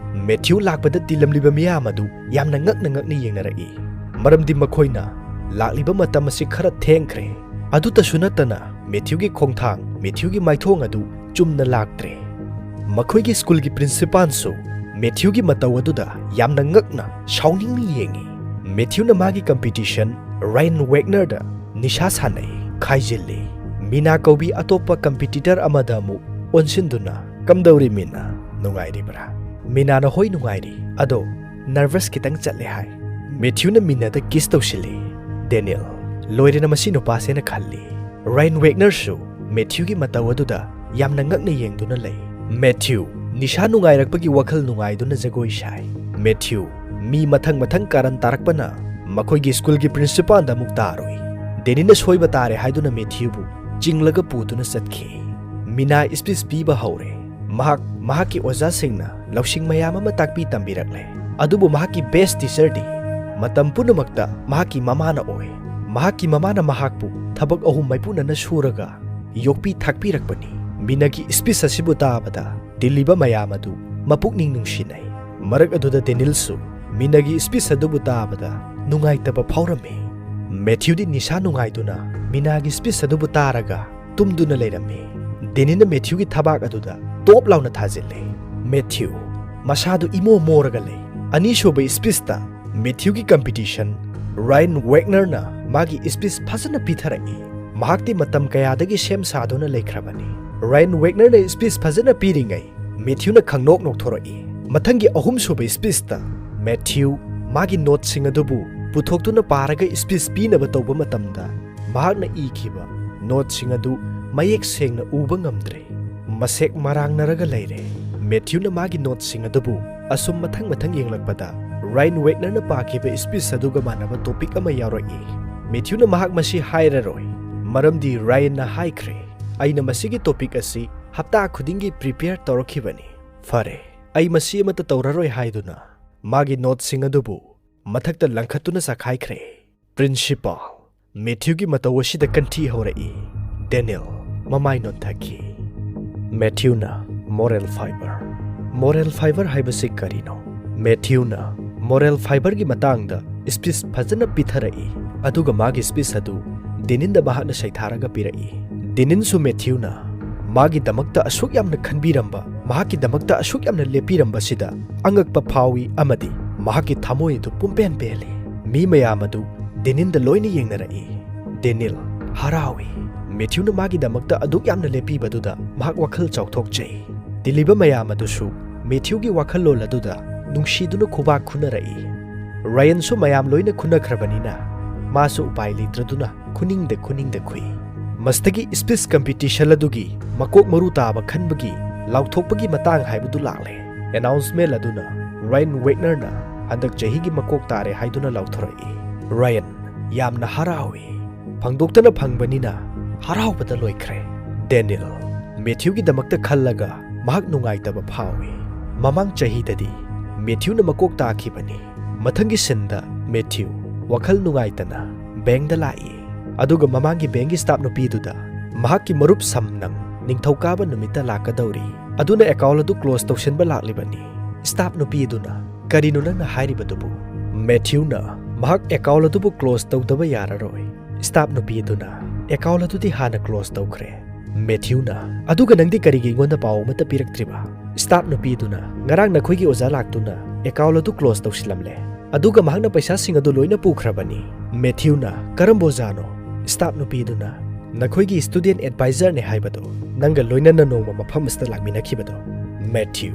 ꯃꯦꯊ꯭ꯌꯨ ꯂꯥꯛꯄꯗ ꯇꯤꯜꯂꯝꯂꯤꯕ ꯃꯤꯌꯥꯝ ꯑꯗꯨ ꯌꯥꯝꯅ ꯉꯛꯅ ꯉꯛꯅ ꯌꯦꯡꯅꯔꯛꯏ, ꯃꯔꯝꯗꯤ ꯃꯈꯣꯏꯅ ꯂꯥꯛꯂꯤꯕ ꯃꯇꯝ ꯑꯁꯤ ꯈꯔ ꯊꯦꯡꯈ꯭ꯔꯦ꯫ ꯑꯗꯨꯇꯁꯨ ꯅꯠꯇꯅ ꯃꯦꯊ꯭ꯌꯨꯒꯤ ꯈꯣꯡꯊꯥꯡ, ꯃꯦꯊ꯭ꯌꯨꯒꯤ ꯃꯥꯏꯊꯣꯡ ꯑꯗꯨ ꯆꯨꯝꯅ ꯂꯥꯛꯇ꯭ꯔꯦ꯫ ꯃꯈꯣꯏꯒꯤ ꯁ꯭ꯀꯨꯜꯒꯤ ꯄ꯭ꯔꯤꯟꯁꯤꯄꯥꯜꯁꯨ ꯃꯦꯊ꯭ꯌꯨꯒꯤ ꯃꯇꯧ ꯑꯗꯨꯗ ꯌꯥꯝꯅ ꯉꯛꯅ ꯁꯥꯎꯅꯤꯡꯅ ꯌꯦꯡꯏ꯫ ꯃꯦꯊ꯭ꯌꯨꯅ ꯃꯥꯒꯤ ꯀꯝꯄꯤꯇꯤꯁꯟ ꯔꯥꯌꯟ ꯋꯦꯒꯅꯔꯗ ꯅꯤꯁꯥ ꯁꯥꯟꯅꯩ, ꯈꯥꯏꯖꯤꯜꯂꯤ꯫ ꯃꯤꯅꯥ ꯀꯧꯕꯤ ꯑꯇꯣꯞꯄ ꯀꯝꯄꯤꯇꯤꯇꯔ ꯑꯃꯗ ꯑꯃꯨꯛ ꯑꯣꯟꯁꯤꯟꯗꯨꯅ, "ꯀꯝꯗꯧꯔꯤ ꯃꯤꯅꯥ? ꯅꯨꯡꯉꯥꯏꯔꯤꯕ꯭ꯔꯥ?" ꯃꯤꯅꯥꯅ, "ꯍꯣꯏ, ꯅꯨꯡꯉꯥꯏꯔꯤ, ꯑꯗꯣ ꯅꯔꯚꯁ ꯈꯤꯇꯪ ꯆꯠꯂꯦ" ꯍꯥꯏ꯫ ꯃꯦꯊ꯭ꯌꯨꯅ ꯃꯤꯅꯥꯗ ꯀꯤꯁ ꯇꯧꯁꯤꯜꯂꯤ꯫ ꯗꯦꯅꯤꯌꯦꯜ, "ꯂꯣꯏꯔꯦꯅ ꯃꯁꯤ ꯅꯨꯄꯥꯁꯦꯅ" ꯈꯜꯂꯤ꯫ ꯔꯥꯌꯟ ꯋꯦꯒꯅꯔꯁꯨ ꯃꯦꯊ꯭ꯌꯨꯒꯤ ꯃꯇꯧ ꯑꯗꯨꯗ ꯌꯥꯝꯅ ꯉꯛꯅ ꯌꯦꯡꯗꯨꯅ ꯂꯩ꯫ ꯃꯦꯊ꯭ꯌꯨ ꯅꯤꯁꯥ ꯅꯨꯡꯉꯥꯏꯔꯛꯄꯒꯤ ꯋꯥꯈꯜ ꯅꯨꯡꯉꯥꯏꯗꯨꯅ ꯖꯒꯣꯏ ꯁꯥꯏ꯫ ꯃꯦꯊ꯭ꯌꯨ, ꯃꯤ ꯃꯊꯪ ꯃꯊꯪ ꯀꯥꯔꯟ ꯇꯥꯔꯛꯄꯅ ꯃꯈꯣꯏꯒꯤ ꯁ꯭ꯀꯨꯜꯒꯤ ꯄ꯭ꯔꯤꯟꯁꯤꯄꯥꯜꯗ ꯑꯃꯨꯛ ꯇꯥꯔꯨꯏ꯫ ꯗꯦꯅꯤꯅ ꯁꯣꯏꯕ ꯇꯥꯔꯦ ꯍꯥꯏꯗꯨꯅ ꯃꯦꯊ꯭ꯌꯨꯕꯨ ꯆꯤꯡꯂꯒ ꯄꯨꯗꯨꯅ ꯆꯠꯈꯤ꯫ ꯃꯤꯅꯥ ꯁ꯭ꯄꯤꯆ ꯄꯤꯕ ꯍꯧꯔꯦ꯫ ꯃꯍꯥꯛ ꯃꯍꯥꯛꯀꯤ ꯑꯣꯖꯥꯁꯤꯡꯅ ꯂꯧꯁꯤꯡ ꯃꯌꯥꯝ ꯑꯃ ꯇꯥꯛꯄꯤ ꯇꯝꯕꯤꯔꯛꯂꯦ, ꯑꯗꯨꯕꯨ ꯃꯍꯥꯛꯀꯤ ꯕꯦꯁ ꯇꯤꯆꯔꯗꯤ ꯃꯇꯝ ꯄꯨꯝꯅꯃꯛꯇ ꯃꯍꯥꯛꯀꯤ ꯃꯃꯥꯅ ꯑꯣꯏ꯫ ꯃꯍꯥꯛꯀꯤ ꯃꯃꯥꯅ ꯃꯍꯥꯛꯄꯨ ꯊꯕꯛ ꯑꯍꯨꯝ ꯃꯥꯏꯄꯨꯅꯅ ꯁꯨꯔꯒ ꯌꯣꯛꯄꯤ ꯊꯥꯛꯄꯤꯔꯛꯄꯅꯤ꯫ ꯃꯤꯅꯥꯒꯤ ꯁ꯭ꯄꯤꯆ ꯑꯁꯤꯕꯨ ꯇꯥꯕꯗ ꯇꯤꯜꯂꯤꯕ ꯃꯌꯥꯝ ꯑꯗꯨ ꯃꯄꯨꯛꯅꯤꯡ ꯅꯨꯡꯁꯤꯅꯩ꯫ ꯃꯔꯛ ꯑꯗꯨꯗ ꯗꯦꯅꯤꯜꯁꯨ ꯃꯤꯅꯥꯒꯤ ꯁ꯭ꯄꯤꯆ ꯑꯗꯨꯕꯨ ꯇꯥꯕꯗ ꯅꯨꯡꯉꯥꯏꯇꯕ ꯐꯥꯎꯔꯝꯃꯤ꯫ ꯃꯦꯊ꯭ꯌꯨꯗꯤ ꯅꯤꯁꯥ ꯅꯨꯡꯉꯥꯏꯗꯨꯅ ꯃꯤꯅꯥꯒꯤ ꯁ꯭ꯄꯤꯆ ꯑꯗꯨꯕꯨ ꯇꯥꯔꯒ ꯇꯨꯝꯗꯨꯅ ꯂꯩꯔꯝꯃꯤ꯫ ꯗꯦꯅꯤꯜꯅ ꯃꯦꯊ꯭ꯌꯨꯒꯤ ꯊꯕꯥꯛ ꯑꯗꯨꯗ ꯇꯣꯞ ꯂꯥꯎꯅ ꯊꯥꯖꯤꯜꯂꯤ꯫ ꯃꯦꯊ꯭ꯌꯨ ꯃꯁꯥꯗꯨ ꯏꯃꯣ ꯃꯣꯔꯒ ꯂꯩ꯫ ꯑꯅꯤꯁꯨꯕ ꯁ꯭ꯄꯤꯆꯇ ꯃꯦꯊ꯭ꯌꯨꯒꯤ ꯀꯝꯄꯤꯇꯤꯁꯟ, ꯔꯥꯌꯟ ꯋꯦꯒꯅꯔꯅ ꯃꯥꯒꯤ ꯁ꯭ꯄꯤꯆ ꯐꯖꯅ ꯄꯤꯊꯔꯛꯏ꯫ ꯃꯍꯥꯛꯇꯤ ꯃꯇꯝ ꯀꯌꯥꯗꯒꯤ ꯁꯦꯝ ꯁꯥꯗꯨꯅ ꯂꯩꯈ꯭ꯔꯕꯅꯤ꯫ ꯔꯥꯌꯟ ꯋꯦꯒꯅꯔꯅ ꯁ꯭ꯄꯤꯆ ꯐꯖꯅ ꯄꯤꯔꯤꯉꯩ ꯃꯦꯊ꯭ꯌꯨꯅ ꯈꯪꯅꯣꯛ ꯅꯣꯛꯊꯣꯔꯛꯏ꯫ ꯃꯊꯪꯒꯤ ꯑꯍꯨꯝꯁꯨꯕ ꯁ꯭ꯄꯤꯆꯇ ꯃꯦꯊ꯭ꯌꯨ ꯃꯥꯒꯤ ꯅꯣꯠꯁꯤꯡ ꯑꯗꯨꯕꯨ ꯄꯨꯊꯣꯛꯇꯨꯅ ꯄꯥꯔꯒ ꯁ꯭ꯄꯤꯆ ꯄꯤꯅꯕ ꯇꯧꯕ ꯃꯇꯝꯗ ꯃꯍꯥꯛꯅ ꯏꯈꯤꯕ ꯅꯣꯠꯁꯤꯡ ꯑꯗꯨ ꯃꯌꯦꯛ ꯁꯦꯡꯅ ꯎꯕ ꯉꯝꯗ꯭ꯔꯦ꯫ ꯃꯁꯦꯛ ꯃꯔꯥꯡꯅꯔꯒ ꯂꯩꯔꯦ꯫ ꯃꯦꯊ꯭ꯌꯨꯅ ꯃꯥꯒꯤ ꯅꯣꯠꯁꯤꯡ ꯑꯗꯨꯕꯨ ꯑꯁꯨꯝ ꯃꯊꯪ ꯃꯊꯪ ꯌꯦꯡꯂꯛꯄꯗ ꯔꯥꯌꯟ ꯋꯦꯒꯅꯔꯅ ꯄꯥꯈꯤꯕ ꯁ꯭ꯄꯤꯆ ꯑꯗꯨꯒ ꯃꯥꯟꯅꯕ ꯇꯣꯄꯤꯛ ꯑꯃ ꯌꯥꯎꯔꯛꯏ꯫ ꯃꯦꯊ꯭ꯌꯨꯅ ꯃꯍꯥꯛ ꯃꯁꯤ ꯍꯥꯏꯔꯔꯣꯏ, ꯃꯔꯝꯗꯤ ꯔꯥꯌꯟꯅ ꯍꯥꯏꯈ꯭ꯔꯦ, "ꯑꯩꯅ ꯃꯁꯤꯒꯤ ꯇꯣꯄꯤꯛ ꯑꯁꯤ ꯍꯞꯇꯥ ꯈꯨꯗꯤꯡꯒꯤ ꯄ꯭ꯔꯤꯄꯦꯌꯔ ꯇꯧꯔꯛꯈꯤꯕꯅꯤ꯫ ꯐꯔꯦ, ꯑꯩ ꯃꯁꯤ ꯑꯃꯠꯇ ꯇꯧꯔꯔꯣꯏ" ꯍꯥꯏꯗꯨꯅ ꯃꯥꯒꯤ ꯅꯣꯠꯁꯤꯡ ꯑꯗꯨꯕꯨ ꯃꯊꯛꯇ ꯂꯪꯈꯠꯇꯨꯅ ꯆꯈꯥꯏꯈ꯭ꯔꯦ꯫ ꯄ꯭ꯔꯤꯟꯁꯤꯄꯥꯜ, ꯃꯦꯊ꯭ꯌꯨꯒꯤ ꯃꯇꯧ ꯑꯁꯤꯗ ꯀꯟꯊꯤ ꯍꯧꯔꯛꯏ꯫ ꯗꯦꯅꯤꯜ ꯃꯃꯥꯏ ꯅꯣꯟꯊꯈꯤ꯫ ꯃꯦꯊ꯭ꯌꯨꯅ ꯃꯣꯔꯦꯜ ꯐꯥꯏꯕꯔ꯫ ꯃꯣꯔꯦꯜ ꯐꯥꯏꯕꯔ ꯍꯥꯏꯕꯁꯤ ꯀꯔꯤꯅꯣ? ꯃꯦꯊ꯭ꯌꯨꯅ ꯃꯣꯔꯦꯜ ꯐꯥꯏꯕꯔꯒꯤ ꯃꯇꯥꯡꯗ ꯁ꯭ꯄꯤꯆ ꯐꯖꯅ ꯄꯤꯊꯔꯛꯏ, ꯑꯗꯨꯒ ꯃꯥꯒꯤ ꯁ꯭ꯄꯤꯆ ꯑꯗꯨ ꯗꯦꯅꯤꯜꯗ ꯃꯍꯥꯛꯅ ꯁꯩꯊꯥꯔꯒ ꯄꯤꯔꯛꯏ꯫ ꯗꯦꯅꯤꯜꯁꯨ ꯃꯦꯊ꯭ꯌꯨꯅ ꯃꯥꯒꯤꯗꯃꯛꯇ ꯑꯁꯨꯛ ꯌꯥꯝꯅ ꯈꯟꯕꯤꯔꯝꯕ, ꯃꯍꯥꯛꯀꯤꯗꯃꯛꯇ ꯑꯁꯨꯛ ꯌꯥꯝꯅ ꯂꯦꯞꯄꯤꯔꯝꯕꯁꯤꯗ ꯑꯉꯛꯄ ꯐꯥꯎꯏ ꯑꯃꯗꯤ ꯃꯍꯥꯛꯀꯤ ꯊꯃꯣꯏ ꯑꯗꯨ ꯄꯨꯝꯄꯦꯟ ꯄꯦꯜꯂꯤ꯫ ꯃꯤ ꯃꯌꯥꯝ ꯑꯗꯨ ꯗꯦꯅꯤꯜꯗ ꯂꯣꯏꯅ ꯌꯦꯡꯅꯔꯛꯏ꯫ ꯗꯦꯅꯤꯜ ꯍꯔꯥꯎꯏ꯫ ꯃꯦꯊ꯭ꯌꯨꯅ ꯃꯥꯒꯤꯗꯃꯛꯇ ꯑꯗꯨꯛ ꯌꯥꯝꯅ ꯂꯦꯞꯄꯤꯕꯗꯨꯗ ꯃꯍꯥꯛ ꯋꯥꯈꯜ ꯆꯥꯎꯊꯣꯛꯆꯩ꯫ ꯇꯤꯜꯂꯤꯕ ꯃꯌꯥꯝ ꯑꯗꯨꯁꯨ ꯃꯦꯊ꯭ꯌꯨꯒꯤ ꯋꯥꯈꯜꯂꯣꯟ ꯑꯗꯨꯗ ꯅꯨꯡꯁꯤꯗꯨꯅ ꯈꯨꯕꯥꯛ ꯈꯨꯅꯔꯛꯏ꯫ ꯔꯥꯌꯟꯁꯨ ꯃꯌꯥꯝ ꯂꯣꯏꯅ ꯈꯨꯅꯈ꯭ꯔꯕꯅꯤꯅ ꯃꯥꯁꯨ ꯎꯄꯥꯏ ꯂꯩꯇ꯭ꯔꯗꯨꯅ ꯈꯨꯅꯤꯡꯗ ꯈꯨꯅꯤꯡꯗ ꯈꯨꯏ꯫ ꯃꯁꯤꯗꯒꯤ ꯁ꯭ꯄꯤꯆ ꯀꯝꯄꯤꯇꯤꯁꯟ ꯑꯗꯨꯒꯤ ꯃꯀꯣꯛ ꯃꯔꯨ ꯇꯥꯕ ꯈꯟꯕꯒꯤ ꯂꯥꯎꯊꯣꯛꯄꯒꯤ ꯃꯇꯥꯡ ꯍꯥꯏꯕꯗꯨ ꯂꯥꯛꯂꯦ꯫ ꯑꯦꯅꯥꯎꯟꯁꯃꯦꯟ ꯑꯗꯨꯅ ꯔꯌꯟ ꯋꯦꯒꯅꯔꯅ ꯍꯟꯗꯛ ꯆꯍꯤꯒꯤ ꯃꯀꯣꯛ ꯇꯥꯔꯦ ꯍꯥꯏꯗꯨꯅ ꯂꯥꯎꯊꯣꯔꯛꯏ꯫ ꯔꯌꯟ ꯌꯥꯝꯅ ꯍꯔꯥꯎꯏ꯫ ꯐꯪꯗꯣꯛꯇꯅ ꯐꯪꯕꯅꯤꯅ ꯍꯔꯥꯎꯕꯗ ꯂꯣꯏꯈ꯭ꯔꯦ꯫ ꯗꯦꯅꯤꯜ ꯃꯦꯊ꯭ꯌꯨꯒꯤꯗꯃꯛꯇ ꯈꯜꯂꯒ ꯃꯍꯥꯛ ꯅꯨꯡꯉꯥꯏꯇꯕ ꯐꯥꯎꯏ꯫ ꯃꯃꯥꯡ ꯆꯍꯤꯗꯗꯤ ꯃꯦꯊ꯭ꯌꯨꯅ ꯃꯀꯣꯛ ꯇꯥꯈꯤꯕꯅꯤ꯫ ꯃꯊꯪꯒꯤ ꯁꯤꯟꯗ ꯃꯦꯊ꯭ꯌꯨ ꯋꯥꯈꯜ ꯅꯨꯡꯉꯥꯏꯇꯅ ꯕꯦꯡꯗ ꯂꯥꯛꯏ꯫ ꯑꯗꯨꯒ ꯃꯃꯥꯡꯒꯤ ꯕꯦꯡꯒꯤ ꯁ꯭ꯇꯥꯐ ꯅꯨꯄꯤꯗꯨꯗ ꯃꯍꯥꯛꯀꯤ ꯃꯔꯨꯞ ꯁꯝꯅꯪ ꯅꯤꯡꯊꯧꯀꯥꯕ ꯅꯨꯃꯤꯠꯇ ꯂꯥꯛꯀꯗꯧꯔꯤ꯫ ꯑꯗꯨꯅ ꯑꯦꯀꯥꯎꯟ ꯑꯗꯨ ꯀ꯭ꯂꯣꯖ ꯇꯧꯁꯤꯟꯕ ꯂꯥꯛꯂꯤꯕꯅꯤ꯫ ꯁ꯭ꯇꯥꯐ ꯅꯨꯄꯤ ꯑꯗꯨꯅ, "ꯀꯔꯤꯅꯣ ꯅꯪꯅ ꯍꯥꯏꯔꯤꯕꯗꯨꯕꯨ?" ꯃꯦꯊ꯭ꯌꯨꯅ ꯃꯍꯥꯛ ꯑꯦꯀꯥꯎꯟ ꯑꯗꯨꯕꯨ ꯀ꯭ꯂꯣꯖ ꯇꯧꯗꯕ ꯌꯥꯔꯔꯣꯏ꯫ ꯁ꯭ꯇꯥꯐ ꯅꯨꯄꯤ ꯑꯗꯨꯅ, "ꯑꯦꯀꯥꯎꯟ ꯑꯗꯨꯗꯤ ꯍꯥꯟꯅ ꯀ꯭ꯂꯣꯖ ꯇꯧꯈ꯭ꯔꯦ꯫" ꯃꯦꯊ꯭ꯌꯨꯅ, "ꯑꯗꯨꯒ ꯅꯪꯗꯤ ꯀꯔꯤꯒꯤ ꯑꯩꯉꯣꯟꯗ ꯄꯥꯎ ꯑꯃꯠꯇ ꯄꯤꯔꯛꯇ꯭ꯔꯤꯕ?" ꯁ꯭ꯇꯥꯐ ꯅꯨꯄꯤ ꯑꯗꯨꯅ, "ꯉꯔꯥꯡ ꯅꯈꯣꯏꯒꯤ ꯑꯣꯖꯥ ꯂꯥꯛꯇꯨꯅ ꯑꯦꯀꯥꯎꯟ ꯑꯗꯨ ꯀ꯭ꯂꯣꯖ ꯇꯧꯁꯤꯜꯂꯝꯂꯦ꯫ ꯑꯗꯨꯒ ꯃꯍꯥꯛꯅ ꯄꯩꯁꯥꯁꯤꯡ ꯑꯗꯨ ꯂꯣꯏꯅ ꯄꯨꯈ꯭ꯔꯕꯅꯤ꯫" ꯃꯦꯊ꯭ꯌꯨꯅ, "ꯀꯔꯝꯕ ꯑꯣꯖꯥꯅꯣ?" ꯁ꯭ꯇꯥꯐ ꯅꯨꯄꯤ ꯑꯗꯨꯅ, "ꯅꯈꯣꯏꯒꯤ ꯁ꯭ꯇꯨꯗꯦꯟꯠ ꯑꯦꯗꯚꯥꯏꯖꯔꯅꯦ ꯍꯥꯏꯕꯗꯣ, ꯅꯪꯒ ꯂꯣꯏꯅꯅ ꯅꯣꯡꯃ ꯃꯐꯝ ꯑꯁꯤꯗ ꯂꯥꯛꯃꯤꯟꯅꯈꯤꯕꯗꯣ꯫" ꯃꯦꯊ꯭ꯌꯨ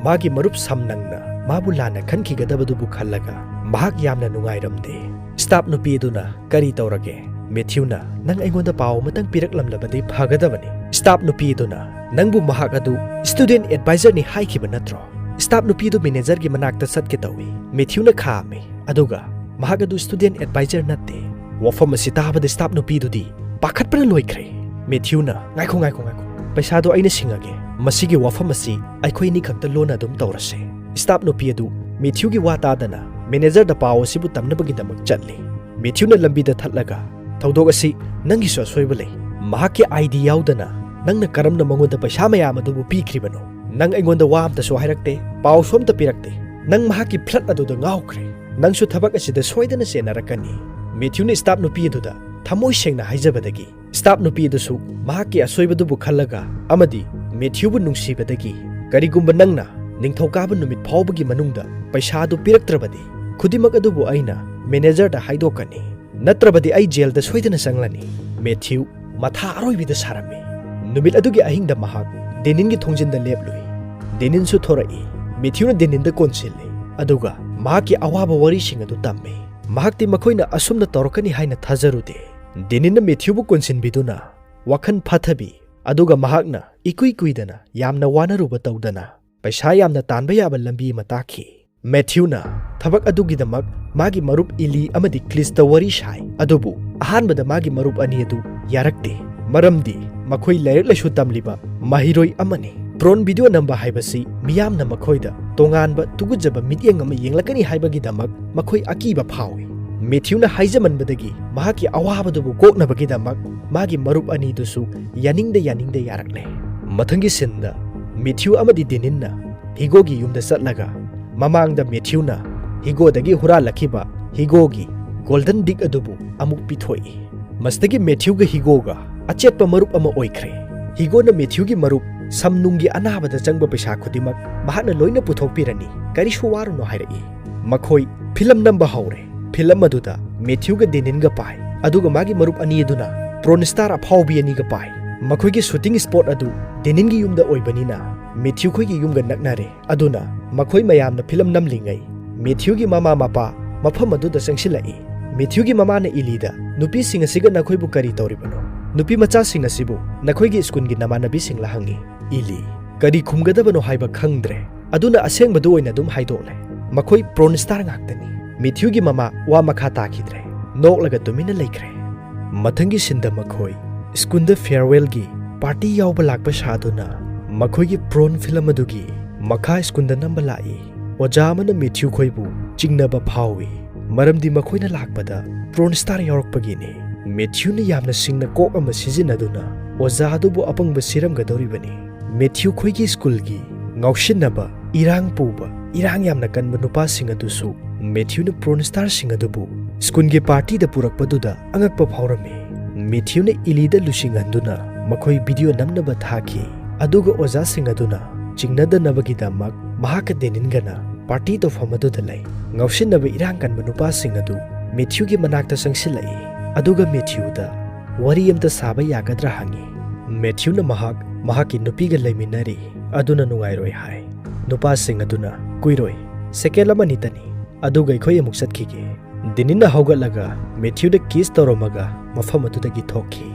ꯃꯥꯒꯤ ꯃꯔꯨꯞ ꯁꯝꯅꯪꯅ ꯃꯥꯕꯨ ꯂꯥꯟꯅ ꯈꯟꯈꯤꯒꯗꯕꯗꯨꯕꯨ ꯈꯜꯂꯒ ꯃꯍꯥꯛ ꯌꯥꯝꯅ ꯅꯨꯡꯉꯥꯏꯔꯝꯗꯦ꯫ ꯁ꯭ꯇꯥꯐ ꯅꯨꯄꯤ ꯑꯗꯨꯅ, "ꯀꯔꯤ ꯇꯧꯔꯒꯦ?" ꯃꯦꯊ꯭ꯌꯨꯅ, "ꯅꯪ ꯑꯩꯉꯣꯟꯗ ꯄꯥꯎ ꯑꯃꯇꯪ ꯄꯤꯔꯛꯂꯝꯂꯕꯗꯤ ꯐꯒꯗꯕꯅꯤ꯫" ꯁ꯭ꯇꯥꯐ ꯅꯨꯄꯤ ꯑꯗꯨꯅ, "ꯅꯪꯕꯨ ꯃꯍꯥꯛ ꯑꯗꯨ ꯁ꯭ꯇꯨꯗꯦꯟꯠ ꯑꯦꯗꯚꯥꯏꯖꯔꯅꯤ ꯍꯥꯏꯈꯤꯕ ꯅꯠꯇ꯭ꯔꯣ?" ꯁ꯭ꯇꯥꯐ ꯅꯨꯄꯤ ꯑꯗꯨ ꯃꯦꯅꯦꯖꯔꯒꯤ ꯃꯅꯥꯛꯇ ꯆꯠꯀꯦ ꯇꯧꯏ꯫ ꯃꯦꯊ꯭ꯌꯨꯅ ꯈꯥꯝꯃꯤ, ꯑꯗꯨꯒ, "ꯃꯍꯥꯛ ꯑꯗꯨ ꯁ꯭ꯇꯨꯗꯦꯟꯠ ꯑꯦꯗꯚꯥꯏꯖꯔ ꯅꯠꯇꯦ꯫" ꯋꯥꯐꯝ ꯑꯁꯤ ꯇꯥꯕꯗ ꯁ꯭ꯇꯥꯐ ꯅꯨꯄꯤꯗꯨꯗꯤ ꯄꯥꯈꯠꯄꯅ ꯂꯣꯏꯈ꯭ꯔꯦ꯫ ꯃꯦꯊ꯭ꯌꯨꯅ, "ꯉꯥꯏꯈꯣ, ꯉꯥꯏꯈꯣ, ꯉꯥꯏꯈꯣ꯫ ꯄꯩꯁꯥꯗꯣ ꯑꯩꯅ ꯁꯤꯡꯉꯒꯦ꯫ ꯃꯁꯤꯒꯤ ꯋꯥꯐꯝ ꯑꯁꯤ ꯑꯩꯈꯣꯏ ꯑꯅꯤꯈꯛꯇ ꯂꯣꯟꯅ ꯑꯗꯨꯝ ꯇꯧꯔꯁꯦ꯫" ꯁ꯭ꯇꯥꯐ ꯅꯨꯄꯤ ꯑꯗꯨ ꯃꯦꯊ꯭ꯌꯨꯒꯤ ꯋꯥ ꯇꯥꯗꯅ ꯃꯦꯅꯦꯖꯔꯗ ꯄꯥꯎ ꯑꯁꯤꯕꯨ ꯇꯝꯅꯕꯒꯤꯗꯃꯛ ꯆꯠꯂꯤ꯫ ꯃꯦꯊ꯭ꯌꯨꯅ ꯂꯝꯕꯤꯗ ꯊꯠꯂꯒ, "ꯊꯧꯗꯣꯛ ꯑꯁꯤ ꯅꯪꯒꯤꯁꯨ ꯑꯁꯣꯏꯕ ꯂꯩ꯫ ꯃꯍꯥꯛꯀꯤ ꯑꯥꯏ ꯗꯤ ꯌꯥꯎꯗꯅ ꯅꯪꯅ ꯀꯔꯝꯅ ꯃꯉꯣꯟꯗ ꯄꯩꯁꯥ ꯃꯌꯥꯝ ꯑꯗꯨꯕꯨ ꯄꯤꯈ꯭ꯔꯤꯕꯅꯣ? ꯅꯪ ꯑꯩꯉꯣꯟꯗ ꯋꯥ ꯑꯝꯇꯁꯨ ꯍꯥꯏꯔꯛꯇꯦ, ꯄꯥꯎꯁꯨ ꯑꯝꯇ ꯄꯤꯔꯛꯇꯦ꯫ ꯅꯪ ꯃꯍꯥꯛꯀꯤ ꯐ꯭ꯂꯠ ꯑꯗꯨꯗ ꯉꯥꯎꯈ꯭ꯔꯦ꯫ ꯅꯪꯁꯨ ꯊꯕꯛ ꯑꯁꯤꯗ ꯁꯣꯏꯗꯅ ꯆꯦꯟꯅꯔꯛꯀꯅꯤ꯫" ꯃꯦꯊ꯭ꯌꯨꯅ ꯁ꯭ꯇꯥꯐ ꯅꯨꯄꯤ ꯑꯗꯨꯗ ꯊꯃꯣꯏ ꯁꯦꯡꯅ ꯍꯥꯏꯖꯕꯗꯒꯤ, ꯁ꯭ꯇꯥꯐ ꯅꯨꯄꯤ ꯑꯗꯨꯁꯨ ꯃꯍꯥꯛꯀꯤ ꯑꯁꯣꯏꯕꯗꯨꯕꯨ ꯈꯜꯂꯒ ꯑꯃꯗꯤ ꯃꯦꯊ꯭ꯌꯨꯕꯨ ꯅꯨꯡꯁꯤꯕꯗꯒꯤ, "ꯀꯔꯤꯒꯨꯝꯕ ꯅꯪꯅ ꯅꯤꯡꯊꯧꯀꯥꯕ ꯅꯨꯃꯤꯠ ꯐꯥꯎꯕꯒꯤ ꯃꯅꯨꯡꯗ ꯄꯩꯁꯥ ꯑꯗꯨ ꯄꯤꯔꯛꯇ꯭ꯔꯕꯗꯤ, ꯈꯨꯗꯤꯡꯃꯛ ꯑꯗꯨꯕꯨ ꯑꯩꯅ ꯃꯦꯅꯦꯖꯔꯗ ꯍꯥꯏꯗꯣꯛꯀꯅꯤ, ꯅꯠꯇ꯭ꯔꯕꯗꯤ ꯑꯩ ꯖꯦꯜꯗ ꯁꯣꯏꯗꯅ ꯆꯪꯂꯅꯤ꯫" ꯃꯦꯊ꯭ꯌꯨ ꯃꯊꯥ ꯑꯔꯣꯏꯕꯤꯗ ꯁꯥꯔꯝꯃꯤ꯫ ꯅꯨꯃꯤꯠ ꯑꯗꯨꯒꯤ ꯑꯍꯤꯡꯗ ꯃꯍꯥꯛ ꯗꯦꯅꯤꯟꯒꯤ ꯊꯣꯡꯖꯤꯟꯗ ꯂꯦꯞꯂꯨꯏ꯫ ꯗꯦꯅꯤꯟꯁꯨ ꯊꯣꯔꯛꯏ꯫ ꯃꯦꯊ꯭ꯌꯨꯅ ꯗꯦꯅꯤꯟꯗ ꯀꯣꯟꯁꯤꯜꯂꯤ, ꯑꯗꯨꯒ ꯃꯍꯥꯛꯀꯤ ꯑꯋꯥꯕ ꯋꯥꯔꯤꯁꯤꯡ ꯑꯗꯨ ꯇꯝꯃꯤ꯫ ꯃꯍꯥꯛꯇꯤ ꯃꯈꯣꯏꯅ ꯑꯁꯨꯝꯅ ꯇꯧꯔꯛꯀꯅꯤ ꯍꯥꯏꯅ ꯊꯥꯖꯔꯨꯗꯦ꯫ ꯗꯦꯅꯤꯟꯅ ꯃꯦꯊ꯭ꯌꯨꯕꯨ ꯀꯣꯟꯁꯤꯟꯕꯤꯗꯨꯅ ꯋꯥꯈꯜ ꯐꯥꯊꯕꯤ, ꯑꯗꯨꯒ ꯃꯍꯥꯛꯅ ꯏꯀꯨꯏ ꯀꯨꯏꯗꯅ ꯌꯥꯝꯅ ꯋꯥꯅꯔꯨꯕ ꯇꯧꯗꯅ ꯄꯩꯁꯥ ꯌꯥꯝꯅ ꯇꯥꯟꯕ ꯌꯥꯕ ꯂꯝꯕꯤ ꯑꯃ ꯇꯥꯈꯤ꯫ ꯃꯦꯊ꯭ꯌꯨꯅ ꯊꯕꯛ ꯑꯗꯨꯒꯤꯗꯃꯛ ꯃꯥꯒꯤ ꯃꯔꯨꯞ ꯏꯂꯤ ꯑꯃꯗꯤ ꯀ꯭ꯂꯤꯁꯇ ꯋꯥꯔꯤ ꯁꯥꯏ, ꯑꯗꯨꯕꯨ ꯑꯍꯥꯟꯕꯗ ꯃꯥꯒꯤ ꯃꯔꯨꯞ ꯑꯅꯤ ꯑꯗꯨ ꯌꯥꯔꯛꯇꯦ, ꯃꯔꯝꯗꯤ ꯃꯈꯣꯏ ꯂꯥꯏꯔꯤꯛ ꯂꯥꯏꯁꯨ ꯇꯝꯂꯤꯕ ꯃꯍꯩꯔꯣꯏ ꯑꯃꯅꯤ꯫ ꯄ꯭ꯔꯣꯟ ꯚꯤꯗꯤꯑꯣ ꯅꯝꯕ ꯍꯥꯏꯕꯁꯤ ꯃꯤꯌꯥꯝꯅ ꯃꯈꯣꯏꯗ ꯇꯣꯉꯥꯟꯕ ꯇꯨꯒꯨꯠꯖꯕ ꯃꯤꯠꯌꯦꯡ ꯑꯃ ꯌꯦꯡꯂꯛꯀꯅꯤ ꯍꯥꯏꯕꯒꯤꯗꯃꯛ ꯃꯈꯣꯏ ꯑꯀꯤꯕ ꯐꯥꯎꯏ꯫ ꯃꯦꯊ꯭ꯌꯨꯅ ꯍꯥꯏꯖꯃꯟꯕꯗꯒꯤ ꯃꯍꯥꯛꯀꯤ ꯑꯋꯥꯕꯗꯨꯕꯨ ꯀꯣꯛꯅꯕꯒꯤꯗꯃꯛ ꯃꯥꯒꯤ ꯃꯔꯨꯞ ꯑꯅꯤꯗꯨꯁꯨ ꯌꯥꯅꯤꯡꯗ ꯌꯥꯅꯤꯡꯗ ꯌꯥꯔꯛꯂꯦ꯫ ꯃꯊꯪꯒꯤ ꯁꯤꯟꯗ ꯃꯦꯊ꯭ꯌꯨ ꯑꯃꯗꯤ ꯗꯦꯅꯤꯟꯅ ꯍꯤꯒꯣꯒꯤ ꯌꯨꯝꯗ ꯆꯠꯂꯒ ꯃꯃꯥꯡꯗ ꯃꯦꯊ꯭ꯌꯨꯅ ꯍꯤꯒꯣꯗꯒꯤ ꯍꯨꯔꯥꯜꯂꯛꯈꯤꯕ ꯍꯤꯒꯣꯒꯤ ꯒꯣꯜꯗꯟ ꯗꯤꯛ ꯑꯗꯨꯕꯨ ꯑꯃꯨꯛ ꯄꯤꯊꯣꯛꯏ꯫ ꯃꯁꯤꯗꯒꯤ ꯃꯦꯊ꯭ꯌꯨꯒ ꯍꯤꯒꯣꯒ ꯑꯆꯦꯠꯄ ꯃꯔꯨꯞ ꯑꯃ ꯑꯣꯏꯈ꯭ꯔꯦ꯫ ꯍꯤꯒꯣꯅ ꯃꯦꯊ꯭ꯌꯨꯒꯤ ꯃꯔꯨꯞ ꯁꯝ ꯅꯨꯡꯒꯤ ꯑꯅꯥꯕꯗ ꯆꯪꯕ ꯄꯩꯁꯥ ꯈꯨꯗꯤꯡꯃꯛ ꯃꯍꯥꯛꯅ ꯂꯣꯏꯅ ꯄꯨꯊꯣꯛꯄꯤꯔꯅꯤ, ꯀꯔꯤꯁꯨ ꯋꯥꯔꯨꯅꯨ ꯍꯥꯏꯔꯛꯏ꯫ ꯃꯈꯣꯏ ꯐꯤꯂꯝ ꯅꯝꯕ ꯍꯧꯔꯦ꯫ ꯐꯤꯂꯝ ꯑꯗꯨꯗ ꯃꯦꯊ꯭ꯌꯨꯒ ꯗꯦꯅꯤꯟꯒ ꯄꯥꯏ, ꯑꯗꯨꯒ ꯃꯥꯒꯤ ꯃꯔꯨꯞ ꯑꯅꯤ ꯑꯗꯨꯅ ꯄ꯭ꯔꯣꯟ ꯁ꯭ꯇꯥꯔ ꯑꯐꯥꯎꯕꯤ ꯑꯅꯤꯒ ꯄꯥꯏ꯫ ꯃꯈꯣꯏꯒꯤ ꯁꯨꯇꯤꯡ ꯁ꯭ꯄꯣꯠ ꯑꯗꯨ ꯗꯦꯅꯤꯟꯒꯤ ꯌꯨꯝꯗ ꯑꯣꯏꯕꯅꯤꯅ ꯃꯦꯊ꯭ꯌꯨ ꯈꯣꯏꯒꯤ ꯌꯨꯝꯒ ꯅꯛꯅꯔꯦ꯫ ꯑꯗꯨꯅ ꯃꯈꯣꯏ ꯃꯌꯥꯝꯅ ꯐꯤꯂꯝ ꯅꯝꯂꯤꯉꯩ ꯃꯦꯊ꯭ꯌꯨꯒꯤ ꯃꯃꯥ ꯃꯄꯥ ꯃꯐꯝ ꯑꯗꯨꯗ ꯆꯪꯁꯤꯜꯂꯛꯏ꯫ ꯃꯦꯊ꯭ꯌꯨꯒꯤ ꯃꯃꯥꯅ ꯏꯂꯤꯗ, "ꯅꯨꯄꯤꯁꯤꯡ ꯑꯁꯤꯒ ꯅꯈꯣꯏꯕꯨ ꯀꯔꯤ ꯇꯧꯔꯤꯕꯅꯣ? ꯅꯨꯄꯤ ꯃꯆꯥꯁꯤꯡ ꯑꯁꯤꯕꯨ ꯅꯈꯣꯏꯒꯤ ꯁ꯭ꯀꯨꯜꯒꯤ ꯅꯃꯥꯟꯅꯕꯤꯁꯤꯡꯂ?" ꯍꯪꯉꯤ꯫ ꯏꯂꯤ ꯀꯔꯤ ꯈꯨꯝꯒꯗꯕꯅꯣ ꯍꯥꯏꯕ ꯈꯪꯗ꯭ꯔꯦ꯫ ꯑꯗꯨꯅ ꯑꯁꯦꯡꯕꯗꯨ ꯑꯣꯏꯅ ꯑꯗꯨꯝ ꯍꯥꯏꯗꯣꯛꯂꯦ꯫ ꯃꯈꯣꯏ ꯄ꯭ꯔꯣꯟ ꯁ꯭ꯇꯥꯔ ꯉꯥꯛꯇꯅꯤ꯫ ꯃꯦꯊ꯭ꯌꯨꯒꯤ ꯃꯃꯥ ꯋꯥ ꯃꯈꯥ ꯇꯥꯈꯤꯗ꯭ꯔꯦ꯫ ꯅꯣꯛꯂꯒ ꯇꯨꯃꯤꯟꯅ ꯂꯩꯈ꯭ꯔꯦ꯫ ꯃꯊꯪꯒꯤ ꯁꯤꯟꯗ ꯃꯈꯣꯏ ꯁ꯭ꯀꯨꯜꯗ ꯐꯤꯌꯔꯋꯦꯜꯒꯤ ꯄꯥꯔꯇꯤ ꯌꯥꯎꯕ ꯂꯥꯛꯄ ꯁꯥꯗꯨꯅ ꯃꯈꯣꯏꯒꯤ ꯄ꯭ꯔꯣꯟ ꯐꯤꯂꯝ ꯑꯗꯨꯒꯤ ꯃꯈꯥ ꯁ꯭ꯀꯨꯜꯗ ꯅꯝꯕ ꯂꯥꯛꯏ꯫ ꯑꯣꯖꯥ ꯑꯃꯅ ꯃꯦꯊ꯭ꯌꯨ ꯈꯣꯏꯕꯨ ꯆꯤꯡꯅꯕ ꯐꯥꯎꯏ, ꯃꯔꯝꯗꯤ ꯃꯈꯣꯏꯅ ꯂꯥꯛꯄꯗ ꯄ꯭ꯔꯣꯟ ꯁ꯭ꯇꯥꯔ ꯌꯥꯎꯔꯛꯄꯒꯤꯅꯤ꯫ ꯃꯦꯊ꯭ꯌꯨꯅ ꯌꯥꯝꯅ ꯁꯤꯡꯅ ꯀꯣꯛ ꯑꯃ ꯁꯤꯖꯤꯟꯅꯗꯨꯅ ꯑꯣꯖꯥ ꯑꯗꯨꯕꯨ ꯑꯄꯪꯕ ꯁꯤꯔꯝꯒꯗꯧꯔꯤꯕꯅꯤ꯫ ꯃꯦꯊ꯭ꯌꯨ ꯈꯣꯏꯒꯤ ꯁ꯭ꯀꯨꯜꯒꯤ ꯉꯥꯎꯁꯤꯟꯅꯕ, ꯏꯔꯥꯡ ꯄꯨꯕ, ꯏꯔꯥꯡ ꯌꯥꯝꯅ ꯀꯟꯕ ꯅꯨꯄꯥꯁꯤꯡ ꯑꯗꯨꯁꯨ ꯃꯦꯊ꯭ꯌꯨꯅ ꯄ꯭ꯔꯣꯟ ꯁ꯭ꯇꯥꯔꯁꯤꯡ ꯑꯗꯨꯕꯨ ꯁ꯭ꯀꯨꯜꯒꯤ ꯄꯥꯔꯇꯤꯗ ꯄꯨꯔꯛꯄꯗꯨꯗ ꯑꯉꯛꯄ ꯐꯥꯎꯔꯝꯃꯤ꯫ ꯃꯦꯊ꯭ꯌꯨꯅ ꯏꯂꯤꯗ ꯂꯨꯆꯤꯡꯍꯟꯗꯨꯅ ꯃꯈꯣꯏ ꯚꯤꯗꯤꯑꯣ ꯅꯝꯅꯕ ꯊꯥꯈꯤ, ꯑꯗꯨꯒ ꯑꯣꯖꯥꯁꯤꯡ ꯑꯗꯨꯅ ꯆꯤꯡꯅꯗꯅꯕꯒꯤꯗꯃꯛ ꯃꯍꯥꯛꯀ ꯗꯦꯅꯤꯟꯒꯅ ꯄꯥꯔꯇꯤ ꯇꯧꯐꯝ ꯑꯗꯨꯗ ꯂꯩ꯫ ꯉꯥꯎꯁꯤꯟꯅꯕ ꯏꯔꯥꯡ ꯀꯟꯕ ꯅꯨꯄꯥꯁꯤꯡ ꯑꯗꯨ ꯃꯦꯊ꯭ꯌꯨꯒꯤ ꯃꯅꯥꯛꯇ ꯆꯪꯁꯤꯜꯂꯛꯏ, ꯑꯗꯨꯒ ꯃꯦꯊ꯭ꯌꯨꯗ ꯋꯥꯔꯤ ꯑꯃꯇ ꯁꯥꯕ ꯌꯥꯒꯗ꯭ꯔꯥ ꯍꯪꯉꯤ꯫ ꯃꯦꯊ꯭ꯌꯨꯅ ꯃꯍꯥꯛ ꯃꯍꯥꯛꯀꯤ ꯅꯨꯄꯤꯒ ꯂꯩꯃꯤꯟꯅꯔꯤ, ꯑꯗꯨꯅ ꯅꯨꯡꯉꯥꯏꯔꯣꯏ ꯍꯥꯏ꯫ ꯅꯨꯄꯥꯁꯤꯡ ꯑꯗꯨꯅ, "ꯀꯨꯏꯔꯣꯏ, ꯁꯦꯀꯦꯟ ꯑꯃꯅꯤꯇꯅꯤ, ꯑꯗꯨꯒ ꯑꯩꯈꯣꯏ ꯑꯃꯨꯛ ꯆꯠꯈꯤꯒꯦ"꯫ ꯗꯦꯅꯤꯟꯅ ꯍꯧꯒꯠꯂꯒ ꯃꯦꯊ꯭ꯌꯨꯗ ꯀꯤꯁ ꯇꯧꯔꯝꯃꯒ ꯃꯐꯝ ꯑꯗꯨꯗꯒꯤ ꯊꯣꯛꯈꯤ꯫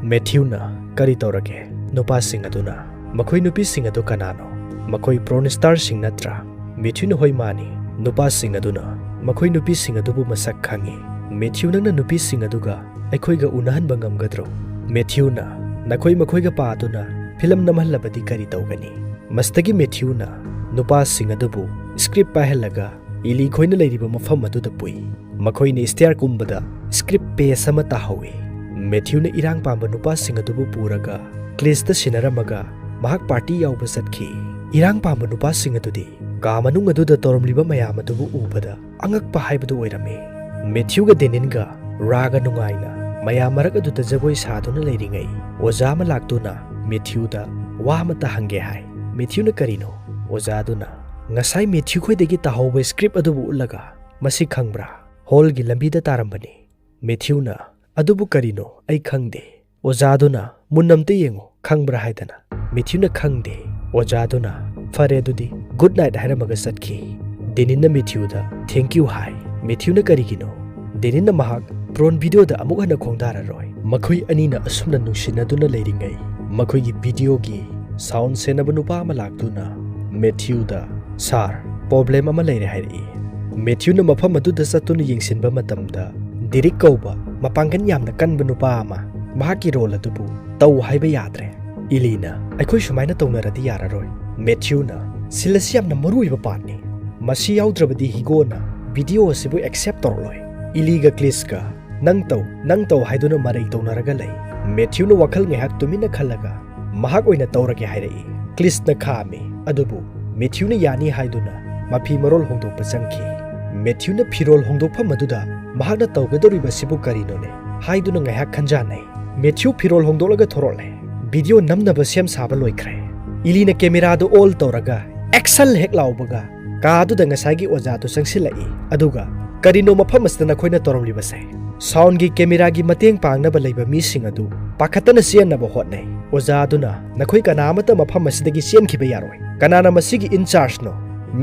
ꯃꯦꯊ꯭ꯌꯨꯅ, "ꯀꯔꯤ ꯇꯧꯔꯒꯦ?" ꯅꯨꯄꯥꯁꯤꯡ ꯑꯗꯨꯅ, "ꯃꯈꯣꯏ ꯅꯨꯄꯤꯁꯤꯡ ꯑꯗꯨ ꯀꯅꯥꯅꯣ? ꯃꯈꯣꯏ ꯄꯣꯔꯟ ꯁ꯭ꯇꯥꯔꯁꯤꯡ ꯅꯠꯇ꯭ꯔꯥ?" ꯃꯦꯊ꯭ꯌꯨꯅ, "ꯍꯣꯏ, ꯃꯥꯅꯤ"꯫ ꯅꯨꯄꯥꯁꯤꯡ ꯑꯗꯨꯅ, "ꯃꯈꯣꯏ ꯅꯨꯄꯤꯁꯤꯡ ꯑꯗꯨꯕꯨ ꯃꯁꯛ ꯈꯪꯏ"꯫ ꯃꯦꯊ꯭ꯌꯨ, "ꯅꯪꯅ ꯅꯨꯄꯤꯁꯤꯡ ꯑꯗꯨꯒ ꯑꯩꯈꯣꯏꯒ ꯎꯅꯍꯟꯕ ꯉꯝꯒꯗ꯭ꯔꯣ?" ꯃꯦꯊ꯭ꯌꯨꯅ, "ꯅꯈꯣꯏ ꯃꯈꯣꯏꯒ ꯄꯥꯗꯨꯅ ꯐꯤꯂꯝ ꯅꯝꯍꯜꯂꯕꯗꯤ ꯀꯔꯤ ꯇꯧꯒꯅꯤ?" ꯃꯁꯤꯗꯒꯤ ꯃꯦꯊ꯭ꯌꯨꯅ ꯅꯨꯄꯥꯁꯤꯡ ꯑꯗꯨꯕꯨ ꯁ꯭ꯀ꯭ꯔꯤꯞ ꯄꯥꯏꯍꯜꯂꯒ ꯏꯂꯤ ꯈꯣꯏꯅ ꯂꯩꯔꯤꯕ ꯃꯐꯝ ꯑꯗꯨꯗ ꯄꯨꯏ꯫ ꯃꯈꯣꯏꯅ ꯁ꯭ꯇꯦꯌꯔ ꯀꯨꯝꯕꯗ ꯁ꯭ꯀ꯭ꯔꯤꯞ ꯄꯦꯖ ꯑꯃ ꯇꯥꯍꯧꯏ꯫ ꯃꯦꯊ꯭ꯌꯨꯅ ꯏꯔꯥꯡ ꯄꯥꯝꯕ ꯅꯨꯄꯥꯁꯤꯡ ꯑꯗꯨꯕꯨ ꯄꯨꯔꯒ ꯀ꯭ꯂꯤꯁꯇ ꯁꯤꯟꯅꯔꯝꯃꯒ ꯃꯍꯥꯛ ꯄꯥꯔꯇꯤ ꯌꯥꯎꯕ ꯆꯠꯈꯤ꯫ ꯏꯔꯥꯡ ꯄꯥꯝꯕ ꯅꯨꯄꯥꯁꯤꯡ ꯑꯗꯨꯗꯤ ꯀꯥ ꯃꯅꯨꯡ ꯑꯗꯨꯗ ꯇꯧꯔꯝꯂꯤꯕ ꯃꯌꯥꯝ ꯑꯗꯨꯕꯨ ꯎꯕꯗ ꯑꯉꯛꯄ ꯍꯥꯏꯕꯗꯨ ꯑꯣꯏꯔꯝꯃꯤ꯫ ꯃꯦꯊ꯭ꯌꯨꯒ ꯗꯦꯅꯤꯟꯒ ꯔꯥꯒ ꯅꯨꯡꯉꯥꯏꯅ ꯃꯌꯥꯝ ꯃꯔꯛ ꯑꯗꯨꯗ ꯖꯒꯣꯏ ꯁꯥꯗꯨꯅ ꯂꯩꯔꯤꯉꯩ, ꯑꯣꯖꯥ ꯑꯃ ꯂꯥꯛꯇꯨꯅ ꯃꯦꯊ꯭ꯌꯨꯗ ꯋꯥ ꯑꯃꯇ ꯍꯪꯒꯦ ꯍꯥꯏ꯫ ꯃꯦꯊ꯭ꯌꯨꯅ, "ꯀꯔꯤꯅꯣ?" ꯑꯣꯖꯥꯗꯨꯅ, "ꯉꯁꯥꯏ ꯃꯦꯊ꯭ꯌꯨ ꯈꯣꯏꯗꯒꯤ ꯇꯥꯍꯧꯕ ꯁ꯭ꯀ꯭ꯔꯤꯞ ꯑꯗꯨꯕꯨ ꯎꯠꯂꯒ ꯃꯁꯤ ꯈꯪꯕ꯭ꯔꯥ? ꯍꯣꯜꯒꯤ ꯂꯝꯕꯤꯗ ꯇꯥꯔꯝꯕꯅꯤ"꯫ ꯃꯦꯊ꯭ꯌꯨꯅ, "ꯑꯗꯨꯕꯨ ꯀꯔꯤꯅꯣ? ꯑꯩ ꯈꯪꯗꯦ"꯫ ꯑꯣꯖꯥꯗꯨꯅ, "ꯃꯨꯟꯅ ꯑꯝꯇ ꯌꯦꯡꯉꯨ, ꯈꯪꯕ꯭ꯔꯥ?" ꯍꯥꯏꯗꯅ꯫ ꯃꯦꯊ꯭ꯌꯨꯅ, "ꯈꯪꯗꯦ"꯫ ꯑꯣꯖꯥꯗꯨꯅ, "ꯐꯔꯦ ꯑꯗꯨꯗꯤ, ꯒꯨꯗ ꯅꯥꯏꯠ" ꯍꯥꯏꯔꯝꯃꯒ ꯆꯠꯈꯤ꯫ ꯗꯦꯅꯤꯟꯅ ꯃꯦꯊ꯭ꯌꯨꯗ, "ꯊꯦꯡꯛ ꯌꯨ" ꯍꯥꯏ꯫ ꯃꯦꯊ꯭ꯌꯨꯅ, "ꯀꯔꯤꯒꯤꯅꯣ?" ꯗꯦꯅꯤꯟꯅ ꯃꯍꯥꯛ ꯄ꯭ꯔꯣꯟ ꯚꯤꯗꯤꯑꯣꯗ ꯑꯃꯨꯛ ꯍꯟꯅ ꯈꯣꯡꯗꯥꯔꯔꯣꯏ꯫ ꯃꯈꯣꯏ ꯑꯅꯤꯅ ꯑꯁꯨꯝꯅ ꯅꯨꯡꯁꯤꯅꯗꯨꯅ ꯂꯩꯔꯤꯉꯩ, ꯃꯈꯣꯏꯒꯤ ꯚꯤꯗꯤꯑꯣꯒꯤ ꯁꯥꯎꯟ ꯁꯦꯟꯅꯕ ꯅꯨꯄꯥ ꯑꯃ ꯂꯥꯛꯇꯨꯅ ꯃꯦꯊ꯭ꯌꯨꯗ, "ꯁꯥꯔ, ꯄ꯭ꯔꯣꯕ꯭ꯂꯦꯝ ꯑꯃ ꯂꯩꯔꯦ" ꯍꯥꯏꯔꯛꯏ꯫ ꯃꯦꯊ꯭ꯌꯨꯅ ꯃꯐꯝ ꯑꯗꯨꯗ ꯆꯠꯇꯨꯅ ꯌꯦꯡꯁꯤꯟꯕ ꯃꯇꯝꯗ, ꯗꯤꯔꯤꯛ ꯀꯧꯕ ꯃꯄꯥꯡꯒꯜ ꯌꯥꯝꯅ ꯀꯟꯕ ꯅꯨꯄꯥ ꯑꯃ ꯃꯍꯥꯛꯀꯤ ꯔꯣꯜ ꯑꯗꯨꯕꯨ ꯇꯧ ꯍꯥꯏꯕ ꯌꯥꯗ꯭ꯔꯦ꯫ ꯏꯂꯤꯅ, "ꯑꯩꯈꯣꯏ ꯁꯨꯃꯥꯏꯅ ꯇꯧꯅꯔꯗꯤ ꯌꯥꯔꯔꯣꯏ"꯫ ꯃꯦꯊ꯭ꯌꯨꯅ, "ꯁꯤꯜ ꯑꯁꯤ ꯌꯥꯝꯅ ꯃꯔꯨ ꯑꯣꯏꯕ ꯄꯥꯔꯠꯅꯤ꯫ ꯃꯁꯤ ꯌꯥꯎꯗ꯭ꯔꯕꯗꯤ ꯍꯤꯒꯣꯅ ꯚꯤꯗꯤꯑꯣ ꯑꯁꯤꯕꯨ ꯑꯦꯛꯁꯦꯞ ꯇꯧꯔꯛꯂꯣꯏ"꯫ ꯏꯂꯤꯒ ꯀ꯭ꯂꯤꯁꯀ, "ꯅꯪ ꯇꯧ, ꯅꯪ ꯇꯧ" ꯍꯥꯏꯗꯨꯅ ꯃꯔꯩ ꯇꯧꯅꯔꯒ ꯂꯩ꯫ ꯃꯦꯊ꯭ꯌꯨꯅ ꯋꯥꯈꯜ ꯉꯥꯏꯍꯥꯛ ꯇꯨꯃꯤꯟꯅ ꯈꯜꯂꯒ, "ꯃꯍꯥꯛ ꯑꯣꯏꯅ ꯇꯧꯔꯒꯦ" ꯍꯥꯏꯔꯛꯏ꯫ ꯀ꯭ꯂꯤꯁꯅ ꯈꯥꯝꯃꯤ, ꯑꯗꯨꯕꯨ ꯃꯦꯊ꯭ꯌꯨꯅ ꯌꯥꯅꯤ ꯍꯥꯏꯗꯨꯅ ꯃꯐꯤ ꯃꯔꯣꯜ ꯍꯣꯡꯗꯣꯛꯄ ꯆꯪꯈꯤ꯫ ꯃꯦꯊ꯭ꯌꯨꯅ ꯐꯤꯔꯣꯜ ꯍꯣꯡꯗꯣꯛꯐꯝ ꯑꯗꯨꯗ ꯃꯍꯥꯛꯅ ꯇꯧꯒꯗꯧꯔꯤꯕꯁꯤꯕꯨ ꯀꯔꯤꯅꯣꯅꯦ ꯍꯥꯏꯗꯨꯅ ꯉꯥꯏꯍꯥꯛ ꯈꯟꯖꯥꯟꯅꯩ꯫ ꯃꯦꯊ꯭ꯌꯨ ꯐꯤꯔꯣꯜ ꯍꯣꯡꯗꯣꯛꯂꯒ ꯊꯣꯔꯛꯂꯦ꯫ ꯚꯤꯗꯤꯑꯣ ꯅꯝꯅꯕ ꯁꯦꯝ ꯁꯥꯕ ꯂꯣꯏꯈ꯭ꯔꯦ꯫ ꯏꯂꯤꯅ ꯀꯦꯃꯦꯔꯥꯗꯨ ꯑꯣꯜ ꯇꯧꯔꯒ, "ꯑꯦꯛꯁꯟ!" ꯍꯦꯛ ꯂꯥꯎꯕꯒ, ꯀꯥꯗꯨꯗ ꯉꯁꯥꯏꯒꯤ ꯑꯣꯖꯥꯗꯨ ꯆꯪꯁꯤꯜꯂꯛꯏ, ꯑꯗꯨꯒ, "ꯀꯔꯤꯅꯣ ꯃꯐꯝ ꯑꯁꯤꯗ ꯅꯈꯣꯏꯅ ꯇꯧꯔꯝꯂꯤꯕꯁꯦ?" ꯁꯥꯎꯟꯒꯤ ꯀꯦꯃꯦꯔꯥꯒꯤ ꯃꯇꯦꯡ ꯄꯥꯡꯅꯕ ꯂꯩꯕ ꯃꯤꯁꯤꯡ ꯑꯗꯨ ꯄꯥꯈꯠꯇꯅ ꯆꯦꯟꯅꯕ ꯍꯣꯠꯅꯩ꯫ ꯑꯣꯖꯥ ꯑꯗꯨꯅ, "ꯅꯈꯣꯏ ꯀꯅꯥ ꯑꯃꯠꯇ ꯃꯐꯝ ꯑꯁꯤꯗꯒꯤ ꯆꯦꯟꯈꯤꯕ ꯌꯥꯔꯣꯏ꯫ ꯀꯅꯥꯅ ꯃꯁꯤꯒꯤ ꯏꯟꯆꯥꯔꯖꯅꯣ?"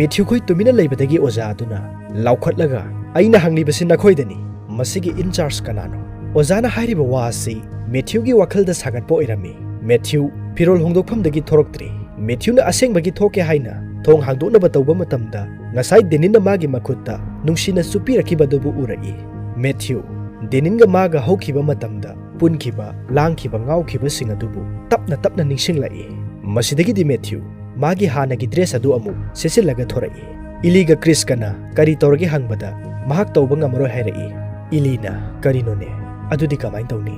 ꯃꯦꯊ꯭ꯌꯨ ꯈꯣꯏ ꯇꯨꯃꯤꯟꯅ ꯂꯩꯕꯗꯒꯤ ꯑꯣꯖꯥ ꯑꯗꯨꯅ ꯂꯥꯎꯈꯠꯂꯒ, "ꯑꯩꯅ ꯍꯪꯂꯤꯕꯁꯤ ꯅꯈꯣꯏꯗꯅꯤ꯫ ꯃꯁꯤꯒꯤ ꯏꯟꯆꯥꯔꯖ ꯀꯅꯥꯅꯣ?" ꯑꯣꯖꯥꯅ ꯍꯥꯏꯔꯤꯕ ꯋꯥ ꯑꯁꯤ ꯃꯦꯊ꯭ꯌꯨꯒꯤ ꯋꯥꯈꯜꯗ ꯁꯥꯒꯠꯄ ꯑꯣꯏꯔꯝꯃꯤ꯫ ꯃꯦꯊ꯭ꯌꯨ ꯐꯤꯔꯣꯜ ꯍꯣꯡꯗꯣꯛꯐꯝꯗꯒꯤ ꯊꯣꯔꯛꯇ꯭ꯔꯤ꯫ ꯃꯦꯊ꯭ꯌꯨꯅ ꯑꯁꯦꯡꯕꯒꯤ ꯊꯣꯛꯀꯦ ꯍꯥꯏꯅ ꯊꯣꯡ ꯍꯥꯡꯗꯣꯛꯅꯕ ꯇꯧꯕ ꯃꯇꯝꯗ, ꯉꯁꯥꯏ ꯗꯦꯅꯤꯟꯅ ꯃꯥꯒꯤ ꯃꯈꯨꯠꯇ ꯅꯨꯡꯁꯤꯅ ꯆꯨꯞꯄꯤꯔꯛꯈꯤꯕꯗꯨꯕꯨ ꯎꯔꯛꯏ꯫ ꯃꯦꯊ꯭ꯌꯨ, ꯗꯦꯅꯤꯟꯒ ꯃꯥꯒ ꯍꯧꯈꯤꯕ ꯃꯇꯝꯗ ꯄꯨꯟꯈꯤꯕ, ꯂꯥꯡꯈꯤꯕ, ꯉꯥꯎꯈꯤꯕꯁꯤꯡ ꯑꯗꯨꯕꯨ ꯇꯞꯅ ꯇꯞꯅ ꯅꯤꯡꯁꯤꯡꯂꯛꯏ꯫ ꯃꯁꯤꯗꯒꯤꯗꯤ ꯃꯦꯊ꯭ꯌꯨ ꯃꯥꯒꯤ ꯍꯥꯟꯅꯒꯤ ꯗ꯭ꯔꯦꯁ ꯑꯗꯨ ꯑꯃꯨꯛ ꯁꯦꯠꯆꯤꯜꯂꯒ ꯊꯣꯔꯛꯏ꯫ ꯏꯂꯤꯒ ꯀ꯭ꯔꯤꯁꯀꯅ ꯀꯔꯤ ꯇꯧꯔꯒꯦ ꯍꯪꯕꯗ, ꯃꯍꯥꯛ ꯇꯧꯕ ꯉꯝꯃꯔꯣꯏ ꯍꯥꯏꯔꯛꯏ꯫ ꯏꯂꯤꯅ, "ꯀꯔꯤꯅꯣꯅꯦ? ꯑꯗꯨꯗꯤ ꯀꯃꯥꯏꯅ ꯇꯧꯅꯤ?"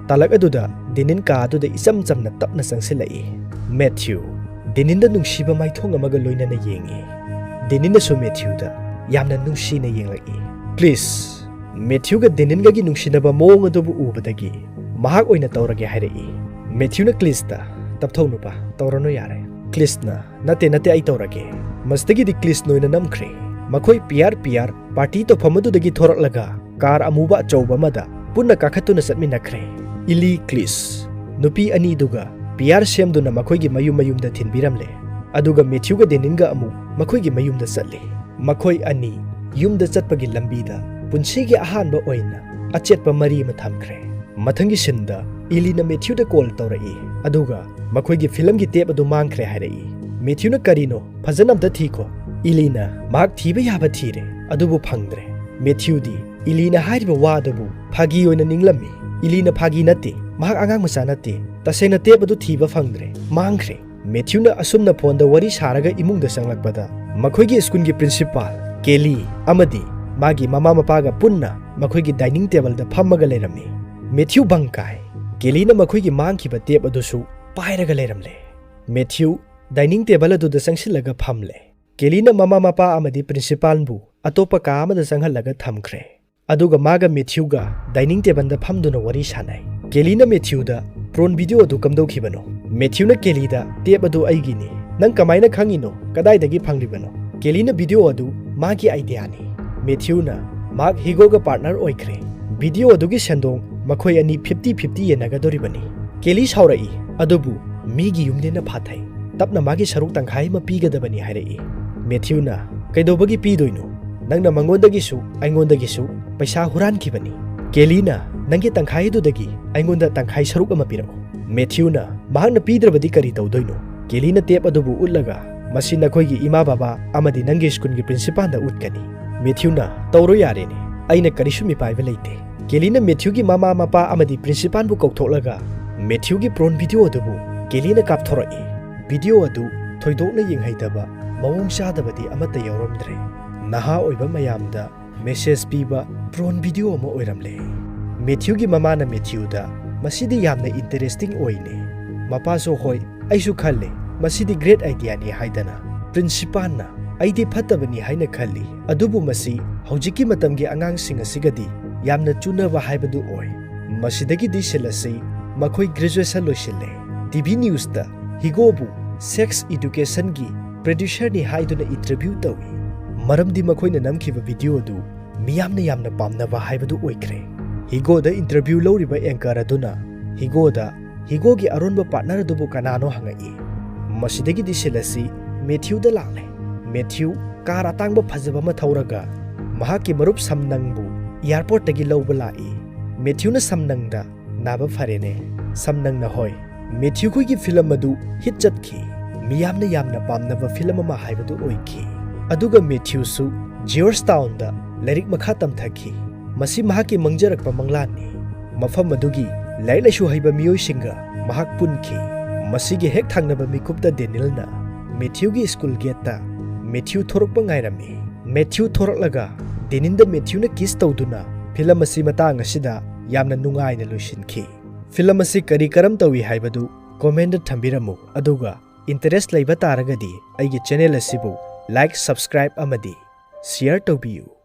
ꯇꯥꯂꯛ ꯑꯗꯨꯗ ꯗꯦꯅꯤꯟ ꯀꯥ ꯑꯗꯨꯗ ꯏꯆꯝ ꯆꯝꯅ ꯇꯞꯅ ꯆꯪꯁꯤꯜꯂꯛꯏ꯫ ꯃꯦꯊ꯭ꯌꯨ, ꯗꯦꯅꯤꯟꯗ ꯅꯨꯡꯁꯤꯕ ꯃꯥꯏꯊꯣꯡ ꯑꯃꯒ ꯂꯣꯏꯅꯅ ꯌꯦꯡꯏ꯫ ꯗꯦꯅꯤꯟꯅꯁꯨ ꯃꯦꯊ꯭ꯌꯨꯗ ꯌꯥꯝꯅ ꯅꯨꯡꯁꯤꯅ ꯌꯦꯡꯂꯛꯏ꯫ ꯀ꯭ꯂꯤꯁ, ꯃꯦꯊ꯭ꯌꯨꯒ ꯗꯦꯅꯤꯟꯒꯒꯤ ꯅꯨꯡꯁꯤꯅꯕ ꯃꯑꯣꯡ ꯑꯗꯨꯕꯨ ꯎꯕꯗꯒꯤ, ꯃꯍꯥꯛ ꯑꯣꯏꯅ ꯇꯧꯔꯒꯦ ꯍꯥꯏꯔꯛꯏ꯫ ꯃꯦꯊ꯭ꯌꯨꯅ ꯀ꯭ꯂꯤꯁꯇ, "ꯇꯞꯊꯧ ꯅꯨꯄꯥ, ꯇꯧꯔꯅꯨ ꯌꯥꯔꯦ꯫" ꯀ꯭ꯂꯤꯁꯅ, "ꯅꯠꯇꯦ, ꯅꯠꯇꯦ, ꯑꯩ ꯇꯧꯔꯒꯦ꯫" ꯃꯁꯤꯗꯒꯤꯗꯤ ꯀ꯭ꯂꯤꯁꯅ ꯑꯣꯏꯅ ꯅꯝꯈ꯭ꯔꯦ꯫ ꯃꯈꯣꯏ ꯄꯤꯌꯥꯔ ꯄꯤꯌꯥꯔ ꯄꯥꯔꯇꯤ ꯇꯧꯐꯝ ꯑꯗꯨꯗꯒꯤ ꯊꯣꯔꯛꯂꯒ ꯀꯥꯔ ꯑꯃꯨꯕ ꯑꯆꯧꯕ ꯑꯃꯗ ꯄꯨꯟꯅ ꯀꯥꯈꯠꯇꯨꯅ ꯆꯠꯃꯤꯟꯅꯈ꯭ꯔꯦ꯫ ꯏꯂꯤ, ꯀ꯭ꯂꯤꯁ, ꯅꯨꯄꯤ ꯑꯅꯤꯗꯨꯒ ꯄꯤꯌꯥꯔ ꯁꯦꯝꯗꯨꯅ ꯃꯈꯣꯏꯒꯤ ꯃꯌꯨꯝ ꯃꯌꯨꯝꯗ ꯊꯤꯟꯕꯤꯔꯝꯂꯦ꯫ ꯑꯗꯨꯒ ꯃꯦꯊ꯭ꯌꯨꯒ ꯗꯦꯅꯤꯟꯒ ꯑꯃꯨꯛ ꯃꯈꯣꯏꯒꯤ ꯃꯌꯨꯝꯗ ꯆꯠꯂꯤ꯫ ꯃꯈꯣꯏ ꯑꯅꯤ ꯌꯨꯝꯗ ꯆꯠꯄꯒꯤ ꯂꯝꯕꯤꯗ ꯄꯨꯟꯁꯤꯒꯤ ꯑꯍꯥꯟꯕ ꯑꯣꯏꯅ ꯑꯆꯦꯠꯄ ꯃꯔꯤ ꯑꯃ ꯊꯝꯈ꯭ꯔꯦ꯫ ꯃꯊꯪꯒꯤ ꯁꯤꯟꯗ ꯏꯂꯤꯅ ꯃꯦꯊ꯭ꯌꯨꯗ ꯀꯣꯜ ꯇꯧꯔꯛꯏ, ꯑꯗꯨꯒ ꯃꯈꯣꯏꯒꯤ ꯐꯤꯂꯝꯒꯤ ꯇꯦꯞ ꯑꯗꯨ ꯃꯥꯡꯈ꯭ꯔꯦ ꯍꯥꯏꯔꯛꯏ꯫ ꯃꯦꯊ꯭ꯌꯨꯅ, "ꯀꯔꯤꯅꯣ? ꯐꯖꯅ ꯑꯝꯇ ꯊꯤꯈꯣ꯫" ꯏꯂꯤꯅ ꯃꯍꯥꯛ ꯊꯤꯕ ꯌꯥꯕ ꯊꯤꯔꯦ, ꯑꯗꯨꯕꯨ ꯐꯪꯗ꯭ꯔꯦ꯫ ꯃꯦꯊ꯭ꯌꯨꯗꯤ ꯏꯂꯤꯅ ꯍꯥꯏꯔꯤꯕ ꯋꯥ ꯑꯗꯨꯕꯨ ꯐꯥꯒꯤ ꯑꯣꯏꯅ ꯅꯤꯡꯂꯝꯃꯤ꯫ ꯏꯂꯤꯅ, "ꯐꯥꯒꯤ ꯅꯠꯇꯦ, ꯃꯍꯥꯛ ꯑꯉꯥꯡ ꯃꯆꯥ ꯅꯠꯇꯦ꯫ ꯇꯁꯦꯡꯅ ꯇꯦꯞ ꯑꯗꯨ ꯊꯤꯕ ꯐꯪꯗ꯭ꯔꯦ, ꯃꯥꯡꯈ꯭ꯔꯦ꯫" ꯃꯦꯊ꯭ꯌꯨꯅ ꯑꯁꯨꯝꯅ ꯐꯣꯟꯗ ꯋꯥꯔꯤ ꯁꯥꯔꯒ ꯏꯃꯨꯡꯗ ꯆꯪꯂꯛꯄꯗ, ꯃꯈꯣꯏꯒꯤ ꯁ꯭ꯀꯨꯜꯒꯤ ꯄ꯭ꯔꯤꯟꯁꯤꯄꯥꯜ ꯀꯦꯂꯤ ꯑꯃꯗꯤ ꯃꯥꯒꯤ ꯃꯃꯥ ꯃꯄꯥꯒ ꯄꯨꯟꯅ ꯃꯈꯣꯏꯒꯤ ꯗꯥꯏꯅꯤꯡ ꯇꯦꯕꯜꯗ ꯐꯝꯃꯒ ꯂꯩꯔꯝꯃꯤ꯫ ꯃꯦꯊ꯭ꯌꯨ ꯕꯪ ꯀꯥꯏ꯫ ꯀꯦꯂꯤꯅ ꯃꯈꯣꯏꯒꯤ ꯃꯥꯡꯈꯤꯕ ꯇꯦꯞ ꯑꯗꯨꯁꯨ ꯄꯥꯏꯔꯒ ꯂꯩꯔꯝꯂꯦ꯫ ꯃꯦꯊ꯭ꯌꯨ ꯗꯥꯏꯅꯤꯡ ꯇꯦꯕꯜ ꯑꯗꯨꯗ ꯆꯪꯁꯤꯜꯂꯒ ꯐꯝꯂꯦ꯫ ꯀꯦꯂꯤꯅ ꯃꯃꯥ ꯃꯄꯥ ꯑꯃꯗꯤ ꯄ꯭ꯔꯤꯟꯁꯤꯄꯥꯜꯕꯨ ꯑꯇꯣꯞꯄ ꯀꯥ ꯑꯃꯗ ꯆꯪꯍꯜꯂꯒ ꯊꯝꯈ꯭ꯔꯦ꯫ ꯑꯗꯨꯒ ꯃꯥꯒ ꯃꯦꯊ꯭ꯌꯨꯒ ꯗꯥꯏꯅꯤꯡ ꯇꯦꯕꯜꯗ ꯐꯝꯗꯨꯅ ꯋꯥꯔꯤ ꯁꯥꯟꯅꯩ꯫ ꯀꯦꯂꯤꯅ ꯃꯦꯊ꯭ꯌꯨꯗ ꯄ꯭ꯔꯣꯟ ꯚꯤꯗꯤꯑꯣ ꯑꯗꯨ ꯀꯝꯗꯧꯈꯤꯕꯅꯣ? ꯃꯦꯊ꯭ꯌꯨꯅ ꯀꯦꯂꯤꯗ, "ꯇꯦꯞ ꯑꯗꯨ ꯑꯩꯒꯤꯅꯤ꯫ ꯅꯪ ꯀꯃꯥꯏꯅ ꯈꯪꯉꯤꯅꯣ? ꯀꯗꯥꯏꯗꯒꯤ ꯐꯪꯂꯤꯕꯅꯣ?" ꯀꯦꯂꯤꯅ ꯚꯤꯗꯤꯑꯣ ꯑꯗꯨ ꯃꯥꯒꯤ ꯑꯥꯏꯗꯤꯌꯥꯅꯤ꯫ ꯃꯦꯊ꯭ꯌꯨꯅ, "ꯃꯍꯥꯛ ꯍꯤꯒꯣꯒ ꯄꯥꯔꯠꯅꯔ ꯑꯣꯏꯈ꯭ꯔꯦ꯫ ꯚꯤꯗꯤꯑꯣ ꯑꯗꯨꯒꯤ ꯁꯦꯟꯗꯣꯡ ꯃꯈꯣꯏ ꯑꯅꯤ ꯐꯤꯐꯇꯤ ꯐꯤꯐꯇꯤ ꯌꯦꯟꯅꯒꯗꯧꯔꯤꯕꯅꯤ꯫" ꯀꯦꯂꯤ ꯁꯥꯎꯔꯛꯏ, "ꯑꯗꯨꯕꯨ ꯃꯤꯒꯤ ꯌꯨꯝꯅꯦꯅ ꯐꯥꯊꯩ꯫ ꯇꯞꯅ ꯃꯥꯒꯤ ꯁꯔꯨꯛ ꯇꯪꯈꯥꯏ ꯑꯃ ꯄꯤꯒꯗꯕꯅꯤ," ꯍꯥꯏꯔꯛꯏ꯫ ꯃꯦꯊ꯭ꯌꯨꯅ, "ꯀꯩꯗꯧꯕꯒꯤ ꯄꯤꯗꯣꯏꯅꯣ? ꯅꯪꯅ ꯃꯉꯣꯟꯗꯒꯤꯁꯨ ꯑꯩꯉꯣꯟꯗꯒꯤꯁꯨ ꯄꯩꯁꯥ ꯍꯨꯔꯥꯟꯈꯤꯕꯅꯤ꯫ ꯀꯦꯂꯤꯅ ꯅꯪꯒꯤ ꯇꯪꯈꯥꯏ ꯑꯗꯨꯗꯒꯤ ꯑꯩꯉꯣꯟꯗ ꯇꯪꯈꯥꯏ ꯁꯔꯨꯛ ꯑꯃ ꯄꯤꯔꯛꯎ꯫" ꯃꯦꯊ꯭ꯌꯨꯅ ꯃꯍꯥꯛꯅ ꯄꯤꯗ꯭ꯔꯕꯗꯤ ꯀꯔꯤ ꯇꯧꯗꯣꯏꯅꯣ? ꯀꯦꯂꯤꯅ ꯇꯦꯞ ꯑꯗꯨꯕꯨ ꯎꯠꯂꯒ, "ꯃꯁꯤ ꯅꯈꯣꯏꯒꯤ ꯏꯃꯥ ꯕꯕꯥ ꯑꯃꯗꯤ ꯅꯪꯒꯤ ꯁ꯭ꯀꯨꯜꯒꯤ ꯄ꯭ꯔꯤꯟꯁꯤꯄꯥꯜꯗ ꯎꯠꯀꯅꯤ꯫" ꯃꯦꯊ꯭ꯌꯨꯅ, "ꯇꯧꯔꯣ ꯌꯥꯔꯦꯅꯦ, ꯑꯩꯅ ꯀꯔꯤꯁꯨ ꯃꯤꯄꯥꯏꯕ ꯂꯩꯇꯦ꯫" ꯀꯦꯂꯤꯅ ꯃꯦꯊ꯭ꯌꯨꯒꯤ ꯃꯃꯥ ꯃꯄꯥ ꯑꯃꯗꯤ ꯄ꯭ꯔꯤꯟꯁꯤꯄꯥꯜꯕꯨ ꯀꯧꯊꯣꯛꯂꯒ ꯃꯦꯊ꯭ꯌꯨꯒꯤ ꯄ꯭ꯔꯣꯟ ꯚꯤꯗꯤꯑꯣ ꯑꯗꯨꯕꯨ ꯀꯦꯂꯤꯅ ꯀꯥꯞꯊꯣꯔꯛꯏ꯫ ꯚꯤꯗꯤꯑꯣ ꯑꯗꯨ ꯊꯣꯏꯗꯣꯛꯅ ꯌꯦꯡꯍꯩꯗꯕ, ꯃꯑꯣꯡ ꯆꯥꯗꯕꯗꯤ ꯑꯃꯠꯇ ꯌꯥꯎꯔꯝꯗ꯭ꯔꯦ꯫ ꯅꯍꯥ ꯑꯣꯏꯕ ꯃꯌꯥꯝꯗ ꯃꯦꯁꯦꯖ ꯄꯤꯕ ꯄ꯭ꯔꯣꯟ ꯚꯤꯗꯤꯑꯣ ꯑꯃ ꯑꯣꯏꯔꯝꯂꯦ꯫ ꯃꯦꯊ꯭ꯌꯨꯒꯤ ꯃꯃꯥꯅ ꯃꯦꯊ꯭ꯌꯨꯗ, "ꯃꯁꯤꯗꯤ ꯌꯥꯝꯅ ꯏꯟꯇꯔꯦꯁꯇꯤꯡ ꯑꯣꯏꯅꯦ꯫ ꯃꯄꯥꯁꯨ, 'ꯍꯣꯏ, ꯑꯩꯁꯨ ꯈꯜꯂꯦ, ꯃꯁꯤꯗꯤ ꯒ꯭ꯔꯦꯠ ꯑꯥꯏꯗꯤꯌꯥꯅꯤ' ꯍꯥꯏꯗꯅ꯫" ꯄ꯭ꯔꯤꯟꯁꯤꯄꯥꯜꯅ, "ꯑꯩꯗꯤ ꯐꯠꯇꯕꯅꯤ ꯍꯥꯏꯅ ꯈꯜꯂꯤ, ꯑꯗꯨꯕꯨ ꯃꯁꯤ ꯍꯧꯖꯤꯛꯀꯤ ꯃꯇꯝꯒꯤ ꯑꯉꯥꯡꯁꯤꯡ ꯑꯁꯤꯒꯗꯤ ꯌꯥꯝꯅ ꯆꯨꯅꯕ ꯍꯥꯏꯕꯗꯨ ꯑꯣꯏ꯫ ꯃꯁꯤꯗꯒꯤꯗꯤ ꯁꯤꯜ ꯑꯁꯤ ꯃꯈꯣꯏ ꯒ꯭ꯔꯦꯖꯨꯑꯦꯁꯟ ꯂꯣꯏꯁꯤꯜꯂꯦ꯫" ꯇꯤ ꯚꯤ ꯅ꯭ꯌꯨꯁꯇ ꯍꯤꯒꯣꯕꯨ ꯁꯦꯛꯁ ꯏꯗꯨꯀꯦꯁꯟꯒꯤ ꯄ꯭ꯔꯗ꯭ꯌꯨꯁꯔꯅꯤ ꯍꯥꯏꯗꯨꯅ ꯏꯟꯇꯔꯚ꯭ꯌꯨ ꯇꯧꯏ, ꯃꯔꯝꯗꯤ ꯃꯈꯣꯏꯅ ꯅꯝꯈꯤꯕ ꯚꯤꯗꯤꯑꯣ ꯑꯗꯨ ꯃꯤꯌꯥꯝꯅ ꯌꯥꯝꯅ ꯄꯥꯝꯅꯕ ꯍꯥꯏꯕꯗꯨ ꯑꯣꯏꯈ꯭ꯔꯦ꯫ ꯍꯤꯒꯣꯗ ꯏꯟꯇꯔꯚ꯭ꯌꯨ ꯂꯧꯔꯤꯕ ꯑꯦꯡꯀꯔ ꯑꯗꯨꯅ ꯍꯤꯒꯣꯗ ꯍꯤꯒꯣꯒꯤ ꯑꯔꯣꯟꯕ ꯄꯥꯔꯠꯅꯔ ꯑꯗꯨꯕꯨ ꯀꯅꯥꯅꯣ ꯍꯪꯉꯛꯏ꯫ ꯃꯁꯤꯗꯒꯤꯗꯤ ꯁꯤꯜ ꯑꯁꯤ ꯃꯦꯊ꯭ꯌꯨꯗ ꯂꯥꯛꯂꯦ꯫ ꯃꯦꯊ꯭ꯌꯨ ꯀꯥꯔ ꯑꯇꯥꯡꯕ ꯐꯖꯕ ꯑꯃ ꯊꯧꯔꯒ ꯃꯍꯥꯛꯀꯤ ꯃꯔꯨꯞ ꯁꯝꯅꯪꯕꯨ ꯑꯦꯌꯥꯔꯄꯣꯔꯠꯇꯒꯤ ꯂꯧꯕ ꯂꯥꯛꯏ꯫ ꯃꯦꯊ꯭ꯌꯨꯅ ꯁꯝꯅꯪꯗ, "ꯅꯥꯕ ꯐꯔꯦꯅꯦ?" ꯁꯝꯅꯪꯅ, "ꯍꯣꯏ꯫" ꯃꯦꯊ꯭ꯌꯨꯈꯣꯏꯒꯤ ꯐꯤꯂꯝ ꯑꯗꯨ ꯍꯤꯠ ꯆꯠꯈꯤ꯫ ꯃꯤꯌꯥꯝꯅ ꯌꯥꯝꯅ ꯄꯥꯝꯅꯕ ꯐꯤꯂꯝ ꯑꯃ ꯍꯥꯏꯕꯗꯨ ꯑꯣꯏꯈꯤ꯫ ꯑꯗꯨꯒ ꯃꯦꯊ꯭ꯌꯨꯁꯨ ꯖꯤꯌꯣꯔꯖ ꯇꯥꯎꯟꯗ ꯂꯥꯏꯔꯤꯛ ꯃꯈꯥ ꯇꯝꯊꯈꯤ꯫ ꯃꯁꯤ ꯃꯍꯥꯛꯀꯤ ꯃꯪꯖꯔꯛꯄ ꯃꯪꯂꯥꯟꯅꯤ꯫ ꯃꯐꯝ ꯑꯗꯨꯒꯤ ꯂꯥꯏꯔꯤꯛ ꯂꯥꯏꯁꯨ ꯍꯩꯕ ꯃꯤꯑꯣꯏꯁꯤꯡꯒ ꯃꯍꯥꯛ ꯄꯨꯟꯈꯤ꯫ ꯃꯁꯤꯒꯤ ꯍꯦꯛ ꯊꯪꯅꯕ ꯃꯤꯀꯨꯞꯇ ꯗꯦꯅꯤꯜꯅ ꯃꯦꯊ꯭ꯌꯨꯒꯤ ꯁ꯭ꯀꯨꯜ ꯒꯦꯠꯇ ꯃꯦꯊ꯭ꯌꯨ ꯊꯣꯔꯛꯄ ꯉꯥꯏꯔꯝꯃꯤ꯫ ꯃꯦꯊ꯭ꯌꯨ ꯊꯣꯔꯛꯂꯒ ꯗꯦꯅꯤꯜꯗ ꯃꯦꯊ꯭ꯌꯨꯅ ꯀꯤꯁ ꯇꯧꯗꯨꯅ ꯐꯤꯂꯝ ꯑꯁꯤ ꯃꯇꯥꯡ ꯑꯁꯤꯗ ꯌꯥꯝꯅ ꯅꯨꯡꯉꯥꯏꯅ ꯂꯣꯏꯁꯤꯟꯈꯤ꯫ ꯐꯤꯂꯝ ꯑꯁꯤ ꯀꯔꯤ ꯀꯔꯝ ꯇꯧꯏ ꯍꯥꯏꯕꯗꯨ ꯀꯣꯃꯦꯟꯗ ꯊꯝꯕꯤꯔꯝꯃꯨ, ꯑꯗꯨꯒ ꯏꯟꯇꯔꯦꯁ ꯂꯩꯕ ꯇꯥꯔꯒꯗꯤ ꯑꯩꯒꯤ ꯆꯦꯅꯦꯜ ꯑꯁꯤꯕꯨ ꯂꯥꯏꯛ, ꯁꯕꯁꯀ꯭ꯔꯥꯏꯕ ꯑꯃꯗꯤ ꯁꯤꯌꯔ ꯇꯧꯕꯤꯌꯨ꯫